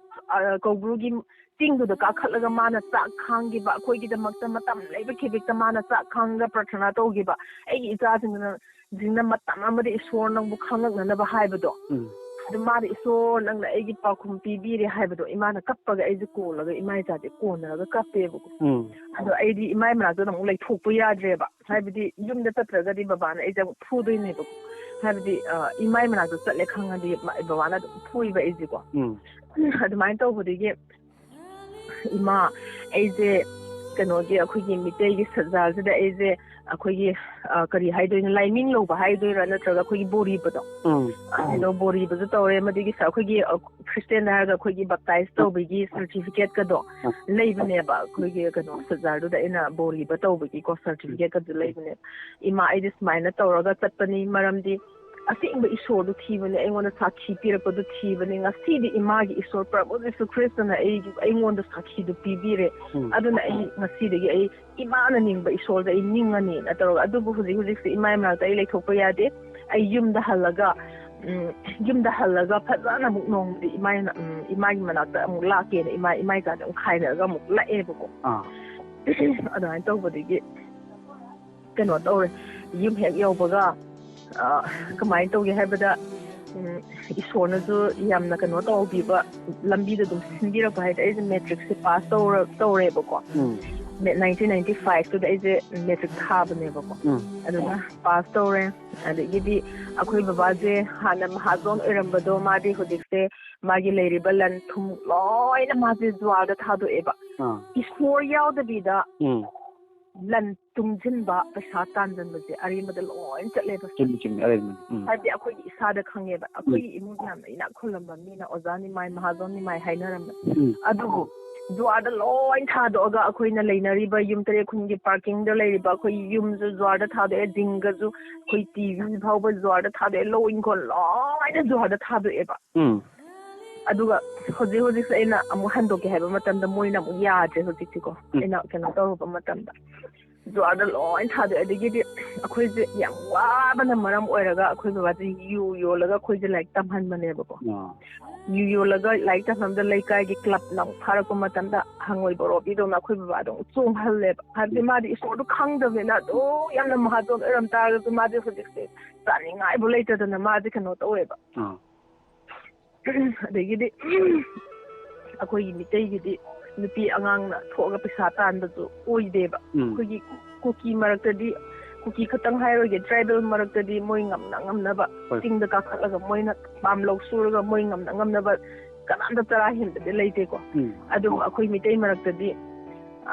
ꯑ, ꯀꯧꯕ꯭ꯔꯨꯒꯤ ꯆꯤꯡꯗꯨꯗ ꯀꯥꯈꯠꯂꯒ ꯃꯥꯅ ꯆꯥꯛ ꯈꯥꯡꯈꯤꯕ, ꯑꯩꯈꯣꯏꯒꯤꯗꯃꯛꯇ ꯃꯇꯝ ꯂꯩꯕ ꯈꯤꯕꯤꯛꯇ ꯃꯥꯅ ꯆꯥꯛ ꯈꯥꯡꯉꯒ ꯄ꯭ꯔꯥꯊꯅꯥ ꯇꯧꯈꯤꯕ, ꯑꯩꯒꯤ ꯏꯆꯥꯁꯤꯡꯅ, ꯁꯤꯡꯅ ꯃꯇꯝ ꯑꯃꯗ ꯏꯁꯣꯔ ꯅꯪꯕꯨ ꯈꯪꯉꯛꯅꯅꯕ ꯍꯥꯏꯕꯗꯣ꯫ ꯎꯝ ꯑꯗꯨ ꯃꯥꯅ, "ꯏꯁꯣꯔ, ꯅꯪꯅ ꯑꯩꯒꯤ ꯄꯥꯎꯈꯨꯝ ꯄꯤꯕꯤꯔꯦ" ꯍꯥꯏꯕꯗꯣ, ꯏꯃꯥꯅ ꯀꯞꯄꯒ, ꯑꯩꯁꯦ ꯀꯣꯜꯂꯒ ꯏꯃꯥ ꯏꯆꯥꯁꯦ ꯀꯣꯟꯅꯔꯒ ꯀꯞꯄꯦꯕꯀꯣ꯫ ꯎꯝ ꯑꯗꯣ ꯑꯩꯗꯤ ꯏꯃꯥꯏ ꯃꯅꯥꯛꯇ ꯑꯃꯨꯛ ꯂꯩꯊꯣꯛꯄ ꯌꯥꯗ꯭ꯔꯦꯕ, ꯍꯥꯏꯕꯗꯤ ꯌꯨꯝꯗ ꯆꯠꯇ꯭ꯔꯒꯗꯤ ꯕꯕꯥꯅ ꯑꯩꯁꯦ ꯑꯃꯨꯛ ꯐꯨꯗꯣꯏꯅꯦꯕꯀꯣ꯫ ꯍꯥꯏꯕꯗꯤ, ꯑ, ꯏꯃꯥꯏ ꯃꯅꯥꯛꯇ ꯆꯠꯂꯦ ꯈꯪꯉꯗꯤ ꯃ-, ꯕꯕꯥꯅ ꯑꯗꯨꯝ ꯐꯨꯏꯕ ꯑꯩꯁꯦꯀꯣ꯫ ꯎꯝ ꯑꯗꯨꯃꯥꯏꯅ ꯇꯧꯕꯗꯒꯤ, "ꯏꯃꯥ, ꯑꯩꯁꯦ ꯀꯩꯅꯣꯒꯤ, ꯑꯩꯈꯣꯏꯒꯤ ꯃꯤꯇꯩꯒꯤ ꯁꯖꯥꯜꯁꯤꯗ ꯑꯩꯁꯦ, ꯑꯩꯈꯣꯏꯒꯤ, ꯑ, ꯀꯔꯤ ꯍꯥꯏꯗꯣꯏꯅꯣ, ꯂꯥꯏꯃꯤꯡ ꯂꯧꯕ ꯍꯥꯏꯗꯣꯏꯔꯥ, ꯅꯠꯇ꯭ꯔꯒ ꯑꯩꯈꯣꯏꯒꯤ ꯕꯣꯔꯤꯕꯗꯣ, ꯎꯝ ꯑꯗꯣ ꯕꯣꯔꯤꯕꯁꯨ ꯇꯧꯔꯦ꯫ ꯃꯗꯨꯒꯤ ꯁ-, ꯑꯩꯈꯣꯏꯒꯤ, ꯑ, ꯈ꯭ꯔꯤꯁꯇꯦꯟꯗ ꯍꯥꯏꯔꯒ ꯑꯩꯈꯣꯏꯒꯤ ꯕꯞꯇꯥꯏꯁ ꯇꯧꯕꯒꯤ ꯁꯥꯔꯇꯤꯐꯤꯀꯦꯠꯀꯗꯣ ꯎꯝ ꯂꯩꯕꯅꯦꯕ꯫ ꯑꯩꯈꯣꯏꯒꯤ ꯀꯩꯅꯣ, ꯁꯖꯥꯔꯗꯨꯗ ꯑꯩꯅ ꯕꯣꯔꯤꯕ ꯇꯧꯕꯒꯤꯀꯣ ꯁꯥꯔꯇꯤꯐꯤꯀꯦꯠꯀꯗꯨ ꯂꯩꯕꯅꯦꯕ꯫ "ꯏꯃꯥ, ꯑꯩꯗꯤ ꯁꯨꯃꯥꯏꯅ ꯇꯧꯔꯒ ꯆꯠꯄꯅꯤ, ꯃꯔꯝꯗꯤ ꯑꯁꯦꯡꯕ ꯏꯁꯣꯔꯗꯨ ꯊꯤꯕꯅꯦ, ꯑꯩꯉꯣꯟꯗ ꯁꯥꯈꯤ ꯄꯤꯔꯛꯄꯗꯨ ꯊꯤꯕꯅꯦ꯫ ꯉꯁꯤꯗꯤ ꯏꯃꯥꯒꯤ ꯏꯁꯣꯔ ꯄ꯭ꯔꯚꯨ ꯖꯤꯁꯨ ꯈ꯭ꯔꯤꯁꯇꯅ ꯑꯩꯒꯤ, ꯑꯩꯉꯣꯟꯗ ꯁꯥꯈꯤꯗꯨ ꯄꯤꯕꯤꯔꯦ꯫ ꯎꯝ ꯑꯗꯨꯅ ꯑꯩ ꯉꯁꯤꯗꯒꯤ ꯑꯩ ꯏꯃꯥꯅ ꯅꯤꯡꯕ ꯏꯁꯣꯔꯗ ꯑꯩ ꯅꯤꯡꯉꯅꯤꯅ" ꯇꯧꯔꯒ, ꯑꯗꯨꯕꯨ ꯍꯧꯖꯤꯛ ꯍꯧꯖꯤꯛꯁꯦ ꯏꯃꯥꯒꯤ ꯃꯅꯥꯛꯇ ꯑꯩ ꯂꯩꯊꯣꯛꯄ ꯌꯥꯗꯦ꯫ ꯑꯩ ꯌꯨꯝꯗ ꯍꯜꯂꯒ, ꯎꯝ, ꯌꯨꯝꯗ ꯍꯜꯂꯒ ꯐꯖꯅ ꯑꯃꯨꯛ ꯅꯣꯡꯃꯗꯤ ꯏꯃꯥꯒꯤ, ꯎꯝ, ꯏꯃꯥꯒꯤ ꯃꯅꯥꯛꯇ ꯑꯃꯨꯛ ꯂꯥꯛꯀꯦꯅ ꯏꯃꯥ, ꯏꯃꯥ ꯏꯆꯥꯁꯦ ꯑꯃꯨꯛ ꯈꯥꯏꯅꯔꯒ ꯑꯃꯨꯛ ꯂꯥꯛꯑꯦꯕꯀꯣ꯫ ꯑꯥ ꯑꯗꯨꯃꯥꯏꯅ ꯇꯧꯕꯗꯒꯤ ꯀꯩꯅꯣ ꯇꯧꯔꯦ, ꯌꯨꯝ ꯍꯦꯛ ꯌꯧꯕꯒ, ꯑ, ꯀꯃꯥꯏꯅ ꯇꯧꯒꯦ ꯍꯥꯏꯕꯗ, ꯎꯝ, ꯏꯁꯣꯔꯅꯁꯨ ꯌꯥꯝꯅ ꯀꯩꯅꯣ ꯇꯧꯕꯤꯕ, ꯂꯝꯕꯤꯗ ꯑꯗꯨꯝ ꯁꯤꯟꯕꯤꯔꯛꯄ ꯍꯥꯏꯗꯤ, ꯑꯩꯁꯦ ꯃꯦꯇ꯭ꯔꯤꯛꯁꯦ ꯄꯥꯁ ꯇꯧꯔ-, ꯇꯧꯔꯦꯕꯀꯣ꯫ ꯎꯝ ꯅꯥꯏꯟꯇꯤꯟ ꯅꯥꯏꯟꯇꯤ ꯐꯥꯏꯚꯇꯨꯗ ꯑꯩꯁꯦ ꯃꯦꯇ꯭ꯔꯤꯛ ꯊꯥꯕꯅꯦꯕꯀꯣ꯫ ꯎꯝ ꯑꯗꯨꯅ ꯄꯥꯁ ꯇꯧꯔꯦ꯫ ꯑꯗꯒꯤꯗꯤ ꯑꯩꯈꯣꯏ ꯕꯕꯥꯁꯦ ꯍꯥꯟꯅ ꯃꯍꯥꯖꯣꯟ ꯑꯣꯏꯔꯝꯕꯗꯣ, ꯃꯥꯗꯤ ꯍꯧꯖꯤꯛꯁꯦ ꯃꯥꯒꯤ ꯂꯩꯔꯤꯕ ꯂꯟ ꯊꯨꯝ ꯂꯣꯏꯅ ꯃꯥꯁꯦ ꯖꯨꯋꯥꯔꯗ ꯊꯥꯗꯣꯛꯑꯦꯕ꯫ ꯑꯥ ꯏꯁꯣꯔ ꯌꯥꯎꯗꯕꯤꯗ ꯎꯝ ꯂꯟ ꯇꯨꯡꯁꯤꯟꯕ, ꯄꯩꯁꯥ ꯇꯥꯟꯁꯤꯟꯕꯁꯦ ꯑꯔꯦꯝꯕꯗ ꯂꯣꯏ ꯆꯠꯂꯦꯕ꯫ ꯆꯨꯝꯃꯤ ꯆꯨꯝꯃꯤ ꯑꯔꯦꯝꯕꯅꯤ꯫ ꯎꯝ ꯍꯥꯏꯕꯗꯤ ꯑꯩꯈꯣꯏꯒꯤ ꯏꯁꯥꯗ ꯈꯪꯉꯦꯕ, ꯑꯩꯈꯣꯏꯒꯤ ꯏꯃꯨꯡ ꯌꯥꯝꯅ ꯏꯅꯥꯛ ꯈꯨꯜꯂꯝꯕ ꯃꯤꯅ ꯑꯣꯖꯥ ꯅꯤꯃꯥꯏ, ꯃꯍꯥꯖꯣꯟ ꯅꯤꯃꯥꯏ ꯍꯥꯏꯅꯔꯝꯃꯦ꯫ ꯎꯝ ꯑꯗꯨꯕꯨ ꯖꯨꯋꯥꯔꯗ ꯂꯣꯏ ꯊꯥꯗꯣꯛꯑꯒ ꯑꯩꯈꯣꯏꯅ ꯂꯩꯅꯔꯤꯕ ꯌꯨꯝ ꯇꯔꯦꯠ ꯈꯨꯟꯒꯤ ꯄꯥꯔꯀꯤꯡꯗ ꯂꯩꯔꯤꯕ ꯑꯩꯈꯣꯏ ꯌꯨꯝꯁꯨ ꯖꯨꯋꯥꯔꯗ ꯊꯥꯗꯣꯛꯑꯦ, ꯖꯤꯡꯒꯁꯨ, ꯑꯩꯈꯣꯏ ꯇꯤꯚꯤ ꯐꯥꯎꯕ ꯖꯨꯋꯥꯔꯗ ꯊꯥꯗꯣꯛꯑꯦ, ꯂꯧ ꯏꯪꯈꯣꯜ ꯂꯣꯏꯅ ꯖꯨꯋꯥꯔꯗ ꯊꯥꯗꯣꯛꯑꯦꯕ꯫ ꯎꯝ ꯑꯗꯨꯒ ꯍꯧꯖꯤꯛ ꯍꯧꯖꯤꯛꯁꯦ ꯑꯩꯅ ꯑꯃꯨꯛ ꯍꯟꯗꯣꯛꯀꯦ ꯍꯥꯏꯕ ꯃꯇꯝꯗ ꯃꯣꯏꯅ ꯑꯃꯨꯛ ꯌꯥꯗ꯭ꯔꯦ ꯍꯧꯖꯤꯛꯇꯤꯀꯣ꯫ ꯎꯝ ꯑꯩꯅ ꯀꯩꯅꯣ ꯇꯧꯔꯨꯕ ꯃꯇꯝꯗ ꯖꯨꯋꯥꯔꯗ ꯂꯣꯏ ꯊꯥꯗꯣꯛꯑꯦ꯫ ꯑꯗꯒꯤꯗꯤ ꯑꯩꯈꯣꯏꯁꯦ ꯌꯥꯝ ꯋꯥꯕꯅ ꯃꯔꯝ ꯑꯣꯏꯔꯒ ꯑꯩꯈꯣꯏ ꯕꯕꯥꯁꯦ ꯌꯨ ꯌꯣꯜꯂꯒ ꯑꯩꯈꯣꯏꯁꯦ ꯂꯥꯏꯔꯤꯛ ꯇꯝꯍꯟꯕꯅꯦꯕꯀꯣ꯫ ꯑꯥ ꯌꯨ ꯌꯣꯜꯂꯒ ꯂꯥꯏꯔꯤꯛ ꯇꯝꯐꯝꯗ ꯂꯩꯀꯥꯏꯒꯤ ꯀ꯭ꯂꯕꯅ ꯑꯃꯨꯛ ꯐꯥꯔꯛꯄ ꯃꯇꯝꯗ ꯍꯪꯉꯣꯏ ꯕꯣꯔꯣꯕꯤꯗꯧꯅ ꯑꯩꯈꯣꯏ ꯕꯕꯥꯗꯣ ꯑꯃꯨꯛ ꯆꯣꯡꯍꯜꯂꯦꯕ꯫ ꯍꯥꯏꯕꯗꯤ ꯃꯥꯗꯤ ꯏꯁꯣꯔꯗꯨ ꯈꯪꯗꯕꯅꯤꯅ ꯑꯗꯨ ꯌꯥꯝꯅ ꯃꯍꯥꯖꯣꯟ ꯑꯣꯏꯔꯝ ꯇꯥꯔꯒꯁꯨ ꯃꯥꯗꯤ ꯍꯧꯖꯤꯛꯁꯦ ꯆꯥꯅꯤꯡꯉꯥꯏꯕꯨ ꯂꯩꯇꯗꯅ ꯃꯥꯗꯤ ꯀꯩꯅꯣ ꯇꯧꯋꯦꯕ꯫ ꯑꯥ ꯑꯗꯒꯤꯗꯤ ꯑꯩꯈꯣꯏꯒꯤ ꯃꯤꯇꯩꯒꯤꯗꯤ ꯅꯨꯄꯤ ꯑꯉꯥꯡꯅ ꯊꯣꯛꯑꯒ ꯄꯩꯁꯥ ꯇꯥꯟꯕꯁꯨ ꯑꯣꯏꯗꯦꯕ꯫ ꯎꯝ ꯑꯩꯈꯣꯏꯒꯤ ꯀꯨꯀꯤ ꯃꯔꯛꯇꯗꯤ, ꯀꯨꯀꯤ ꯈꯛꯇꯪ ꯍꯥꯏꯔꯣꯏꯒꯦ, ꯇ꯭ꯔꯥꯏꯕꯦꯜ ꯃꯔꯛꯇꯗꯤ ꯃꯣꯏ ꯉꯝꯅ ꯉꯝꯅꯕ ꯍꯣꯏ꯫ ꯆꯤꯡꯗ ꯀꯥꯈꯠꯂꯒ ꯃꯣꯏꯅ ꯄꯥꯝ ꯂꯧ ꯁꯨꯔꯒ ꯃꯣꯏ ꯉꯝꯅ ꯉꯝꯅꯕ ꯀꯅꯥꯝꯇ ꯆꯔꯥ ꯍꯦꯟꯕꯗꯤ ꯂꯩꯇꯦꯀꯣ꯫ ꯎꯝ ꯑꯗꯨꯕꯨ ꯑꯩꯈꯣꯏ ꯃꯤꯇꯩ ꯃꯔꯛꯇꯗꯤ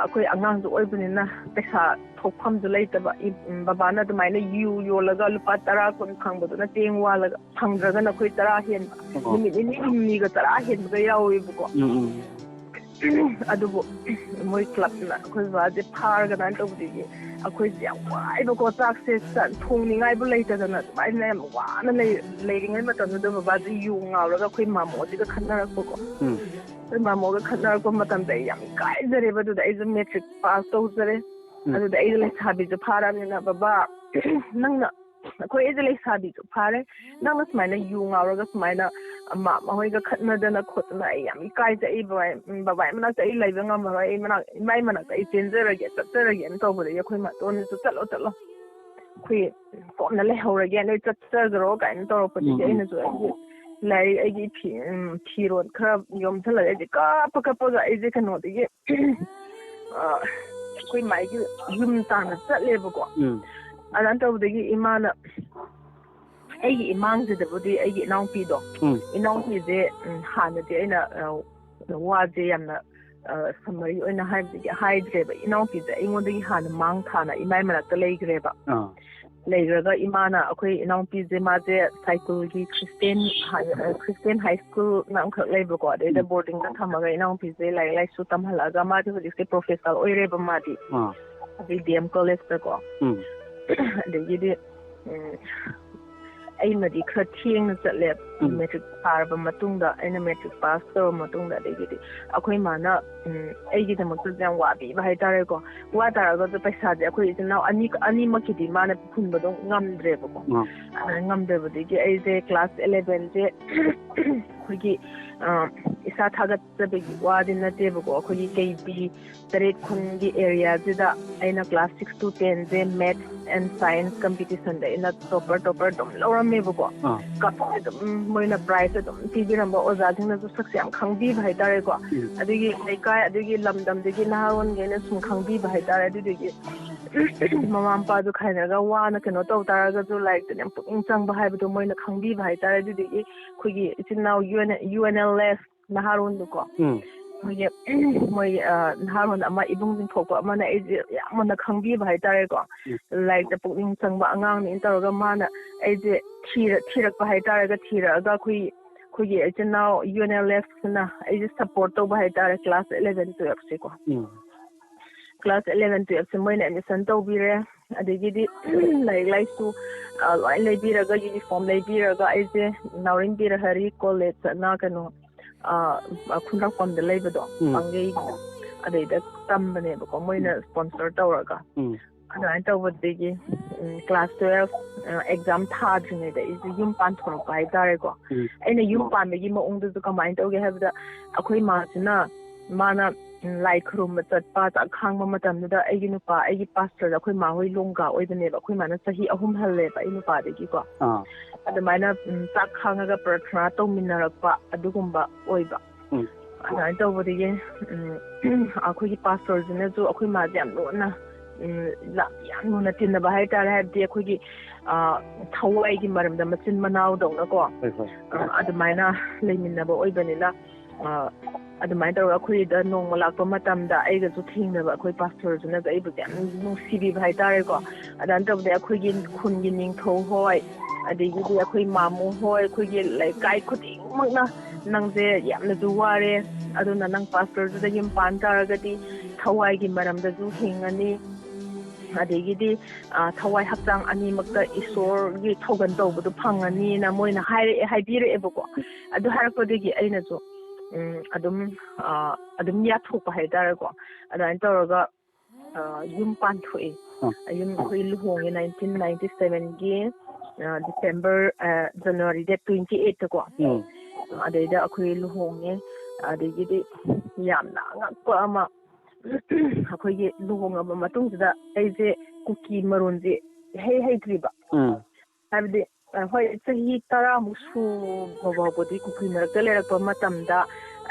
ꯑꯩꯈꯣꯏ ꯑꯉꯥꯡꯁꯨ ꯑꯣꯏꯕꯅꯤꯅ ꯄꯩꯁꯥ ꯊꯣꯛꯐꯝꯁꯨ ꯂꯩꯇꯕ꯫ ꯏ-, ꯎꯝ, ꯕꯕꯥꯅ ꯑꯗꯨꯃꯥꯏꯅ ꯌꯨ ꯌꯣꯜꯂꯒ ꯂꯨꯄꯥ ꯇꯔꯥ ꯀꯨꯟ ꯐꯪꯕꯗꯨꯅ ꯆꯦꯡ ꯋꯥꯜꯂꯒ, ꯐꯪꯗ꯭ꯔꯒꯅ ꯑꯩꯈꯣꯏ ꯆꯔꯥ ꯍꯦꯟꯕ꯫ ꯑꯣ꯫ ꯅꯨꯃꯤꯠ ꯅꯤꯅꯤ ꯍꯨꯝꯅꯤꯒ ꯆꯔꯥ ꯍꯦꯟꯕꯒ ꯌꯥꯎꯋꯦꯕꯀꯣ꯫ ꯎꯝ, ꯎꯝ꯫ ꯑꯗꯨꯕꯨ ꯃꯣꯏ ꯀ꯭ꯂꯕꯅ ꯑꯩꯈꯣꯏ ꯕꯕꯥꯁꯦ ꯐꯥꯔꯒ ꯑꯗꯨꯃꯥꯏꯅ ꯇꯧꯕꯗꯒꯤ ꯑꯩꯈꯣꯏꯁꯦ ꯌꯥꯝ ꯋꯥꯏꯕꯀꯣ꯫ ꯆꯥꯛꯁꯦ ꯆ-, ꯊꯣꯡꯅꯤꯡꯉꯥꯏꯕꯨ ꯂꯩꯇꯗꯅ ꯑꯗꯨꯃꯥꯏꯅ ꯌꯥꯝ ꯋꯥꯅ ꯂꯩ-, ꯂꯩꯔꯤꯉꯩ ꯃꯇꯝꯗꯨꯗ ꯕꯕꯥꯁꯦ ꯌꯨ ꯉꯥꯎꯔꯒ ꯑꯩꯈꯣꯏ ꯃꯥꯃꯣꯁꯤꯒ ꯈꯠꯅꯔꯛꯄꯀꯣ꯫ ꯎꯝ꯫ ꯑꯩꯈꯣꯏ ꯃꯥꯃꯣꯒ ꯈꯠꯅꯔꯛꯄ ꯃꯇꯝꯗ ꯑꯩ ꯌꯥꯝ ꯏꯀꯥꯏꯖꯔꯦꯕ꯫ ꯑꯗꯨꯗ ꯑꯩꯁꯦ ꯃꯦꯇ꯭ꯔꯤꯛ ꯄꯥꯁ ꯇꯧꯖꯔꯦ꯫ ꯎꯝ꯫ ꯑꯗꯨꯗ ꯑꯩꯁꯦ ꯂꯩꯁꯥꯕꯤꯁꯨ ꯐꯥꯔꯕꯅꯤꯅ, "ꯕꯕꯥ, ꯅꯪꯅ, ꯑꯩꯈꯣꯏ, ꯑꯩꯁꯦ ꯂꯩꯁꯥꯕꯤꯁꯨ ꯐꯥꯔꯦ, ꯅꯪꯅ ꯁꯨꯃꯥꯏꯅ ꯌꯨ ꯉꯥꯎꯔꯒ ꯁꯨꯃꯥꯏꯅ ꯃꯥꯃ ꯍꯣꯏꯒ ꯈꯠꯅꯗꯅ ꯈꯣꯠꯇꯅ ꯑꯩ ꯌꯥꯝ ꯏꯀꯥꯏꯖꯩ, ꯕꯕꯥ, ꯕꯕꯥꯏ ꯃꯅꯥꯛꯇ ꯑꯩ ꯂꯩꯕ ꯉꯝꯃꯔꯣꯏ, ꯑꯩ ꯃꯅꯥꯛ, ꯏꯃꯥꯏ ꯃꯅꯥꯛꯇ ꯑꯩ ꯆꯦꯟꯖꯔꯒꯦ, ꯆꯠꯆꯔꯒꯦꯅ" ꯇꯧꯕꯗꯒꯤ ꯑꯩꯈꯣꯏ ꯃꯥꯇꯣꯟꯅꯁꯨ, "ꯆꯠꯂꯣ, ꯆꯠꯂꯣ, ꯑꯩꯈꯣꯏ ꯀꯣꯟꯅ ꯂꯩꯍꯧꯔꯒꯦ, ꯅꯣꯏ ꯆꯠꯆꯈ꯭ꯔꯣ" ꯀꯥꯏꯅ ꯇꯧꯔꯛꯄꯗꯒꯤ ꯎꯝ, ꯎꯝ꯫ ꯑꯩꯅꯁꯨ ꯑꯩꯒꯤ ꯂꯥꯏꯔꯤꯛ, ꯑꯩꯒꯤ ꯐꯤ-, ꯎꯝ, ꯐꯤꯔꯣꯜ ꯈꯔ ꯌꯣꯝꯁꯜꯂꯒ ꯑꯩꯁꯦ ꯀꯞꯄ ꯀꯞꯄꯒ ꯑꯩꯁꯦ ꯀꯩꯅꯣꯗꯒꯤ, ꯑ, ꯑꯩꯈꯣꯏ ꯃꯥꯏꯒꯤ ꯌꯨꯝ ꯇꯥꯟꯅ ꯆꯠꯂꯦꯕꯀꯣ꯫ ꯎꯝ꯫ ꯑꯗꯨꯃꯥꯏꯅ ꯇꯧꯕꯗꯒꯤ ꯏꯃꯥꯅ, ꯑꯩꯒꯤ ꯏꯃꯥꯡꯁꯤꯗꯕꯨꯗꯤ ꯑꯩꯒꯤ ꯏꯅꯥꯎꯄꯤꯗꯣ, ꯎꯝ꯫ ꯏꯅꯥꯎꯄꯤꯁꯦ, ꯎꯝ, ꯍꯥꯟꯅꯗꯤ ꯑꯩꯅ, ꯑ, ꯋꯥꯁꯦ ꯌꯥꯝꯅ, ꯑ, summary ꯑꯣꯏꯅ ꯍꯥꯏꯕꯗꯤ ꯍꯥꯏꯗ꯭ꯔꯦꯕ꯫ ꯏꯅꯥꯎꯄꯤꯁꯦ ꯑꯩꯉꯣꯟꯗꯒꯤ ꯍꯥꯟꯅ ꯃꯥꯡ ꯊꯥꯅ ꯏꯃꯥꯏ ꯃꯅꯥꯛꯇ ꯂꯩꯈ꯭ꯔꯦꯕ꯫ ꯑꯥ꯫ ꯂꯩꯈ꯭ꯔꯒ ꯏꯃꯥꯅ ꯑꯩꯈꯣꯏ ꯏꯅꯥꯎꯄꯤꯁꯦ, ꯃꯥꯁꯦ ꯁꯥꯏꯀꯨꯜꯒꯤ ꯈ꯭ꯔꯤꯁꯇꯦꯟ ꯍꯥꯏ-, ꯑ, ꯈ꯭ꯔꯤꯁꯇꯦꯟ ꯍꯥꯏ ꯁ꯭ꯀꯨꯜꯅ ꯑꯃꯈꯛ ꯂꯩꯕꯀꯣ, ꯑꯗꯩꯗ ꯎꯝ꯫ ꯕꯣꯔꯗꯤꯡꯗ ꯊꯝꯃꯒ ꯏꯅꯥꯎꯄꯤꯁꯦ ꯂꯥꯏꯔꯤꯛ ꯂꯥꯏꯁꯨ ꯇꯝꯍꯜꯂꯛꯑꯒ ꯃꯥꯁꯦ ꯍꯧꯖꯤꯛꯁꯦ ꯄ꯭ꯔꯣꯐꯦꯁꯔ ꯑꯣꯏꯔꯦꯕ ꯃꯥꯗꯤ꯫ ꯑꯥ꯫ ꯍꯧꯖꯤꯛ ꯗꯤ ꯑꯦꯝ ꯀꯣꯂꯦꯖꯇꯀꯣ꯫ ꯎꯝ꯫ ꯑꯗꯒꯤꯗꯤ, ꯎꯝ, ꯑꯩꯃꯗꯤ ꯈꯔ ꯊꯦꯡꯅ ꯆꯠꯂꯦ꯫ ꯎꯝ꯫ ꯃꯦꯇ꯭ꯔꯤꯛ ꯊꯥꯔꯕ ꯃꯇꯨꯡꯗ, ꯑꯩꯅ ꯃꯦꯇ꯭ꯔꯤꯛ ꯄꯥꯁ ꯇꯧꯔꯕ ꯃꯇꯨꯡꯗ, ꯑꯗꯒꯤꯗꯤ ꯑꯩꯈꯣꯏ ꯃꯥꯅ, ꯎꯝ, ꯑꯩꯒꯤꯗꯃꯛꯇꯁꯨ ꯌꯥꯝ ꯋꯥꯕꯤꯕ ꯍꯥꯏꯇꯥꯔꯦꯀꯣ꯫ ꯋꯥ ꯇꯥꯔꯒꯁꯨ ꯄꯩꯁꯥꯁꯦ ꯑꯩꯈꯣꯏ ꯏꯆꯤꯟ ꯏꯅꯥꯎ ꯑꯅꯤ, ꯑꯅꯤꯃꯛꯀꯤꯗꯤ ꯃꯥꯅ ꯍꯨꯟꯕꯗꯣ ꯉꯝꯗ꯭ꯔꯦꯕꯀꯣ꯫ ꯑꯥ꯫ ꯑꯗꯨꯃꯥꯏꯅ ꯉꯝꯗꯕꯗꯒꯤ ꯑꯩꯁꯦ ꯀ꯭ꯂꯥꯁ ꯏꯂꯦꯚꯦꯟꯁꯦ ꯑꯩꯈꯣꯏꯒꯤ, ꯑ, ꯏꯁꯥ ꯊꯥꯒꯠꯆꯕꯒꯤ ꯋꯥꯗꯤ ꯅꯠꯇꯦꯕꯀꯣ꯫ ꯑꯩꯈꯣꯏꯒꯤ ꯀꯦ ꯕꯤ ꯇꯔꯦꯠ ꯈꯨꯟꯒꯤ ꯑꯦꯔꯤꯌꯥꯁꯤꯗ ꯑꯩꯅ class six to ten say maths and science competition ꯗ ꯑꯩꯅ topper, topper ꯑꯗꯨꯝ ꯂꯧꯔꯝꯃꯦꯕꯀꯣ꯫ ꯑꯥ꯫ ꯀꯞ-, ꯑꯗꯨꯝ ꯃꯣꯏꯅ prize ꯑꯗꯨꯝ ꯄꯤꯕꯤꯔꯝꯕ, ꯑꯣꯖꯥꯁꯤꯡꯅꯁꯨ ꯁꯛꯁꯦ ꯌꯥꯝ ꯈꯪꯕꯤꯕ ꯍꯥꯏꯇꯥꯔꯦꯀꯣ꯫ ꯎꯝ꯫ ꯑꯗꯨꯒꯤ ꯂꯩꯀꯥꯏ, ꯑꯗꯨꯒꯤ ꯂꯝꯗꯝꯗꯒꯤ ꯅꯍꯥꯔꯣꯟꯈꯩꯅ ꯁꯨꯝ ꯈꯪꯕꯤꯕ ꯍꯥꯏꯇꯥꯔꯦ꯫ ꯑꯗꯨꯗꯨꯒꯤ ꯃꯃꯥ ꯃꯄꯥꯗꯨ ꯈꯥꯏꯅꯔꯒ ꯋꯥꯅ ꯀꯩꯅꯣ ꯇꯧ ꯇꯥꯔꯒꯁꯨ ꯂꯥꯏꯔꯤꯛꯇꯅ ꯌꯥꯝ ꯄꯨꯛꯅꯤꯡ ꯆꯪꯕ ꯍꯥꯏꯕꯗꯣ ꯃꯣꯏꯅ ꯈꯪꯕꯤꯕ ꯍꯥꯏꯇꯥꯔꯦ꯫ ꯑꯗꯨꯗꯨꯒꯤ ꯑꯩꯈꯣꯏꯒꯤ ꯏꯆꯤꯟ ꯏꯅꯥꯎ ꯌꯨ ꯑꯦꯟ ꯑꯦꯜ ꯑꯦꯐ ꯅꯍꯥꯔꯣꯟꯗꯨꯀꯣ꯫ ꯎꯝ꯫ ꯑꯩꯈꯣꯏꯒꯤ ꯃꯣꯏ, ꯑ, ꯅꯍꯥꯔꯣꯟ ꯑꯃ, ꯏꯕꯨꯡ ꯆꯤꯡꯊꯣꯛꯄ ꯑꯃꯅ ꯑꯩꯁꯦ ꯌꯥꯝ ꯃꯨꯟꯅ ꯈꯪꯕꯤꯕ ꯍꯥꯏꯇꯥꯔꯦꯀꯣ꯫ ꯎꯝ꯫ ꯂꯥꯏꯔꯤꯛꯇ ꯄꯨꯛꯅꯤꯡ ꯆꯪꯕ ꯑꯉꯥꯡꯅꯦꯅ ꯇꯧꯔꯒ ꯃꯥꯅ ꯑꯩꯁꯦ ꯊꯤꯔ-, ꯊꯤꯔꯛꯄ ꯍꯥꯏꯇꯥꯔꯒ ꯊꯤꯔꯛꯑꯒ ꯑꯩꯈꯣꯏ, ꯑꯩꯈꯣꯏꯒꯤ ꯏꯆꯤꯟ ꯏꯅꯥꯎ U N L F ꯁꯤꯅ ꯑꯩꯁꯦ support ꯇꯧꯕ ꯍꯥꯏꯇꯥꯔꯦ, class eleven twelve ꯁꯦꯀꯣ꯫ ꯎꯝ꯫ Class eleven twelve ꯁꯦ ꯃꯣꯏꯅ admission ꯇꯧꯕꯤꯔꯦ꯫ ꯑꯗꯒꯤꯗꯤ ꯂꯥꯏꯔꯤꯛ ꯂꯥꯏꯁꯨ, ꯑ, ꯂꯣꯏ ꯂꯩꯕꯤꯔꯒ, uniform ꯂꯩꯕꯤꯔꯒ ꯑꯩꯁꯦ ꯅꯥꯎꯔꯦꯝ ꯕꯤꯔꯍꯔꯤ ꯀꯣꯂꯦꯖ ꯑꯅ ꯀꯩꯅꯣ, ꯑ, ꯑ, ꯈꯨꯟꯗ꯭ꯔꯥꯛꯄꯝꯗ ꯂꯩꯕꯗꯣ, ꯎꯝ꯫ ꯄꯥꯡꯒꯩ, ꯑꯗꯩꯗ ꯇꯝꯕꯅꯦꯕꯀꯣ, ꯃꯣꯏꯅ ꯎꯝ꯫ Sponsor ꯇꯧꯔꯒ꯫ ꯎꯝ꯫ ꯑꯗꯨꯃꯥꯏꯅ ꯇꯧꯕꯗꯒꯤ, ꯎꯝ, class twelve, ꯑ, exam ꯊꯥꯗ꯭ꯔꯤꯉꯩꯗ ꯑꯩꯁꯦ ꯌꯨꯝ ꯄꯥꯟꯊꯣꯔꯛꯄ ꯍꯥꯏꯇꯥꯔꯦꯀꯣ꯫ ꯎꯝ꯫ ꯑꯩꯅ ꯌꯨꯝ ꯄꯥꯟꯕꯒꯤ ꯃꯑꯣꯡꯗꯨꯁꯨ ꯀꯃꯥꯏꯅ ꯇꯧꯒꯦ ꯍꯥꯏꯕꯗ, ꯑꯩꯈꯣꯏ ꯃꯥꯁꯤꯅ, ꯃꯥꯅ, ꯎꯝ, ꯂꯥꯏ ꯈꯨꯔꯨꯝꯕ ꯆꯠꯄ, ꯆꯥꯛ ꯈꯥꯡꯕ ꯃꯇꯝꯗꯨꯗ ꯑꯩꯒꯤ ꯅꯨꯄꯥ, ꯑꯩꯒꯤ pastor ꯗ, ꯑꯩꯈꯣꯏ ꯃꯥ ꯍꯣꯏ ꯂꯣꯡꯒꯥ ꯑꯣꯏꯕꯅꯦꯕ꯫ ꯑꯩꯈꯣꯏ ꯃꯥꯅ ꯆꯍꯤ ꯑꯍꯨꯝ ꯍꯜꯂꯦꯕ ꯑꯩ ꯅꯨꯄꯥꯗꯒꯤꯀꯣ꯫ ꯑꯥ꯫ ꯑꯗꯨꯃꯥꯏꯅ, ꯎꯝ, ꯆꯥꯛ ꯈꯥꯡꯉꯒ ꯄ꯭ꯔꯊꯅꯥ ꯇꯧꯃꯤꯟꯅꯔꯛꯄ ꯑꯗꯨꯒꯨꯝꯕ ꯑꯣꯏꯕ꯫ ꯎꯝ꯫ ꯑꯗꯨꯃꯥꯏꯅ ꯇꯧꯕꯗꯒꯤ, ꯎꯝ, ꯑꯩꯈꯣꯏꯒꯤ pastor ꯁꯤꯅꯁꯨ ꯑꯩꯈꯣꯏ ꯃꯥꯁꯦ ꯌꯥꯝ ꯂꯨꯅ, ꯎꯝ, ꯌꯥꯝ, ꯌꯥꯝ ꯂꯨꯅ ꯇꯤꯟꯅꯕ ꯍꯥꯏꯇꯥꯔꯦ꯫ ꯍꯥꯏꯕꯗꯤ ꯑꯩꯈꯣꯏꯒꯤ, ꯑ, ꯊꯋꯥꯏꯒꯤ ꯃꯔꯝꯗ ꯃꯆꯤꯟ ꯃꯅꯥꯎꯗꯧꯅꯀꯣ꯫ ꯍꯣꯏ, ꯍꯣꯏ꯫ ꯑ, ꯑꯗꯨꯃꯥꯏꯅ ꯂꯩꯃꯤꯟꯅꯕ ꯑꯣꯏꯕꯅꯤꯅ, ꯑ, ꯑꯗꯨꯃꯥꯏꯅ ꯇꯧꯔꯒ ꯑꯩꯈꯣꯏꯗ ꯅꯣꯡꯃ ꯂꯥꯛꯄ ꯃꯇꯝꯗ ꯑꯩꯒꯁꯨ ꯊꯦꯡꯅꯕ ꯑꯩꯈꯣꯏ pastor ꯁꯤꯅꯁꯨ ꯑꯩꯕꯨꯁꯦ ꯌꯥꯝ ꯅꯨꯡꯁꯤꯕꯤꯕ ꯍꯥꯏꯇꯥꯔꯦꯀꯣ꯫ ꯑꯗꯨꯃꯥꯏꯅ ꯇꯧꯕꯗ ꯑꯩꯈꯣꯏꯒꯤ ꯈꯨꯟꯒꯤ ꯅꯤꯡꯊꯧ ꯍꯣꯏ, ꯑꯗꯒꯤꯗꯤ ꯑꯩꯈꯣꯏ ꯃꯥꯃꯣ ꯍꯣꯏ, ꯑꯩꯈꯣꯏꯒꯤ ꯂꯩꯀꯥꯏ ꯈꯨꯗꯤꯡꯃꯛꯅ "ꯅꯪꯁꯦ ꯌꯥꯝꯅꯁꯨ ꯋꯥꯔꯦ, ꯑꯗꯨꯅ ꯅꯪ pastor ꯗꯨꯗ ꯌꯨꯝ ꯄꯥꯟ ꯇꯥꯔꯒꯗꯤ ꯊꯋꯥꯏꯒꯤ ꯃꯔꯝꯗꯁꯨ ꯍꯤꯡꯉꯅꯤ, ꯑꯗꯒꯤꯗꯤ, ꯑ, ꯊꯋꯥꯏ ꯍꯛꯆꯥꯡ ꯑꯅꯤꯃꯛꯇ ꯏꯁꯣꯔꯒꯤ ꯊꯧꯒꯜ ꯇꯧꯕꯗꯣ ꯐꯪꯉꯅꯤꯅ" ꯃꯣꯏꯅ ꯍꯥꯏꯔꯛꯑꯦ, ꯍꯥꯏꯕꯤꯔꯛꯑꯦꯕꯀꯣ꯫ ꯑꯗꯨ ꯍꯥꯏꯔꯛꯄꯗꯒꯤ ꯑꯩꯅꯁꯨ, ꯎꯝ, ꯑꯗꯨꯝ, ꯑ, ꯑꯗꯨꯝ ꯌꯥꯊꯣꯛꯄ ꯍꯥꯏꯇꯥꯔꯦꯀꯣ꯫ ꯑꯗꯨꯃꯥꯏꯅ ꯇꯧꯔꯒ, ꯑ, ꯌꯨꯝ ꯄꯥꯟꯊꯣꯛꯑꯦ꯫ ꯑ꯫ ꯌꯨꯝ ꯑꯩꯈꯣꯏ ꯂꯨꯍꯣꯡꯉꯦ nineteen ninety seven ꯒꯤ, ꯑ, December, ꯑ, January date twenty eight ꯇꯀꯣ꯫ ꯎꯝ꯫ ꯑꯗꯩꯗ ꯑꯩꯈꯣꯏ ꯂꯨꯍꯣꯡꯉꯦ꯫ ꯑꯗꯒꯤꯗꯤ ꯌꯥꯝꯅ ꯑꯉꯛꯄ ꯑꯃ, ꯑꯩꯈꯣꯏꯒꯤ ꯂꯨꯍꯣꯡꯉꯕ ꯃꯇꯨꯡꯁꯤꯗ ꯑꯩꯁꯦ ꯀꯨꯀꯤ ꯃꯔꯣꯟꯁꯦ ꯏꯍꯩ ꯍꯩꯇ꯭ꯔꯤꯕ꯫ ꯎꯝ꯫ ꯍꯥꯏꯕꯗꯤ, ꯑ, ꯍꯣꯏ, ꯆꯍꯤ ꯇꯔꯥꯃꯨꯛ ꯁꯨꯕ ꯐꯥꯎꯕꯗꯤ ꯀꯨꯀꯤ ꯃꯔꯛꯇ ꯂꯩꯔꯛꯄ ꯃꯇꯝꯗ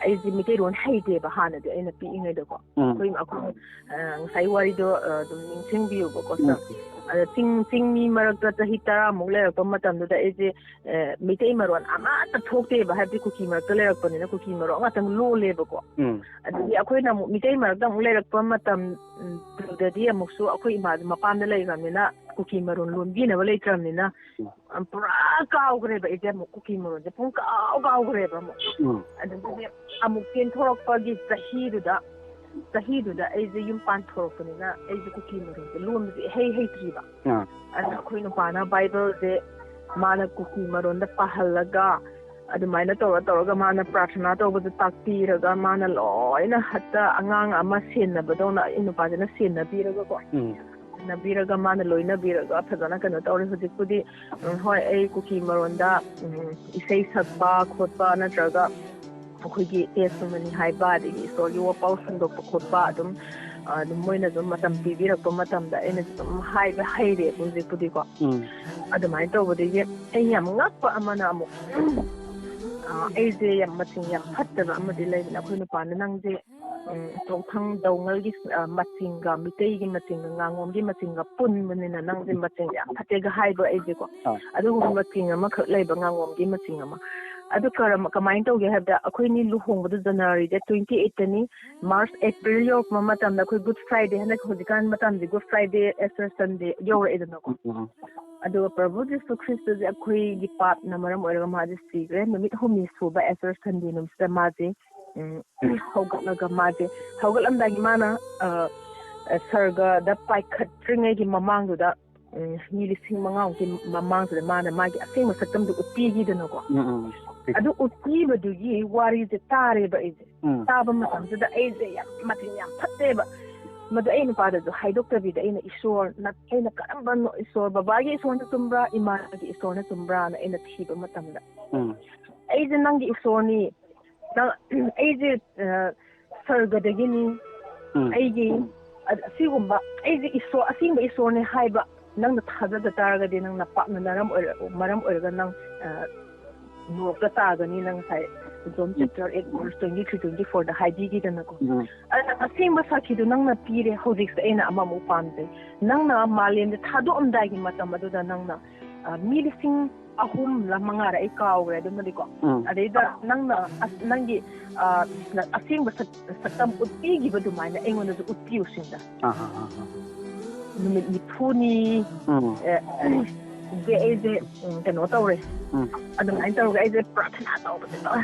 ꯑꯩꯁꯦ ꯃꯩꯇꯩꯂꯣꯟ ꯍꯩꯇꯦꯕ ꯍꯥꯟꯅꯗꯤ, ꯑꯩꯅ ꯄꯤꯛꯏꯉꯩꯗꯀꯣ꯫ ꯎꯝ꯫ ꯑꯩꯈꯣꯏ, ꯑꯩꯈꯣꯏ, ꯑ, ꯉꯁꯥꯏ ꯋꯥꯔꯤꯗꯣ, ꯑ, ꯑꯗꯨꯝ ꯅꯤꯡꯁꯤꯡꯕꯤꯌꯨꯕꯀꯣ, ꯁꯥꯔ꯫ ꯎꯝ꯫ ꯑꯗ ꯆꯤꯡ, ꯆꯤꯡ ꯃꯤ ꯃꯔꯛꯇ ꯆꯍꯤ ꯇꯔꯥꯃꯨꯛ ꯂꯩꯔꯛꯄ ꯃꯇꯝꯗꯨꯗ ꯑꯩꯁꯦ, ꯑ, ꯃꯩꯇꯩ ꯃꯔꯣꯟ ꯑꯃꯠꯇ ꯊꯣꯛꯇꯦꯕ, ꯍꯥꯏꯕꯗꯤ ꯀꯨꯀꯤ ꯃꯔꯛꯇ ꯂꯩꯔꯛꯄꯅꯤꯅ ꯀꯨꯀꯤ ꯃꯔꯣꯟ ꯉꯥꯛꯇꯪ ꯂꯣꯜꯂꯦꯕꯀꯣ꯫ ꯎꯝ꯫ ꯑꯗꯒꯤ ꯑꯩꯈꯣꯏꯅ ꯑꯃꯨꯛ ꯃꯤꯇꯩ ꯃꯔꯛꯇ ꯑꯃꯨꯛ ꯂꯩꯔꯛꯄ ꯃꯇꯝ, ꯎꯝ, ꯗꯨꯗꯗꯤ ꯑꯃꯨꯛꯁꯨ ꯑꯩꯈꯣꯏ ꯏꯃꯥꯁꯨ ꯃꯄꯥꯝꯗ ꯂꯩꯈ꯭ꯔꯕꯅꯤꯅ ꯀꯨꯀꯤ ꯃꯔꯣꯟ ꯂꯣꯟꯕꯤꯅꯕ ꯂꯩꯇ꯭ꯔꯕꯅꯤꯅ, ꯎꯝ꯫ ꯄꯨꯔꯥ ꯀꯥꯎꯈ꯭ꯔꯦꯕ ꯑꯩꯁꯦ ꯑꯃꯨꯛ ꯀꯨꯀꯤ ꯃꯔꯣꯟꯁꯦ ꯄꯨꯡ ꯀꯥꯎ ꯀꯥꯎꯈ꯭ꯔꯦꯕ ꯑꯃꯨꯛ꯫ ꯎꯝ꯫ ꯑꯗꯨꯗꯒꯤ ꯑꯃꯨꯛ ꯆꯦꯟꯊꯣꯔꯛꯄꯒꯤ ꯆꯍꯤꯗꯨꯗ, ꯆꯍꯤꯗꯨꯗ ꯑꯩꯁꯦ ꯌꯨꯝ ꯄꯥꯟꯊꯣꯔꯛꯄꯅꯤꯅ ꯑꯩꯁꯦ ꯀꯨꯀꯤ ꯃꯔꯣꯟꯁꯦ ꯂꯣꯟꯕꯁꯦ ꯏꯍꯩ ꯍꯩꯇ꯭ꯔꯤꯕ꯫ ꯑꯥ꯫ ꯑꯗꯨꯅ ꯑꯩꯈꯣꯏ ꯅꯨꯄꯥꯅ ꯕꯥꯏꯕꯜꯁꯦ ꯃꯥꯅ ꯀꯨꯀꯤ ꯃꯔꯣꯟꯗ ꯄꯥꯍꯜꯂꯒ, ꯑꯗꯨꯃꯥꯏꯅ ꯇꯧꯔ ꯇꯧꯔꯒ ꯃꯥꯅ ꯄ꯭ꯔꯥꯊꯅꯥ ꯇꯧꯕꯗ ꯇꯥꯛꯄꯤꯔꯒ, ꯃꯥꯅ ꯂꯣꯏꯅ ꯍꯦꯛꯇ ꯑꯉꯥꯡ ꯑꯃ ꯁꯦꯟꯅꯕꯗꯧꯅ ꯑꯩ ꯅꯨꯄꯥꯁꯤꯅ ꯁꯦꯟꯅꯕꯤꯔꯒꯀꯣ꯫ ꯎꯝ꯫ ꯁꯦꯟꯅꯕꯤꯔꯒ, ꯃꯥꯅ ꯂꯣꯏꯅꯕꯤꯔꯒ ꯐꯖꯅ ꯀꯩꯅꯣ ꯇꯧꯔꯦ꯫ ꯍꯧꯖꯤꯛꯄꯨꯗꯤ, ꯎꯝ, ꯍꯣꯏ, ꯑꯩ ꯀꯨꯀꯤ ꯃꯔꯣꯟꯗ, ꯎꯝ, ꯏꯁꯩ ꯁꯛꯄ ꯈꯣꯠꯄ ꯅꯠꯇ꯭ꯔꯒ ꯑꯩꯈꯣꯏꯒꯤ testimony ꯍꯥꯏꯕ, ꯑꯗꯒꯤ ꯏꯁꯣꯔꯒꯤ ꯋꯥꯄꯥꯎ ꯁꯟꯗꯣꯛꯄ ꯈꯣꯠꯄ ꯑꯗꯨꯝ, ꯑꯗꯨꯝ ꯃꯣꯏꯅ ꯑꯗꯨꯝ ꯃꯇꯝ ꯄꯤꯕꯤꯔꯛꯄ ꯃꯇꯝꯗ ꯑꯩꯅꯁꯨ ꯑꯗꯨꯝ ꯍꯥꯏꯕ ꯍꯩꯔꯦꯕ ꯍꯧꯖꯤꯛꯄꯨꯗꯤꯀꯣ꯫ ꯎꯝ꯫ ꯑꯗꯨꯃꯥꯏꯅ ꯇꯧꯕꯗꯒꯤ ꯑꯩ ꯌꯥꯝ ꯉꯛꯄ ꯑꯃꯅ ꯑꯃꯨꯛ, ꯑ, ꯑꯩꯁꯦ ꯌꯥꯝ ꯃꯆꯤꯡ ꯌꯥꯝ ꯐꯠꯇꯕ ꯑꯃꯗꯤ ꯂꯩꯕꯅꯦ꯫ ꯑꯩꯈꯣꯏ ꯅꯨꯄꯥꯅ, "ꯅꯪꯁꯦ, ꯎꯝ, ꯆꯣꯛꯊꯪ ꯗꯧꯉꯜꯒꯤ, ꯑ, ꯃꯆꯤꯡꯒ ꯃꯤꯇꯩꯒꯤ ꯃꯆꯤꯡꯒ ꯉꯥꯉꯣꯝꯒꯤ ꯃꯆꯤꯡꯒ ꯄꯨꯟꯕꯅꯤꯅ ꯅꯪꯁꯦ ꯃꯆꯤꯡ ꯌꯥꯝ ꯐꯠꯇꯦꯒ" ꯍꯥꯏꯕ ꯑꯩꯁꯦꯀꯣ꯫ ꯑꯥ꯫ ꯑꯗꯨꯒꯨꯝꯕ ꯃꯆꯤꯡ ꯑꯃꯈꯛ ꯂꯩꯕ, ꯉꯥꯉꯣꯝꯒꯤ ꯃꯆꯤꯡ ꯑꯃ꯫ ꯑꯗꯨ ꯀꯔꯝ-, ꯀꯃꯥꯏꯅ ꯇꯧꯒꯦ ꯍꯥꯏꯕꯗ, ꯑꯩꯈꯣꯏꯅꯤ ꯂꯨꯍꯣꯡꯕꯗꯨ ꯖꯅꯋꯥꯔꯤ date twenty eight ꯇꯅꯤ꯫ March, April ꯌꯧꯔꯛꯄ ꯃꯇꯝꯗ ꯑꯩꯈꯣꯏ Good Friday, ꯍꯟꯗꯛ ꯍꯧꯖꯤꯛꯀꯥꯟ ꯃꯇꯝꯁꯦ Good Friday, Easter Sunday ꯌꯧꯔꯛꯑꯦꯗꯅꯀꯣ꯫ ꯎꯝ, ꯎꯝ꯫ ꯑꯗꯨꯒ ꯄ꯭ꯔꯚꯨ ꯖꯤꯁꯨ ꯈ꯭ꯔꯤꯁꯇꯁꯦ ꯑꯩꯈꯣꯏꯒꯤ ꯄꯥꯞꯅ ꯃꯔꯝ ꯑꯣꯏꯔꯒ ꯃꯥꯁꯦ ꯁꯤꯈ꯭ꯔꯦ꯫ ꯅꯨꯃꯤꯠ ꯍꯨꯝꯅꯤ ꯁꯨꯕ Easter Sunday ꯅꯨꯃꯤꯠꯁꯤꯗ ꯃꯥꯁꯦ, ꯎꯝ, ꯍꯧꯒꯠꯂꯒ ꯃꯥꯁꯦ, ꯍꯧꯒꯠꯂꯝꯗꯥꯏꯒꯤ ꯃꯥꯅ, ꯑ, ꯑ, ꯁꯔꯒꯗ ꯄꯥꯏꯈꯠꯇ꯭ꯔꯤꯉꯩꯒꯤ ꯃꯃꯥꯡꯗꯨꯗ, ꯎꯝ, ꯃꯤ ꯂꯤꯁꯤꯡ ꯃꯉꯥꯃꯨꯛꯀꯤ ꯃꯃꯥꯡꯗꯨꯗ ꯃꯥꯅ ꯃꯥꯒꯤ ꯑꯁꯦꯡꯕ ꯁꯛꯇꯝꯗꯨ ꯎꯠꯄꯤꯈꯤꯗꯅꯀꯣ꯫ ꯎꯝ, ꯎꯝ꯫ ꯑꯗꯨ ꯎꯠꯄꯤꯕꯗꯨꯒꯤ ꯋꯥꯔꯤꯁꯦ ꯇꯥꯔꯦꯕ ꯑꯩꯁꯦ꯫ ꯎꯝ꯫ ꯇꯥꯕ ꯃꯇꯝꯗꯨꯗ ꯑꯩꯁꯦ ꯌꯥꯝ ꯃꯆꯤꯡ ꯌꯥꯝ ꯐꯠꯇꯦꯕ꯫ ꯃꯗꯨ ꯑꯩ ꯅꯨꯄꯥꯗꯁꯨ ꯍꯥꯏꯗꯣꯛꯇꯕꯤꯗ ꯑꯩꯅ, "ꯏꯁꯣꯔ, ꯅ-, ꯑꯩꯅ ꯀꯔꯝꯕꯅꯣ ꯏꯁꯣꯔ, ꯕꯕꯥꯒꯤ ꯏꯁꯣꯔꯅ ꯆꯨꯝꯕ꯭ꯔꯥ, ꯏꯃꯥꯒꯤ ꯏꯁꯣꯔꯅ ꯆꯨꯝꯕ꯭ꯔꯥꯅ?" ꯑꯩꯅ ꯊꯤꯕ ꯃꯇꯝꯗ, ꯎꯝ꯫ "ꯑꯩꯁꯦ ꯅꯪꯒꯤ ꯏꯁꯣꯔꯅꯤ, ꯅꯪ, ꯑꯩꯁꯦ, ꯑ, ꯁꯔꯒꯗꯒꯤꯅꯤ, ꯎꯝ꯫ ꯑꯩꯒꯤ, ꯑ-, ꯑꯁꯤꯒꯨꯝꯕ, ꯑꯩꯁꯦ ꯏꯁꯣꯔ, ꯑꯁꯦꯡꯕ ꯏꯁꯣꯔꯅꯤ ꯍꯥꯏꯕ ꯅꯪꯅ ꯊꯥꯖꯗ ꯇꯥꯔꯒꯗꯤ ꯅꯪ ꯅꯄꯥꯞꯅ ꯃꯔꯝ ꯑꯣꯏꯔ-, ꯃꯔꯝ ꯑꯣꯏꯔꯒ ꯅꯪ, ꯑ, ꯅꯣꯔꯣꯛꯇ ꯇꯥꯒꯅꯤ, ꯅꯪ ꯉꯁꯥꯏ John chapter eight verse twenty three, twenty four ꯗ ꯍꯥꯏꯕꯤꯈꯤꯗꯅꯀꯣ꯫ ꯎꯝ꯫ ꯑꯗꯨꯅ ꯑꯁꯦꯡꯕ ꯁꯥꯈꯤꯗꯨ ꯅꯪꯅ ꯄꯤꯔꯦ, ꯍꯧꯖꯤꯛꯁꯦ ꯑꯩꯅ ꯑꯃꯃꯨꯛ ꯄꯥꯝꯖꯩ꯫ ꯅꯪꯅ ꯃꯥꯂꯦꯝꯗ ꯊꯥꯗꯣꯛꯑꯝꯗꯥꯏꯒꯤ ꯃꯇꯝ ꯑꯗꯨꯗ ꯅꯪꯅ, ꯑ, ꯃꯤ ꯂꯤꯁꯤꯡ ꯑꯍꯨꯝꯂ ꯃꯉꯥꯔ ꯑꯩ ꯀꯥꯎꯈ꯭ꯔꯦ ꯑꯗꯨꯃꯗꯤꯀꯣ꯫ ꯎꯝ꯫ ꯑꯗꯩꯗ ꯅꯪꯅ ꯑꯁ-, ꯅꯪꯒꯤ, ꯑ, ꯑꯁꯦꯡꯕ ꯁꯛ-, ꯁꯛꯇꯝ ꯎꯠꯄꯤꯈꯤꯕ ꯑꯗꯨꯃꯥꯏꯅ ꯑꯩꯉꯣꯟꯗꯁꯨ ꯎꯠꯄꯤꯌꯨ ꯁꯤꯅꯤꯗ꯫ ꯑꯥ, ꯑꯥ, ꯑꯥ, ꯑꯥ꯫ ꯅꯨꯃꯤꯠ ꯅꯤꯐꯨꯅꯤ, ꯎꯝ꯫ ꯑꯦ, ꯁꯦ ꯑꯩꯁꯦ, ꯎꯝ, ꯀꯩꯅꯣ ꯇꯧꯔꯦ꯫ ꯎꯝ꯫ ꯑꯗꯨꯃꯥꯏꯅ ꯇꯧꯔꯒ ꯑꯩꯁꯦ ꯄ꯭ꯔꯥꯊꯅꯥ ꯇꯧꯕꯁꯦ,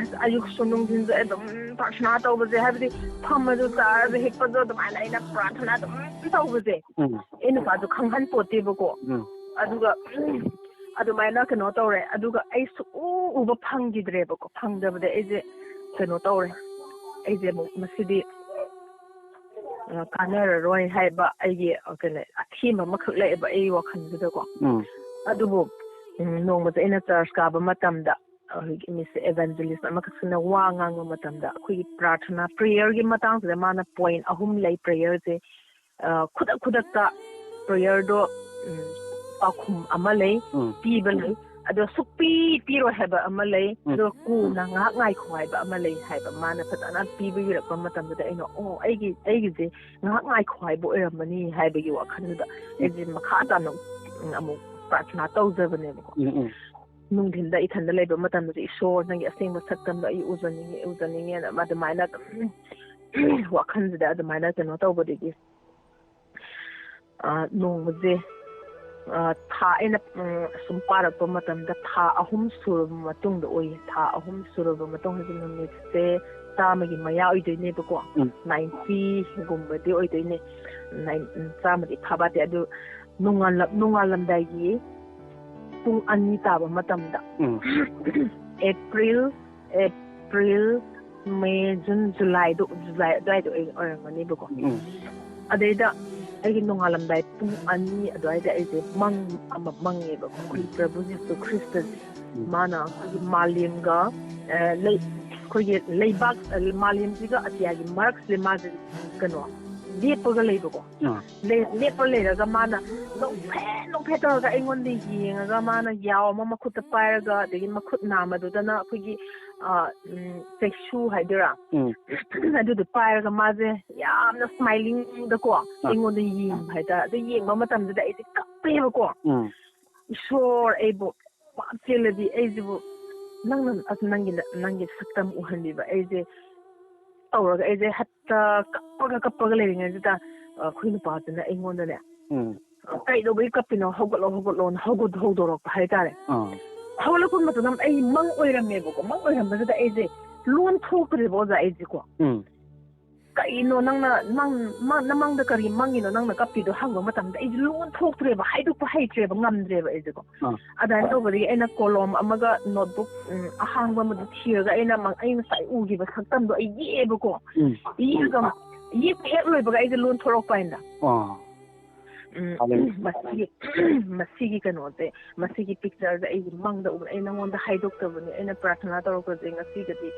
ꯑꯌꯨꯛꯁꯨ ꯅꯨꯡꯊꯤꯟꯁꯨ ꯑꯩ ꯑꯗꯨꯝ ꯄ꯭ꯔꯥꯊꯅꯥ ꯇꯧꯕꯁꯦ, ꯍꯥꯏꯕꯗꯤ ꯐꯝꯃꯁꯨ ꯆꯥꯔꯁꯨ ꯍꯤꯞꯄꯁꯨ ꯑꯗꯨꯃꯥꯏꯅ ꯑꯩꯅ ꯄ꯭ꯔꯥꯊꯅꯥ ꯑꯗꯨꯝ ꯇꯧꯕꯁꯦ꯫ ꯎꯝ꯫ ꯑꯩ ꯅꯨꯄꯥꯁꯨ ꯈꯪꯍꯟ ꯄꯣꯠꯇꯦꯕꯀꯣ꯫ ꯎꯝ꯫ ꯑꯗꯨꯒ ꯑꯗꯨꯃꯥꯏꯅ ꯀꯩꯅꯣ ꯇꯧꯔꯦ꯫ ꯑꯗꯨꯒ ꯑꯩ ꯁꯨꯛꯎ ꯎꯕ ꯐꯪꯈꯤꯗ꯭ꯔꯦꯕꯀꯣ꯫ ꯐꯪꯗꯕꯗ ꯑꯩꯁꯦ ꯀꯩꯅꯣ ꯇꯧꯔꯦ꯫ ꯑꯩꯁꯦ ꯑꯃꯨꯛ ꯃꯁꯤꯗꯤ, ꯑ, ꯀꯥꯟꯅꯔꯔꯣꯏ ꯍꯥꯏꯕ ꯑꯩꯒꯤ, ꯑ, ꯀꯩꯅꯣ, ꯑꯊꯦꯝꯕ ꯑꯃꯈꯛ ꯂꯩꯌꯦꯕ ꯑꯩ ꯋꯥꯈꯜꯁꯤꯗꯀꯣ꯫ ꯎꯝ꯫ ꯑꯗꯨꯕꯨ, ꯎꯝ, ꯅꯣꯡꯃꯁꯦ ꯑꯩꯅ ꯆꯔꯆ ꯀꯥꯕ ꯃꯇꯝꯗ, ꯑꯩꯈꯣꯏꯒꯤ ꯃꯤꯁ ꯏꯚꯦꯟꯖꯦꯂꯤꯁ ꯑꯃꯈꯛꯁꯤꯅ ꯋꯥ ꯉꯥꯡꯕ ꯃꯇꯝꯗ, ꯑꯩꯈꯣꯏꯒꯤ ꯄ꯭ꯔꯥꯊꯅꯥ, ꯄ꯭ꯔꯦꯌꯔꯒꯤ ꯃꯇꯥꯡꯁꯤꯗ ꯃꯥꯅ ꯄꯣꯏꯟ ꯑꯍꯨꯝ ꯂꯩ ꯄ꯭ꯔꯦꯌꯔꯁꯦ꯫ ꯑ, ꯈꯨꯗꯛ ꯈꯨꯗꯛꯇ ꯄ꯭ꯔꯦꯌꯔꯗꯣ, ꯎꯝ, ꯄꯥꯎꯈꯨꯝ ꯑꯃ ꯂꯩ, ꯎꯝ꯫ ꯄꯤꯕ ꯂꯩ, ꯑꯗꯣ ꯁꯨꯛꯄꯤ ꯄꯤꯔꯣꯏ ꯍꯥꯏꯕ ꯑꯃ ꯂꯩ, ꯎꯝ꯫ ꯑꯗꯣ ꯀꯣꯟꯅ ꯉꯥꯏꯍꯥꯛ ꯉꯥꯏꯈꯣ ꯍꯥꯏꯕ ꯑꯃ ꯂꯩ ꯍꯥꯏꯕ ꯃꯥꯅ ꯐꯖꯅ ꯄꯤꯕꯤꯔꯛꯄ ꯃꯇꯝꯗꯨꯗ ꯑꯩꯅ, "ꯑꯣ, ꯑꯩꯒꯤ, ꯑꯩꯒꯤꯁꯦ ꯉꯥꯏꯍꯥꯛ ꯉꯥꯏꯈꯣ ꯍꯥꯏꯕ ꯑꯣꯏꯔꯝꯃꯅꯤ" ꯍꯥꯏꯕꯒꯤ ꯋꯥꯈꯜꯗꯨꯗ ꯑꯩꯁꯦ ꯃꯈꯥ ꯇꯥꯅ, ꯎꯝ, ꯑꯃꯨꯛ ꯄ꯭ꯔꯥꯊꯅꯥ ꯇꯧꯖꯕꯅꯦꯕꯀꯣ꯫ ꯎꯝ, ꯎꯝ꯫ ꯅꯨꯡꯊꯤꯟꯗ ꯏꯊꯟꯗ ꯂꯩꯕ ꯃꯇꯝꯗꯗꯤ, "ꯏꯁꯣꯔ, ꯅꯪꯒꯤ ꯑꯁꯦꯡꯕ ꯁꯛꯇꯝꯗꯣ ꯑꯩ ꯎꯖꯅꯤꯡꯉꯤ, ꯎꯖꯅꯤꯡꯉꯦꯅ" ꯑꯗꯨꯃꯥꯏꯅ ꯑꯗꯨꯝ ꯋꯥꯈꯜꯁꯤꯗ ꯑꯗꯨꯃꯥꯏꯅ ꯀꯩꯅꯣ ꯇꯧꯕꯗꯒꯤ, ꯑ, ꯅꯣꯡꯃꯁꯦ, ꯑ, ꯊꯥ ꯑꯩꯅ, ꯎꯝ, ꯁꯨꯝ ꯄꯥꯔꯛꯄ ꯃꯇꯝꯗ ꯊꯥ ꯑꯍꯨꯝ ꯁꯨꯔꯕ ꯃꯇꯨꯡꯗ ꯑꯣꯏꯌꯦ꯫ ꯊꯥ ꯑꯍꯨꯝ ꯁꯨꯔꯕ ꯃꯇꯨꯡ ꯍꯥꯏꯁꯦ ꯅꯨꯃꯤꯠꯁꯦ ꯆꯥꯝꯃꯒꯤ ꯃꯌꯥ ꯑꯣꯏꯗꯣꯏꯅꯦꯕꯀꯣ꯫ ꯎꯝ꯫ ꯅꯥꯏꯟꯇꯤꯒꯨꯝꯕꯗꯤ ꯑꯣꯏꯗꯣꯏꯅꯦ꯫ ꯅꯥꯏꯟ-, ꯎꯝ, ꯆꯥꯝꯃꯗꯤ ꯐꯥꯕꯥꯠꯇꯦ꯫ ꯑꯗꯨ ꯅꯣꯡꯉꯥꯜꯂꯝ-, ꯅꯣꯡꯉꯥꯜꯂꯝꯗꯥꯏꯒꯤ ꯄꯨꯡ ꯑꯅꯤ ꯇꯥꯕ ꯃꯇꯝꯗ, ꯎꯝ꯫ ꯑꯦꯄ꯭ꯔꯤꯜ, ꯑꯦꯄ꯭ꯔꯤꯜ, ꯃꯦ, ꯖꯨꯟ, ꯖꯨꯂꯥꯏꯗꯣ, ꯖꯨꯂꯥꯏ ꯑꯗꯨꯋꯥꯏꯗ ꯑꯣꯏ-, ꯑꯣꯏꯔꯝꯒꯅꯦꯕꯀꯣ꯫ ꯎꯝ꯫ ꯑꯗꯩꯗ ꯑꯩꯒꯤ ꯅꯣꯡꯉꯥꯜꯂꯝꯗꯥꯏ ꯄꯨꯡ ꯑꯅꯤ ꯑꯗꯨꯋꯥꯏꯗ ꯑꯩꯁꯦ ꯃꯪ ꯑꯃ ꯃꯪꯉꯦꯕꯀꯣ꯫ ꯑꯩꯈꯣꯏ ꯄ꯭ꯔꯚꯨ ꯖꯤꯁꯨ ꯈ꯭ꯔꯤꯁꯇꯁꯦ, ꯎꯝ꯫ ꯃꯥꯅ ꯑꯩꯈꯣꯏꯒꯤ ꯃꯥꯂꯦꯝꯒ, ꯑ, ꯂꯩ-, ꯑꯩꯈꯣꯏꯒꯤ ꯂꯩꯕꯥꯛ, ꯑ, ꯃꯥꯂꯦꯝꯁꯤꯒ ꯑꯇꯤꯌꯥꯒꯤ ꯃꯔꯛꯁꯤꯗ ꯃꯥꯁꯦ ꯀꯩꯅꯣ, ꯂꯦꯞꯄꯒ ꯂꯩꯕꯀꯣ꯫ ꯑꯥ꯫ ꯂꯦꯞꯄ ꯂꯩꯔꯒ ꯃꯥꯅ ꯅꯣꯛꯐꯦꯠ ꯅꯣꯛꯐꯦꯠ ꯇꯧꯔꯒ ꯑꯩꯉꯣꯟꯗ ꯌꯦꯡꯉꯒ, ꯃꯥꯅ ꯌꯥꯎ ꯑꯃ ꯃꯈꯨꯠꯇ ꯄꯥꯏꯔꯒ, ꯑꯗꯒꯤ ꯃꯈꯨꯠ ꯅꯥꯝꯃꯗꯨꯗꯅ ꯑꯩꯈꯣꯏꯒꯤ, ꯑ, ꯎꯝ, ꯆꯩꯁꯨ ꯍꯥꯏꯗꯣꯏꯔꯥ? ꯎꯝ꯫ ꯑꯗꯨꯗꯣ ꯄꯥꯏꯔꯒ ꯃꯥꯁꯦ ꯌꯥꯝꯅ ꯁ꯭ꯃꯥꯏꯂꯤꯡꯗꯀꯣ ꯑꯥ꯫ ꯑꯩꯉꯣꯟꯗ ꯌꯦꯡꯕ ꯍꯥꯏꯇꯥꯔꯦ꯫ ꯑꯗꯨ ꯌꯦꯡꯕ ꯃꯇꯝꯗꯨꯗ ꯑꯩꯁꯦ ꯀꯞꯄꯦꯕꯀꯣ꯫ ꯎꯝ꯫ ꯏꯁꯣꯔ, ꯑꯩꯕꯨ ꯄꯥꯞ ꯆꯦꯜꯂꯗꯤ ꯑꯩꯁꯤꯕꯨ ꯅꯪꯅ, ꯑꯁ, ꯅꯪꯒꯤ, ꯅꯪꯒꯤ ꯁꯛꯇꯝ ꯎꯍꯟꯕꯤꯕ ꯑꯩꯁꯦ ꯇꯧꯔꯒ ꯑꯩꯁꯦ ꯍꯦꯛꯇ ꯀꯞꯄꯒ, ꯀꯞꯄꯒ ꯂꯩꯔꯤꯉꯩꯁꯤꯗ, ꯑ, ꯑꯩꯈꯣꯏ ꯅꯨꯄꯥꯁꯤꯅ ꯑꯩꯉꯣꯟꯗꯅꯦ, ꯎꯝ꯫ "ꯀꯩꯗꯧꯕꯒꯤ ꯀꯞꯄꯤꯅꯣ? ꯍꯧꯒꯠꯂꯣ, ꯍꯧꯒꯠꯂꯣꯅ" ꯍꯧꯒꯠ-, ꯍꯧꯗꯣꯔꯛꯄ ꯍꯥꯏꯇꯥꯔꯦ꯫ ꯑꯥ꯫ ꯍꯧꯒꯠꯂꯛꯄ ꯃꯇꯝꯗ ꯑꯩ ꯃꯪ ꯑꯣꯏꯔꯝꯃꯦꯕꯀꯣ꯫ ꯃꯪ ꯑꯣꯏꯔꯝꯕꯁꯤꯗ ꯑꯩꯁꯦ ꯂꯣꯟ ꯊꯣꯛꯇ꯭ꯔꯦꯕ, ꯑꯣꯖꯥ, ꯑꯩꯁꯦꯀꯣ꯫ ꯎꯝ꯫ "ꯀꯩꯅꯣ ꯅꯪꯅ, ꯅꯪ, ꯃꯪ-, ꯅꯃꯪꯗ ꯀꯔꯤ ꯃꯪꯉꯤꯅꯣ ꯅꯪꯅ ꯀꯞꯄꯤꯗꯣ?" ꯍꯪꯕ ꯃꯇꯝꯗ ꯑꯩꯁꯦ ꯂꯣꯟ ꯊꯣꯛꯇ꯭ꯔꯦꯕ, ꯍꯥꯏꯗꯣꯛꯄ ꯍꯩꯇ꯭ꯔꯦꯕ, ꯉꯝꯗ꯭ꯔꯦꯕ ꯑꯩꯁꯦꯀꯣ꯫ ꯑꯥ꯫ ꯑꯗꯨꯃꯥꯏꯅ ꯇꯧꯕꯗꯒꯤ ꯑꯩꯅ ꯀꯣꯂꯣꯝ ꯑꯃꯒ ꯅꯣꯠꯕꯨꯛ, ꯎꯝ, ꯑꯍꯥꯡꯕ ꯑꯃꯗ ꯊꯤꯔꯒ ꯑꯩꯅ ꯃꯪ-, ꯑꯩ ꯉꯁꯥꯏ ꯎꯈꯤꯕ ꯁꯛꯇꯝꯗꯣ ꯑꯩ ꯌꯦꯛꯑꯦꯕꯀꯣ꯫ ꯎꯝ꯫ ꯌꯦꯛꯑꯒ, ꯌꯦꯛꯄ ꯍꯦꯛ ꯂꯣꯏꯕꯒ ꯑꯩꯁꯦ ꯂꯣꯟ ꯊꯣꯔꯛꯄ ꯍꯥꯏꯅ꯫ ꯑꯥ꯫ ꯎꯝ, ꯍꯜꯂꯦꯂꯨꯌꯥ꯫ ꯃꯁꯤꯒꯤ, ꯃꯁꯤꯒꯤ ꯀꯩꯅꯣꯁꯦ, ꯃꯁꯤꯒꯤ ꯄꯤꯛꯆꯔꯁꯦ ꯑꯩꯒꯤ ꯃꯪꯗ ꯎꯕ꯫ ꯑꯩ ꯅꯉꯣꯟꯗ ꯍꯥꯏꯗꯣꯛꯇꯕꯅꯤ꯫ ꯑꯩꯅ ꯄ꯭ꯔꯥꯊꯅꯥ ꯇꯧꯔꯛꯄꯁꯦ ꯉꯁꯤꯒꯗꯤ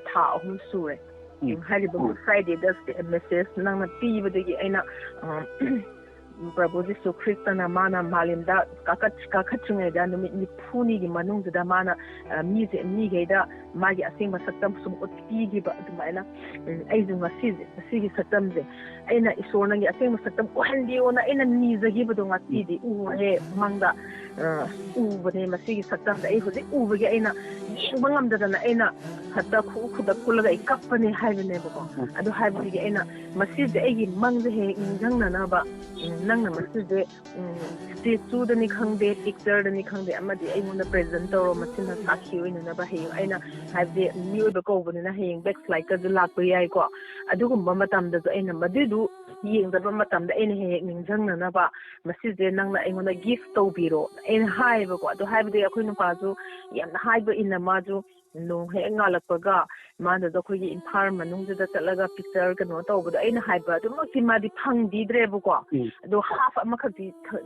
ꯊꯥ ꯑꯍꯨꯝ ꯁꯨꯔꯦ꯫ ꯎꯝ꯫ ꯎꯝ, ꯍꯥꯏꯔꯤꯕ ꯎꯝ꯫ Good Fridayꯗ ꯃꯦꯁꯦꯖ ꯅꯪꯅ ꯄꯤꯕꯗꯒꯤ ꯑꯩꯅ, ꯑ, ꯄ꯭ꯔꯚꯨ ꯖꯤꯁꯨ ꯈ꯭ꯔꯤꯁꯇꯅ ꯃꯥꯅ ꯃꯥꯂꯦꯝꯗ ꯀꯥꯈꯠ-, ꯀꯥꯈꯠꯇ꯭ꯔꯤꯉꯩꯗ ꯅꯨꯃꯤꯠ ꯅꯤꯐꯨꯅꯤꯒꯤ ꯃꯅꯨꯡꯁꯤꯗ ꯃꯥꯅ, ꯑ, ꯃꯤꯁꯦ, ꯃꯤꯈꯩꯗ ꯃꯥꯒꯤ ꯑꯁꯦꯡꯕ ꯁꯛꯇꯝ ꯁꯨꯝ ꯎꯠꯄꯤꯈꯤꯕ ꯑꯗꯨꯃꯥꯏꯅ, ꯎꯝ, ꯑꯩꯁꯨ ꯉꯁꯤꯁꯦ, ꯉꯁꯤꯒꯤ ꯁꯛꯇꯝꯁꯦ ꯑꯩꯅ ꯏꯁꯣꯔ ꯅꯪꯒꯤ ꯑꯁꯦꯡꯕ ꯁꯛꯇꯝ ꯎꯍꯟꯕꯤꯌꯣꯅ ꯑꯩꯅ ꯅꯤꯖꯈꯤꯕꯗꯣ ꯉꯁꯤꯗꯤ ꯎꯔꯦ ꯃꯪꯗ, ꯑ, ꯎꯕꯅꯦ ꯃꯁꯤꯒꯤ ꯁꯛꯇꯝꯁꯦ꯫ ꯑꯩ ꯍꯧꯖꯤꯛ ꯎꯕꯒꯤ ꯑꯩꯅ ꯌꯦꯡꯕ ꯉꯝꯗꯗꯅ ꯑꯩꯅ ꯍꯦꯛꯇ ꯈꯨ ꯈꯨꯗꯛ ꯀꯨꯜꯂꯒ ꯑꯩ ꯀꯞꯄꯅꯦ ꯍꯥꯏꯕꯅꯦꯕꯀꯣ꯫ ꯎꯝ꯫ ꯑꯗꯨ ꯍꯥꯏꯕꯗꯒꯤ ꯑꯩꯅ ꯃꯁꯤꯁꯦ ꯑꯩꯒꯤ ꯃꯪꯁꯦ ꯍꯦꯛ ꯍꯦꯛ ꯅꯤꯡꯁꯤꯡꯅꯅꯕ, ꯎꯝ, ꯅꯪꯅ ꯃꯁꯤꯁꯦ, ꯎꯝ, ꯁ꯭ꯇꯦꯆꯨꯗꯅꯤ ꯈꯪꯗꯦ, ꯄꯤꯛꯆꯔꯗꯅꯤ ꯈꯪꯗꯦ, ꯑꯃꯗꯤ ꯑꯩꯉꯣꯟꯗ ꯄ꯭ꯔꯦꯖꯦꯟ ꯇꯧꯔꯣ, ꯃꯁꯤꯅ ꯁꯥꯈꯤ ꯑꯣꯏꯅꯅꯕ꯫ ꯍꯌꯦꯡ ꯑꯩꯅ, ꯍꯥꯏꯕꯗꯤ ꯃꯤꯑꯣꯏꯕ ꯀꯧꯕꯅꯤꯅ ꯍꯌꯦꯡ ꯕꯦꯛꯁ꯭ꯂꯥꯏꯠꯀꯁꯨ ꯂꯥꯛꯄ ꯌꯥꯏꯀꯣ꯫ ꯑꯗꯨꯒꯨꯝꯕ ꯃꯇꯝꯗꯁꯨ ꯑꯩꯅ ꯃꯗꯨꯏꯗꯨ ꯌꯦꯡꯖꯕ ꯃꯇꯝꯗ ꯑꯩꯅ ꯍꯦꯛ ꯍꯦꯛ ꯅꯤꯡꯁꯤꯡꯅꯅꯕ ꯃꯁꯤꯁꯦ ꯅꯪꯅ ꯑꯩꯉꯣꯟꯗ ꯒꯤꯐ ꯇꯧꯕꯤꯔꯣ ꯑꯩꯅ ꯍꯥꯏꯌꯦꯕꯀꯣ꯫ ꯑꯗꯨ ꯍꯥꯏꯕꯗꯤ ꯑꯩꯈꯣꯏ ꯅꯨꯄꯥꯁꯨ ꯌꯥꯝꯅ ꯍꯥꯏꯕ ꯏꯟꯅ ꯃꯥꯁꯨ ꯅꯣꯡ ꯍꯦꯛ ꯉꯥꯜꯂꯛꯄꯒ ꯃꯥꯅꯁꯨ ꯑꯩꯈꯣꯏꯒꯤ ꯏꯝꯐꯥꯜ ꯃꯅꯨꯡꯁꯤꯗ ꯆꯠꯂꯒ ꯄꯤꯛꯆꯔ ꯀꯩꯅꯣ ꯇꯧꯕꯗꯣ ꯑꯩꯅ ꯍꯥꯏꯕ ꯑꯗꯨꯃꯛꯇꯤ ꯃꯥꯗꯤ ꯐꯪꯕꯤꯗ꯭ꯔꯦꯕꯀꯣ꯫ ꯎꯝ꯫ ꯑꯗꯣ ꯍꯥꯐ ꯑꯃꯈꯛꯇꯤ ꯊ-,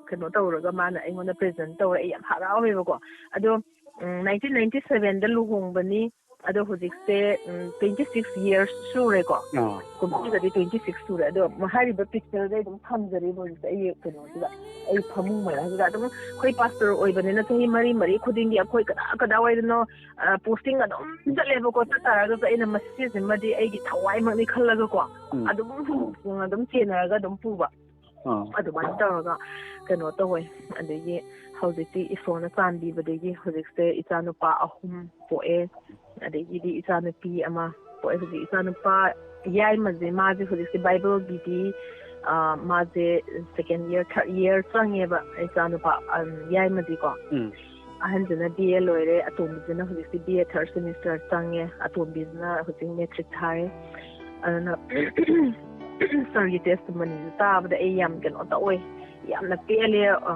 ꯀꯩꯅꯣ ꯇꯧꯔꯒ ꯃꯥꯅ ꯑꯩꯉꯣꯟꯗ ꯄ꯭ꯔꯦꯖꯦꯟ ꯇꯧꯔꯦ꯫ ꯑꯩ ꯌꯥꯝ ꯍꯔꯥꯎꯋꯦꯕꯀꯣ꯫ ꯑꯗꯣ, ꯎꯝ, nineteen ninety sevenꯗ ꯂꯨꯍꯣꯡꯕꯅꯤ꯫ ꯑꯗꯣ ꯍꯧꯖꯤꯛꯁꯦ ꯇ꯭ꯋꯦꯟꯇꯤ ꯁꯤꯛꯁ ꯌꯔꯁ ꯁꯨꯔꯦꯀꯣ꯫ ꯑꯥ꯫ ꯀꯨꯝꯁꯤꯒꯗꯤ ꯇ꯭ꯋꯦꯟꯇꯤ ꯁꯤꯛꯁ ꯁꯨꯔꯦ꯫ ꯑꯗꯣ ꯍꯥꯏꯔꯤꯕ ꯄꯤꯛꯆꯔꯁꯦ ꯑꯗꯨꯝ ꯊꯝꯖꯔꯤꯕ ꯍꯧꯖꯤꯛꯁꯦ ꯑꯩ ꯀꯩꯅꯣꯁꯤꯗ, ꯑꯩ ꯐꯃꯨꯡ ꯃꯌꯥꯝꯁꯤꯗ꯫ ꯑꯗꯨꯝ ꯑꯩꯈꯣꯏ ꯄꯥꯁꯇꯔ ꯑꯣꯏꯕꯅꯤꯅ ꯆꯍꯤ ꯃꯔꯤ ꯃꯔꯤ ꯈꯨꯗꯤꯡꯒꯤ ꯑꯩꯈꯣꯏ ꯀꯗꯥ ꯀꯗꯥꯋꯥꯏꯗꯅꯣ ꯄꯣꯁꯇꯤꯡ ꯑꯗꯨꯝ ꯆꯠꯂꯦꯕꯀꯣ꯫ ꯆꯠ ꯇꯥꯔꯒꯁꯨ ꯑꯩꯅ ꯃꯁꯤꯁꯤꯃꯗꯤ ꯑꯩꯒꯤ ꯊꯋꯥꯏꯃꯛꯅꯤ ꯈꯜꯂꯒꯀꯣ꯫ ꯎꯝ꯫ ꯑꯗꯨꯝ ꯑꯗꯨꯝ ꯆꯦꯟꯅꯔꯒ ꯑꯗꯨꯝ ꯄꯨꯕ꯫ ꯑꯥ꯫ ꯑꯗꯨꯃꯥꯏꯅ ꯇꯧꯔꯒ ꯀꯩꯅꯣ ꯇꯧꯋꯦ꯫ ꯑꯗꯒꯤ ꯍꯧꯖꯤꯛꯇꯤ ꯏꯁꯣꯔꯅ ꯆꯥꯟꯕꯤꯕꯗꯒꯤ ꯍꯧꯖꯤꯛꯁꯦ ꯏꯆꯥꯅꯨꯄꯥ ꯑꯍꯨꯝ ꯄꯣꯛꯑꯦ꯫ ꯑꯗꯒꯤꯗꯤ ꯏꯆꯥꯅꯨꯄꯤ ꯑꯃ ꯄꯣꯛꯑꯦ꯫ ꯍꯧꯖꯤꯛ ꯏꯆꯥꯅꯨꯄꯥ ꯌꯥꯏꯃꯁꯦ, ꯃꯥꯁꯦ ꯍꯧꯖꯤꯛꯁꯦ ꯕꯥꯏꯕꯜꯒꯤꯗꯤ, ꯑ, ꯃꯥꯁꯦ ꯁꯦꯀꯦꯟ ꯏꯌꯔ, ꯊꯥꯔꯠ ꯏꯌꯔ ꯆꯪꯉꯦꯕ ꯏꯆꯥꯅꯨꯄꯥ, ꯑꯝ, ꯌꯥꯏꯃꯗꯤꯀꯣ꯫ ꯎꯝ꯫ ꯑꯍꯟꯁꯤꯅ ꯕꯤ ꯑꯦ ꯂꯣꯏꯔꯦ, ꯑꯇꯣꯝꯕꯤꯁꯤꯅ ꯍꯧꯖꯤꯛꯇꯤ ꯕꯤ ꯑꯦ ꯊꯥꯔꯠ ꯁꯦꯃꯤꯁꯇꯔ ꯆꯪꯉꯦ, ꯑꯇꯣꯝꯕꯤꯁꯤꯅ ꯍꯧꯖꯤꯛ ꯃꯦꯇ꯭ꯔꯤꯛ ꯊꯥꯔꯦ꯫ ꯑꯗꯨꯅ ꯁꯥꯔꯒꯤ ꯇꯦꯁꯇꯤꯃꯣꯅꯤꯁꯦ ꯇꯥꯕꯗ ꯑꯩ ꯌꯥꯝ ꯀꯩꯅꯣ ꯇꯧꯋꯦ, ꯌꯥꯝꯅ ꯄꯦꯜꯂꯦ꯫ ꯑ,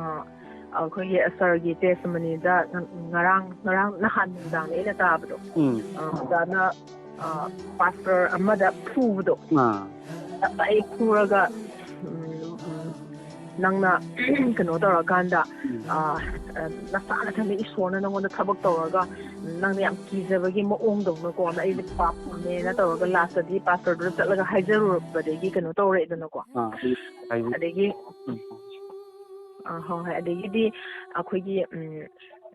ꯑꯩꯈꯣꯏꯒꯤ ꯁꯥꯔꯒꯤ ꯇꯦꯁꯇꯤꯃꯣꯅꯤꯗ ꯉ-, ꯉꯔꯥꯡ, ꯉꯔꯥꯡ ꯅꯍꯥꯟ ꯅꯨꯡꯗꯥꯡꯅꯦ ꯑꯩꯅ ꯇꯥꯕꯗꯣ꯫ ꯎꯝ꯫ ꯑ, ꯑꯣꯖꯥꯅ, ꯑ, ꯄꯥꯁꯇꯔ ꯑꯃꯗ ꯐꯨꯕꯗꯣ꯫ ꯑꯥ꯫ ꯑꯩ ꯐꯨꯔꯒ, ꯎꯝ, ꯎꯝ, ꯅꯪꯅ ꯀꯩꯅꯣ ꯇꯧꯔꯀꯥꯟꯗ, ꯎꯝ꯫ ꯑ, ꯑ, ꯅꯁꯥ ꯅꯊꯟꯗ ꯏꯁꯣꯔꯅ ꯅꯪꯉꯣꯟꯗ ꯊꯕꯛ ꯇꯧꯔꯒ, ꯅꯪꯅ ꯌꯥꯝ ꯀꯤꯖꯕꯒꯤ ꯃꯑꯣꯡꯗꯧꯅꯀꯣ, ꯑꯩꯁꯦ ꯄꯥꯞ ꯄꯨꯝꯃꯦꯅ ꯇꯧꯔꯒ ꯂꯥꯁꯇꯗꯤ ꯄꯥꯁꯇꯔꯗꯨꯗ ꯆꯠꯂꯒ ꯍꯥꯏꯖꯔꯨꯔꯛꯄꯗꯒꯤ ꯀꯩꯅꯣ ꯇꯧꯔꯛꯑꯦꯗꯅꯀꯣ꯫ ꯑꯥ, ꯍꯥꯏꯗꯤ ꯑꯗꯒꯤ ꯎꯝ꯫ ꯑ, ꯍꯣꯏ, ꯍꯣꯏ꯫ ꯑꯗꯒꯤꯗꯤ ꯑꯩꯈꯣꯏꯒꯤ, ꯎꯝ,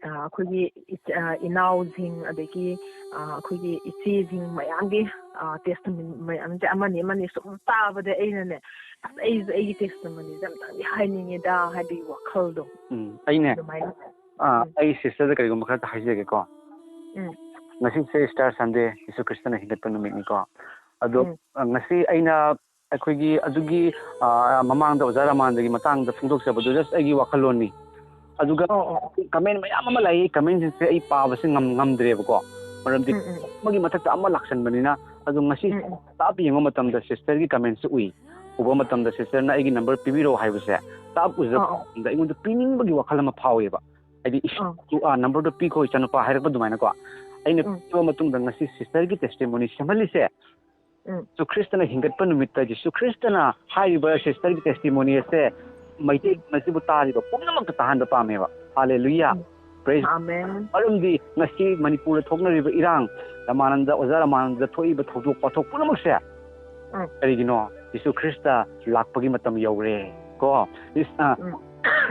ꯑ, ꯑꯩꯈꯣꯏꯒꯤ ꯏꯆ-, ꯑ, ꯏꯅꯥꯎꯁꯤꯡ, ꯑꯗꯒꯤ, ꯑ, ꯑꯩꯈꯣꯏꯒꯤ ꯏꯆꯦꯁꯤꯡ ꯃꯌꯥꯝꯒꯤ, ꯑ, testimony ꯃꯌꯥꯝꯁꯦ ꯑꯃꯅꯤ ꯑꯃꯅꯤ ꯁꯨꯝ ꯇꯥꯕꯗ ꯑꯩꯅꯅꯦ, ꯑꯁ, ꯑꯩꯁꯨ ꯑꯩꯒꯤ testimonyꯁꯦ ꯑꯝꯇꯪꯗꯤ ꯍꯥꯏꯅꯤꯡꯉꯦꯗ ꯍꯥꯏꯕꯒꯤ ꯋꯥꯈꯜꯗꯣ꯫ ꯎꯝ, ꯑꯩꯅꯦ꯫ ꯑꯗꯨꯃꯥꯏꯅ꯫ ꯑꯥ, ꯎꯝ꯫ ꯑꯩ sisterꯗ ꯀꯔꯤꯒꯨꯝꯕ ꯈꯔ ꯍꯥꯏꯖꯒꯦꯀꯣ꯫ ꯎꯝ꯫ ꯉꯁꯤꯁꯦ Easter Sunday, ꯌꯤꯁꯨ ꯈ꯭ꯔꯤꯁꯇꯅ ꯍꯤꯡꯒꯠꯄ ꯅꯨꯃꯤꯠꯅꯤꯀꯣ꯫ ꯑꯗꯣ, ꯎꯝ꯫ ꯑ, ꯉꯁꯤ ꯑꯩꯅ ꯑꯩꯈꯣꯏꯒꯤ ꯑꯗꯨꯒꯤ, ꯑ, ꯃꯃꯥꯡꯗ ꯑꯣꯖꯥ ꯔꯥꯃꯥꯟꯗꯒꯤ ꯃꯇꯥꯡꯗ ꯐꯣꯡꯗꯣꯛꯆꯕꯗꯨ just ꯑꯩꯒꯤ ꯋꯥꯈꯜꯂꯣꯟꯅꯤ꯫ ꯑꯗꯨꯒ ꯑꯣ, ꯑꯣ, ꯑꯣ꯫ Comment ꯃꯌꯥꯝ ꯑꯃ ꯂꯥꯛꯏ, commentꯁꯤꯡꯁꯦ ꯑꯩ ꯄꯥꯕꯁꯦ ꯉꯝ-, ꯉꯝꯗ꯭ꯔꯦꯕꯀꯣ꯫ ꯃꯔꯝꯗꯤ ꯎꯝ, ꯎꯝ, ꯎꯝ꯫ ꯑꯃꯒꯤ ꯃꯊꯛꯇ ꯑꯃ ꯂꯥꯛꯁꯟꯕꯅꯤꯅ꯫ ꯑꯗꯣ ꯉꯁꯤ ꯎꯝ, ꯎꯝ꯫ ꯆꯞ ꯌꯦꯡꯕ ꯃꯇꯝꯗ sisterꯒꯤ commentꯁꯦ ꯎꯏ꯫ ꯎꯕ ꯃꯇꯝꯗ sisterꯅ ꯑꯩꯒꯤ number ꯄꯤꯕꯤꯔꯛꯑꯣ ꯍꯥꯏꯕꯁꯦ ꯆꯞ ꯎꯖꯕ ꯑꯣ, ꯑꯣ꯫ ꯃꯇꯝꯗ ꯑꯩꯉꯣꯟꯗ ꯄꯤꯅꯤꯡꯕꯒꯤ ꯋꯥꯈꯜ ꯑꯃ ꯐꯥꯎꯋꯦꯕ꯫ ꯍꯥꯏꯗꯤ, ꯏꯁ-, ꯑꯥ꯫ ꯑꯥ, numberꯗꯣ ꯄꯤꯈꯣ ꯏꯆꯥꯅꯨꯄꯥ ꯍꯥꯏꯔꯛꯄ ꯑꯗꯨꯃꯥꯏꯅꯀꯣ꯫ ꯑꯩꯅ ꯎꯝ꯫ ꯄꯤꯕ ꯃꯇꯨꯡꯗ ꯉꯁꯤ sisterꯒꯤ testimony ꯁꯦꯝꯍꯜꯂꯤꯁꯦ, ꯎꯝ꯫ ꯖꯤꯁꯨ ꯈ꯭ꯔꯤꯁꯇꯅ ꯍꯤꯡꯒꯠꯄ ꯅꯨꯃꯤꯠꯇ ꯖꯤꯁꯨ ꯈ꯭ꯔꯤꯁꯇꯅ ꯍꯥꯏꯔꯤꯕ sisterꯒꯤ testimony ꯑꯁꯦ ꯃꯩꯇꯩ ꯎꯝ꯫ ꯃꯁꯤꯕꯨ ꯇꯥꯔꯤꯕ ꯄꯨꯝꯅꯃꯛꯇ ꯇꯥꯍꯟꯕ ꯄꯥꯝꯃꯦꯕ꯫ ꯍꯥꯂꯦꯂꯨꯌꯥ꯫ ꯎꯝ꯫ Praise. Amen. ꯃꯔꯝꯗꯤ ꯉꯁꯤ ꯃꯅꯤꯄꯨꯔꯗ ꯊꯣꯛꯅꯔꯤꯕ ꯏꯔꯥꯡ, ꯔꯃꯥꯅꯟꯗ, ꯑꯣꯖꯥ ꯔꯃꯥꯅꯟꯗ ꯊꯣꯛꯏꯕ ꯊꯧꯗꯣꯛ ꯋꯥꯊꯣꯛ ꯄꯨꯝꯅꯃꯛꯁꯦ, ꯎꯝ꯫ ꯀꯔꯤꯒꯤꯅꯣ? ꯌꯤꯁꯨ ꯈ꯭ꯔꯤꯁꯇ ꯂꯥꯛꯄꯒꯤ ꯃꯇꯝ ꯌꯧꯔꯦ ꯀꯣ꯫ ꯌꯤꯁ-, ꯑ, ꯎꯝ꯫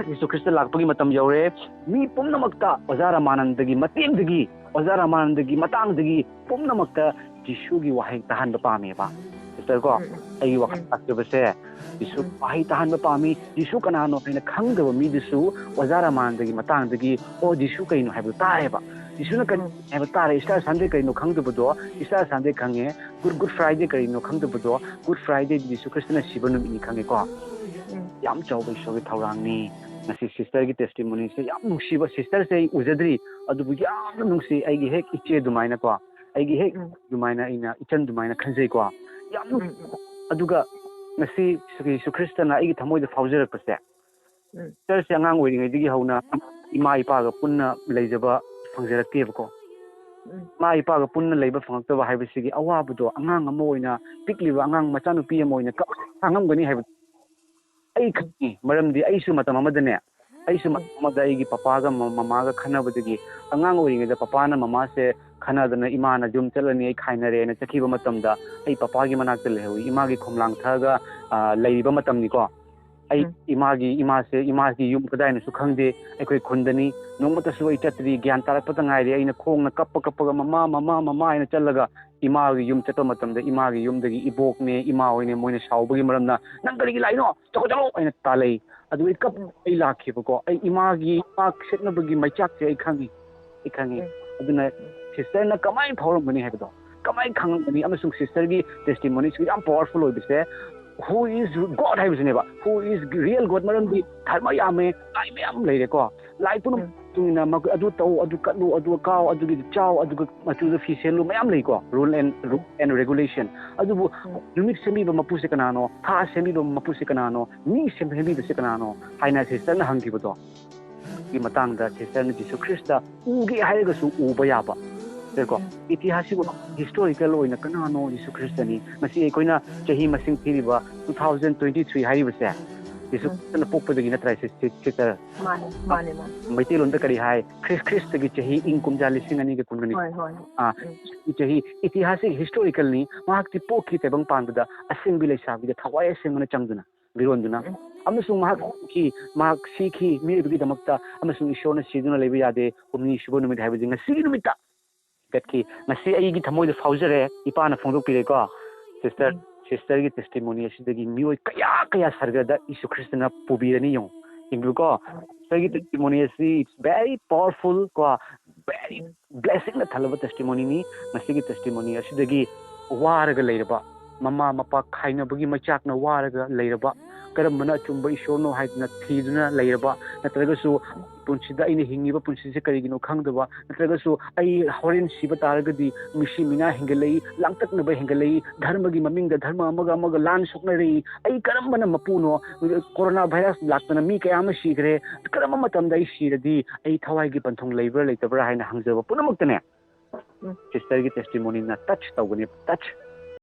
ꯌꯤꯁꯨ ꯈ꯭ꯔꯤꯁꯇ ꯂꯥꯛꯄꯒꯤ ꯃꯇꯝ ꯌꯧꯔꯦ꯫ ꯃꯤ ꯄꯨꯝꯅꯃꯛꯇ ꯑꯣꯖꯥ ꯔꯃꯥꯅꯟꯗꯒꯤ ꯃꯇꯦꯡꯗꯒꯤ, ꯑꯣꯖꯥ ꯔꯃꯥꯅꯟꯗꯒꯤ ꯃꯇꯥꯡꯗꯒꯤ ꯄꯨꯝꯅꯃꯛꯇ ꯖꯤꯁꯨꯒꯤ ꯋꯥꯍꯩ ꯇꯥꯍꯟꯕ ꯄꯥꯝꯃꯦꯕ꯫ ꯁꯤꯁꯇꯔ ꯀꯣ, ꯎꯝ, ꯎꯝ꯫ ꯑꯩꯒꯤ ꯋꯥꯈꯜ ꯎꯝ꯫ ꯂꯥꯛꯆꯕꯁꯦ, ꯖꯤꯁꯨ ꯎꯝ꯫ ꯋꯥꯍꯩ ꯇꯥꯍꯟꯕ ꯄꯥꯝꯃꯤ꯫ ꯖꯤꯁꯨ ꯀꯅꯥꯅꯣ ꯍꯥꯏꯅ ꯈꯪꯗꯕ ꯃꯤꯗꯨꯁꯨ ꯑꯣꯖꯥ ꯔꯃꯥꯅꯟꯗꯒꯤ ꯃꯇꯥꯡꯗꯒꯤ, "ꯑꯣ, ꯖꯤꯁꯨ ꯀꯩꯅꯣ?" ꯍꯥꯏꯕꯗꯣ ꯇꯥꯔꯦꯕ꯫ ꯖꯤꯁꯨꯅ ꯀꯔꯤ ꯎꯝ꯫ ꯍꯥꯏꯕ ꯇꯥꯔꯦ꯫ ꯏꯁꯇꯥꯔ ꯁꯟꯗꯦ ꯀꯔꯤꯅꯣ ꯈꯪꯗꯕꯗꯣ ꯏꯁꯇꯥꯔ ꯁꯟꯗꯦ ꯈꯪꯉꯦ꯫ ꯒꯨꯗ, ꯒꯨꯗ ꯐ꯭ꯔꯥꯏꯗꯦ ꯀꯔꯤꯅꯣ ꯈꯪꯗꯕꯗꯣ ꯒꯨꯗ ꯐ꯭ꯔꯥꯏꯗꯦꯗꯤ ꯖꯤꯁꯨ ꯈ꯭ꯔꯤꯁꯇꯅ ꯁꯤꯕ ꯅꯨꯃꯤꯠꯅꯤ ꯈꯪꯉꯦꯀꯣ꯫ ꯎꯝ꯫ ꯌꯥꯝ ꯆꯥꯎꯕ ꯏꯁꯣꯔꯒꯤ ꯊꯧꯔꯥꯡꯅꯤ꯫ ꯉꯁꯤ ꯁꯤꯁꯇꯔꯒꯤ ꯇꯦꯁꯇꯤꯃꯣꯅꯤꯁꯦ ꯌꯥꯝ ꯅꯨꯡꯁꯤꯕ꯫ ꯁꯤꯁꯇꯔꯁꯦ ꯑꯩ ꯎꯖꯗ꯭ꯔꯤ, ꯑꯗꯨꯕꯨ ꯌꯥꯝꯅ ꯅꯨꯡꯁꯤ꯫ ꯑꯩꯒꯤ ꯍꯦꯛ ꯏꯆꯦ ꯑꯗꯨꯃꯥꯏꯅꯀꯣ, ꯑꯩꯒꯤ ꯍꯦꯛ ꯎꯝ꯫ ꯑꯗꯨꯃꯥꯏꯅ ꯑꯩꯅ ꯏꯆꯟ ꯑꯗꯨꯃꯥꯏꯅ ꯈꯟꯖꯩꯀꯣ꯫ ꯌꯥꯝ ꯎꯝ, ꯅꯨꯡꯁꯤ꯫ ꯎꯝ꯫ ꯑꯗꯨꯒ ꯉꯁꯤ ꯖꯤꯁꯨ ꯈ꯭ꯔꯤꯁꯇꯅ ꯑꯩꯒꯤ ꯊꯃꯣꯏꯗ ꯐꯥꯎꯖꯔꯛꯄꯁꯦ, ꯎꯝ꯫ ꯁꯤꯁꯇꯔꯁꯦ ꯑꯉꯥꯡ ꯑꯣꯏꯔꯤꯉꯩꯗꯒꯤ ꯍꯧꯅ ꯏꯃꯥ ꯏꯄꯥꯒ ꯄꯨꯟꯅ ꯂꯩꯖꯕ ꯐꯪꯖꯔꯛꯇꯦꯕꯀꯣ꯫ ꯎꯝ꯫ ꯏꯃꯥ ꯏꯄꯥꯒ ꯄꯨꯟꯅ ꯂꯩꯕ ꯐꯪꯉꯛꯇꯕ ꯍꯥꯏꯕꯁꯤꯒꯤ ꯑꯋꯥꯕꯗꯣ ꯑꯉꯥꯡ ꯑꯃ ꯑꯣꯏꯅ, ꯄꯤꯛꯂꯤꯕ ꯑꯉꯥꯡ ꯃꯆꯥꯅꯨꯄꯤ ꯑꯃ ꯑꯣꯏꯅ ꯀꯃꯥꯏꯅ ꯈꯥꯡꯉꯝꯒꯅꯤ ꯍꯥꯏꯕꯗꯣ ꯑꯩ ꯈꯪꯉꯤ꯫ ꯃꯔꯝꯗꯤ ꯑꯩꯁꯨ ꯃꯇꯝ ꯑꯃꯗꯅꯦ, ꯑꯩꯁꯨ ꯃꯇꯝ ꯑꯃꯗ ꯑꯩꯒꯤ ꯄꯄꯥꯒ ꯃ-, ꯃꯃꯥꯒ ꯈꯟꯅꯕꯗꯒꯤ, ꯑꯉꯥꯡ ꯑꯣꯏꯔꯤꯉꯩꯗ ꯄꯄꯥꯅ ꯃꯃꯥꯁꯦ ꯈꯟꯅꯗꯅ, "ꯏꯃꯥꯅ ꯌꯨꯝ ꯆꯠꯂꯅꯤ, ꯑꯩ ꯈꯥꯏꯅꯔꯦꯅ" ꯆꯠꯈꯤꯕ ꯃꯇꯝꯗ, ꯑꯩ ꯄꯄꯥꯒꯤ ꯃꯅꯥꯛꯇ ꯂꯩꯍꯧꯏ꯫ ꯏꯃꯥꯒꯤ ꯈꯣꯝꯂꯥꯡ ꯊꯛꯑꯒ, ꯑ, ꯂꯩꯔꯤꯕ ꯃꯇꯝꯅꯤꯀꯣ꯫ ꯑꯩ ꯎꯝ꯫ ꯏꯃꯥꯒꯤ, ꯏꯃꯥꯁꯦ, ꯏꯃꯥꯒꯤ ꯌꯨꯝ ꯀꯗꯥꯏꯅꯁꯨ ꯈꯪꯗꯦ꯫ ꯑꯩꯈꯣꯏ ꯈꯨꯟꯗꯅꯤ꯫ ꯅꯣꯡꯃꯇꯁꯨ ꯑꯩ ꯆꯠꯇ꯭ꯔꯤ꯫ ꯒ꯭ꯌꯥꯟ ꯇꯥꯔꯛꯄꯗ ꯉꯥꯏꯔꯤ꯫ ꯑꯩꯅ ꯈꯣꯡꯅ ꯀꯞꯄ ꯀꯞꯄꯒ, "ꯃꯃꯥ, ꯃꯃꯥ, ꯃꯃꯥ" ꯍꯥꯏꯅ ꯆꯠꯂꯒ, ꯏꯃꯥꯒꯤ ꯌꯨꯝ ꯆꯠꯄ ꯃꯇꯝꯗ, ꯏꯃꯥꯒꯤ ꯌꯨꯝꯗꯒꯤ ꯏꯕꯣꯛꯅꯦ, ꯏꯃꯥ ꯍꯣꯏꯅꯦ, ꯃꯣꯏꯅ ꯁꯥꯎꯕꯒꯤ ꯃꯔꯝꯅ, "ꯅꯪ ꯀꯔꯤꯒꯤ ꯂꯥꯛꯏꯅꯣ? ꯆꯠꯈꯣ, ꯆꯠꯂꯣ!" ꯍꯥꯏꯅ ꯇꯥꯜꯂꯩ꯫ ꯑꯗꯨ ꯑꯩ ꯀꯞ-, ꯎꯝ꯫ ꯑꯩ ꯂꯥꯛꯈꯤꯕꯀꯣ꯫ ꯑꯩ ꯏꯃꯥꯒꯤ, ꯏꯃꯥ ꯁꯦꯠꯅꯕꯒꯤ ꯃꯩꯆꯥꯛꯁꯦ ꯑꯩ ꯈꯪꯉꯤ꯫ ꯑꯩ ꯈꯪꯉꯤ꯫ ꯎꯝ꯫ ꯑꯗꯨꯅ ꯎꯝ꯫ ꯁꯤꯁꯇꯔꯅ ꯀꯃꯥꯏꯅ ꯐꯥꯎꯔꯝꯒꯅꯤ ꯍꯥꯏꯕꯗꯣ, ꯀꯃꯥꯏꯅ ꯈꯪꯉꯝꯒꯅꯤ? ꯑꯃꯁꯨꯡ ꯁꯤꯁꯇꯔꯒꯤ ꯇꯦꯁꯇꯤꯃꯣꯅꯤꯁꯨ ꯌꯥꯝ ꯄꯋꯥꯔꯐꯨꯜ ꯑꯣꯏꯕꯁꯦ, "Who is God?" ꯍꯥꯏꯕꯁꯤꯅꯦꯕ꯫ "Who is real God?" ꯃꯔꯝꯗꯤ ꯎꯝ꯫ ꯙꯔꯃ ꯌꯥꯝꯃꯦ, ꯂꯥꯏ ꯃꯌꯥꯝ ꯂꯩꯔꯦꯀꯣ꯫ ꯂꯥꯏ ꯄꯨꯝꯅꯃꯛ ꯎꯝ꯫ ꯃꯇꯨꯡ ꯏꯟꯅ ꯃꯈꯣꯏ ꯑꯗꯨ ꯇꯧ, ꯑꯗꯨ ꯀꯠꯂꯨ, ꯑꯗꯨ ꯀꯥꯎ, ꯑꯗꯨꯒꯤꯗꯨ ꯆꯥꯎ, ꯑꯗꯨꯒ ꯃꯆꯨꯗ ꯐꯤ ꯁꯦꯠꯂꯨ, ꯃꯌꯥꯝ ꯂꯩꯀꯣ, rule and, rule um. And regulation꯫ ꯑꯗꯨꯕꯨ ꯎꯝ꯫ ꯅꯨꯃꯤꯠ ꯁꯦꯝꯕꯤꯕ ꯃꯄꯨꯁꯦ ꯀꯅꯥꯅꯣ? ꯊꯥ ꯁꯦꯝꯕꯤꯕ ꯃꯄꯨꯁꯦ ꯀꯅꯥꯅꯣ? ꯃꯤ ꯁꯦꯝꯕꯤꯕꯁꯦ ꯀꯅꯥꯅꯣ? ꯍꯥꯏꯅ ꯁꯤꯁꯇꯔꯅ ꯍꯪꯈꯤꯕꯗꯣ, ꯒꯤ ꯃꯇꯥꯡꯗ ꯁꯤꯁꯇꯔꯅ ꯖꯤꯁꯨ ꯈ꯭ꯔꯤꯁꯇ ꯎꯒꯦ ꯍꯥꯏꯔꯒꯁꯨ ꯎꯕ ꯌꯥꯕ꯫ ꯁꯤꯀꯣ, ꯎꯝ꯫ ꯏꯇꯤꯍꯥꯁꯁꯤꯕꯨ ꯍꯤꯁꯇꯣꯔꯤꯀꯦꯜ ꯑꯣꯏꯅ ꯀꯅꯥꯅꯣ? ꯖꯤꯁꯨ ꯈ꯭ꯔꯤꯁꯇꯅꯤ꯫ ꯉꯁꯤ ꯑꯩꯈꯣꯏꯅ ꯆꯍꯤ ꯃꯁꯤꯡ ꯊꯤꯔꯤꯕ two thousand twenty three ꯍꯥꯏꯔꯤꯕꯁꯦ, ꯌꯦꯁꯨ ꯎꯝ꯫ ꯈ꯭ꯔꯤꯁꯇꯅ ꯄꯣꯛꯄꯗꯒꯤ ꯅꯠꯇ꯭ꯔꯥ ꯁꯤ- ꯁꯤ- ꯁꯤꯁꯇꯔ? ꯃꯥꯅꯦ ꯃꯥꯅꯦ ꯃꯥꯅꯦ꯫ ꯃꯩꯇꯩꯂꯣꯟꯗ ꯀꯔꯤ ꯍꯥꯏ? ꯈ꯭ꯔꯤꯁ- ꯈ꯭ꯔꯤꯁꯇꯒꯤ ꯆꯍꯤ ꯏꯪ ꯀꯨꯝꯖꯥ ꯂꯤꯁꯤꯡ ꯑꯅꯤꯒ ꯀꯨꯟꯒꯅꯤ꯫ ꯍꯣꯏ ꯍꯣꯏ꯫ ꯑꯥ, ꯎꯝ꯫ ꯁꯤ ꯆꯍꯤ ꯏꯇꯤꯍꯥꯁꯤꯛ ꯍꯤꯁꯇꯣꯔꯤꯀꯦꯜꯅꯤ꯫ ꯃꯍꯥꯛꯇꯤ ꯄꯣꯛꯈꯤ ꯇꯥꯏꯕꯪ ꯄꯥꯟꯕꯗ ꯑꯁꯦꯡꯕꯤ ꯂꯩꯁꯥꯕꯤꯗ ꯊꯋꯥꯏ ꯑꯁꯦꯡꯕꯅ ꯆꯪꯗꯨꯅ ꯃꯤꯔꯣꯟꯗꯨꯅ꯫ ꯎꯝ꯫ ꯑꯃꯁꯨꯡ ꯃꯍꯥꯛ ꯄꯣꯛꯈꯤ, ꯃꯍꯥꯛ ꯁꯤꯈꯤ ꯃꯤꯑꯣꯏꯕꯒꯤꯗꯃꯛꯇ, ꯑꯃꯁꯨꯡ ꯏꯁꯣꯔꯅ ꯁꯤꯗꯨꯅ ꯂꯩꯕ ꯌꯥꯗꯦ꯫ ꯍꯨꯝꯅꯤ ꯁꯨꯕ ꯅꯨꯃꯤꯠ ꯍꯥꯏꯕꯗꯤ ꯉꯁꯤꯒꯤ ꯅꯨꯃꯤꯠꯇ ꯍꯦꯟꯒꯠꯈꯤ꯫ ꯉꯁꯤ ꯑꯩꯒꯤ ꯊꯃꯣꯏꯗ ꯐꯥꯎꯖꯔꯦ, ꯏꯄꯥꯅ ꯐꯣꯡꯗꯣꯛꯄꯤꯔꯦꯀꯣ꯫ ꯁꯤꯁꯇꯔ, ꯎꯝ꯫ ꯁꯤꯁꯇꯔꯒꯤ ꯇꯦꯁꯇꯤꯃꯣꯅꯤ ꯑꯁꯤꯗꯒꯤ ꯃꯤꯑꯣꯏ ꯀꯌꯥ ꯀꯌꯥ ꯁꯔꯒꯗ ꯌꯤꯁꯨ ꯈ꯭ꯔꯤꯁꯇꯅ ꯄꯨꯕꯤꯔꯅꯤ ꯌꯦꯡꯉꯨ꯫ ꯌꯦꯡꯕꯤꯌꯨꯀꯣ꯫ ꯁꯤꯁꯇꯔꯒꯤ ꯇꯦꯁꯇꯤꯃꯣꯅꯤ ꯑꯁꯤ it's very powerful ꯀꯣ, very blessingꯅ ꯊꯜꯂꯕ ꯇꯦꯁꯇꯤꯃꯣꯅꯤꯅꯤ꯫ ꯃꯁꯤꯒꯤ ꯇꯦꯁꯇꯤꯃꯣꯅꯤ ꯑꯁꯤꯗꯒꯤ ꯋꯥꯔꯒ ꯂꯩꯔꯕ, ꯃꯃꯥ ꯃꯄꯥ ꯈꯥꯏꯅꯕꯒꯤ ꯃꯩꯆꯥꯛꯅ ꯋꯥꯔꯒ ꯂꯩꯔꯕ, ꯀꯔꯝꯕꯅ ꯑꯆꯨꯝꯕ ꯏꯁꯣꯔꯅꯣ ꯍꯥꯏꯗꯨꯅ ꯊꯤꯗꯨꯅ ꯂꯩꯔꯕ, ꯅꯠꯇ꯭ꯔꯒꯁꯨ ꯄꯨꯟꯁꯤꯗ ꯑꯩꯅ ꯍꯤꯡꯉꯤꯕ ꯄꯨꯟꯁꯤꯁꯦ ꯀꯔꯤꯒꯤꯅꯣ ꯈꯪꯗꯕ, ꯅꯠꯇ꯭ꯔꯒꯁꯨ ꯑꯩ ꯍꯣꯔꯦꯟ ꯁꯤꯕ ꯇꯥꯔꯒꯗꯤ ꯃꯤꯁꯤ ꯃꯤꯅꯥ ꯍꯦꯟꯒꯠꯂꯛꯏ, ꯂꯥꯡꯇꯛꯅꯕ ꯍꯦꯟꯒꯠꯂꯛꯏ, ꯙꯔꯃꯒꯤ ꯃꯃꯤꯡꯗ ꯙꯔꯃ ꯑꯃꯒ ꯑꯃꯒ ꯂꯥꯟ ꯁꯣꯛꯅꯔꯛꯏ, ꯑꯩ ꯀꯔꯝꯕꯅ ꯃꯄꯨꯅꯣ, ꯀꯣꯔꯣꯅꯥ ꯚꯥꯏꯔꯁ ꯂꯥꯛꯇꯅ ꯃꯤ ꯀꯌꯥ ꯑꯃ ꯁꯤꯈ꯭ꯔꯦ, ꯀꯔꯝꯕ ꯃꯇꯝꯗ ꯑꯩ ꯁꯤꯔꯗꯤ ꯑꯩ ꯊꯋꯥꯏꯒꯤ ꯄꯟꯊꯨꯡ ꯂꯩꯕ꯭ꯔꯥ ꯂꯩꯇꯕ꯭ꯔꯥ ꯍꯥꯏꯅ ꯍꯪꯖꯕ ꯄꯨꯝꯅꯃꯛꯇꯅꯦ, ꯎꯝ꯫ ꯁꯤꯁꯇꯔꯒꯤ ꯇꯦꯁꯇꯤꯃꯣꯅꯤꯅ ꯇꯆ ꯇꯧꯒꯅꯤ, ꯇꯆ꯫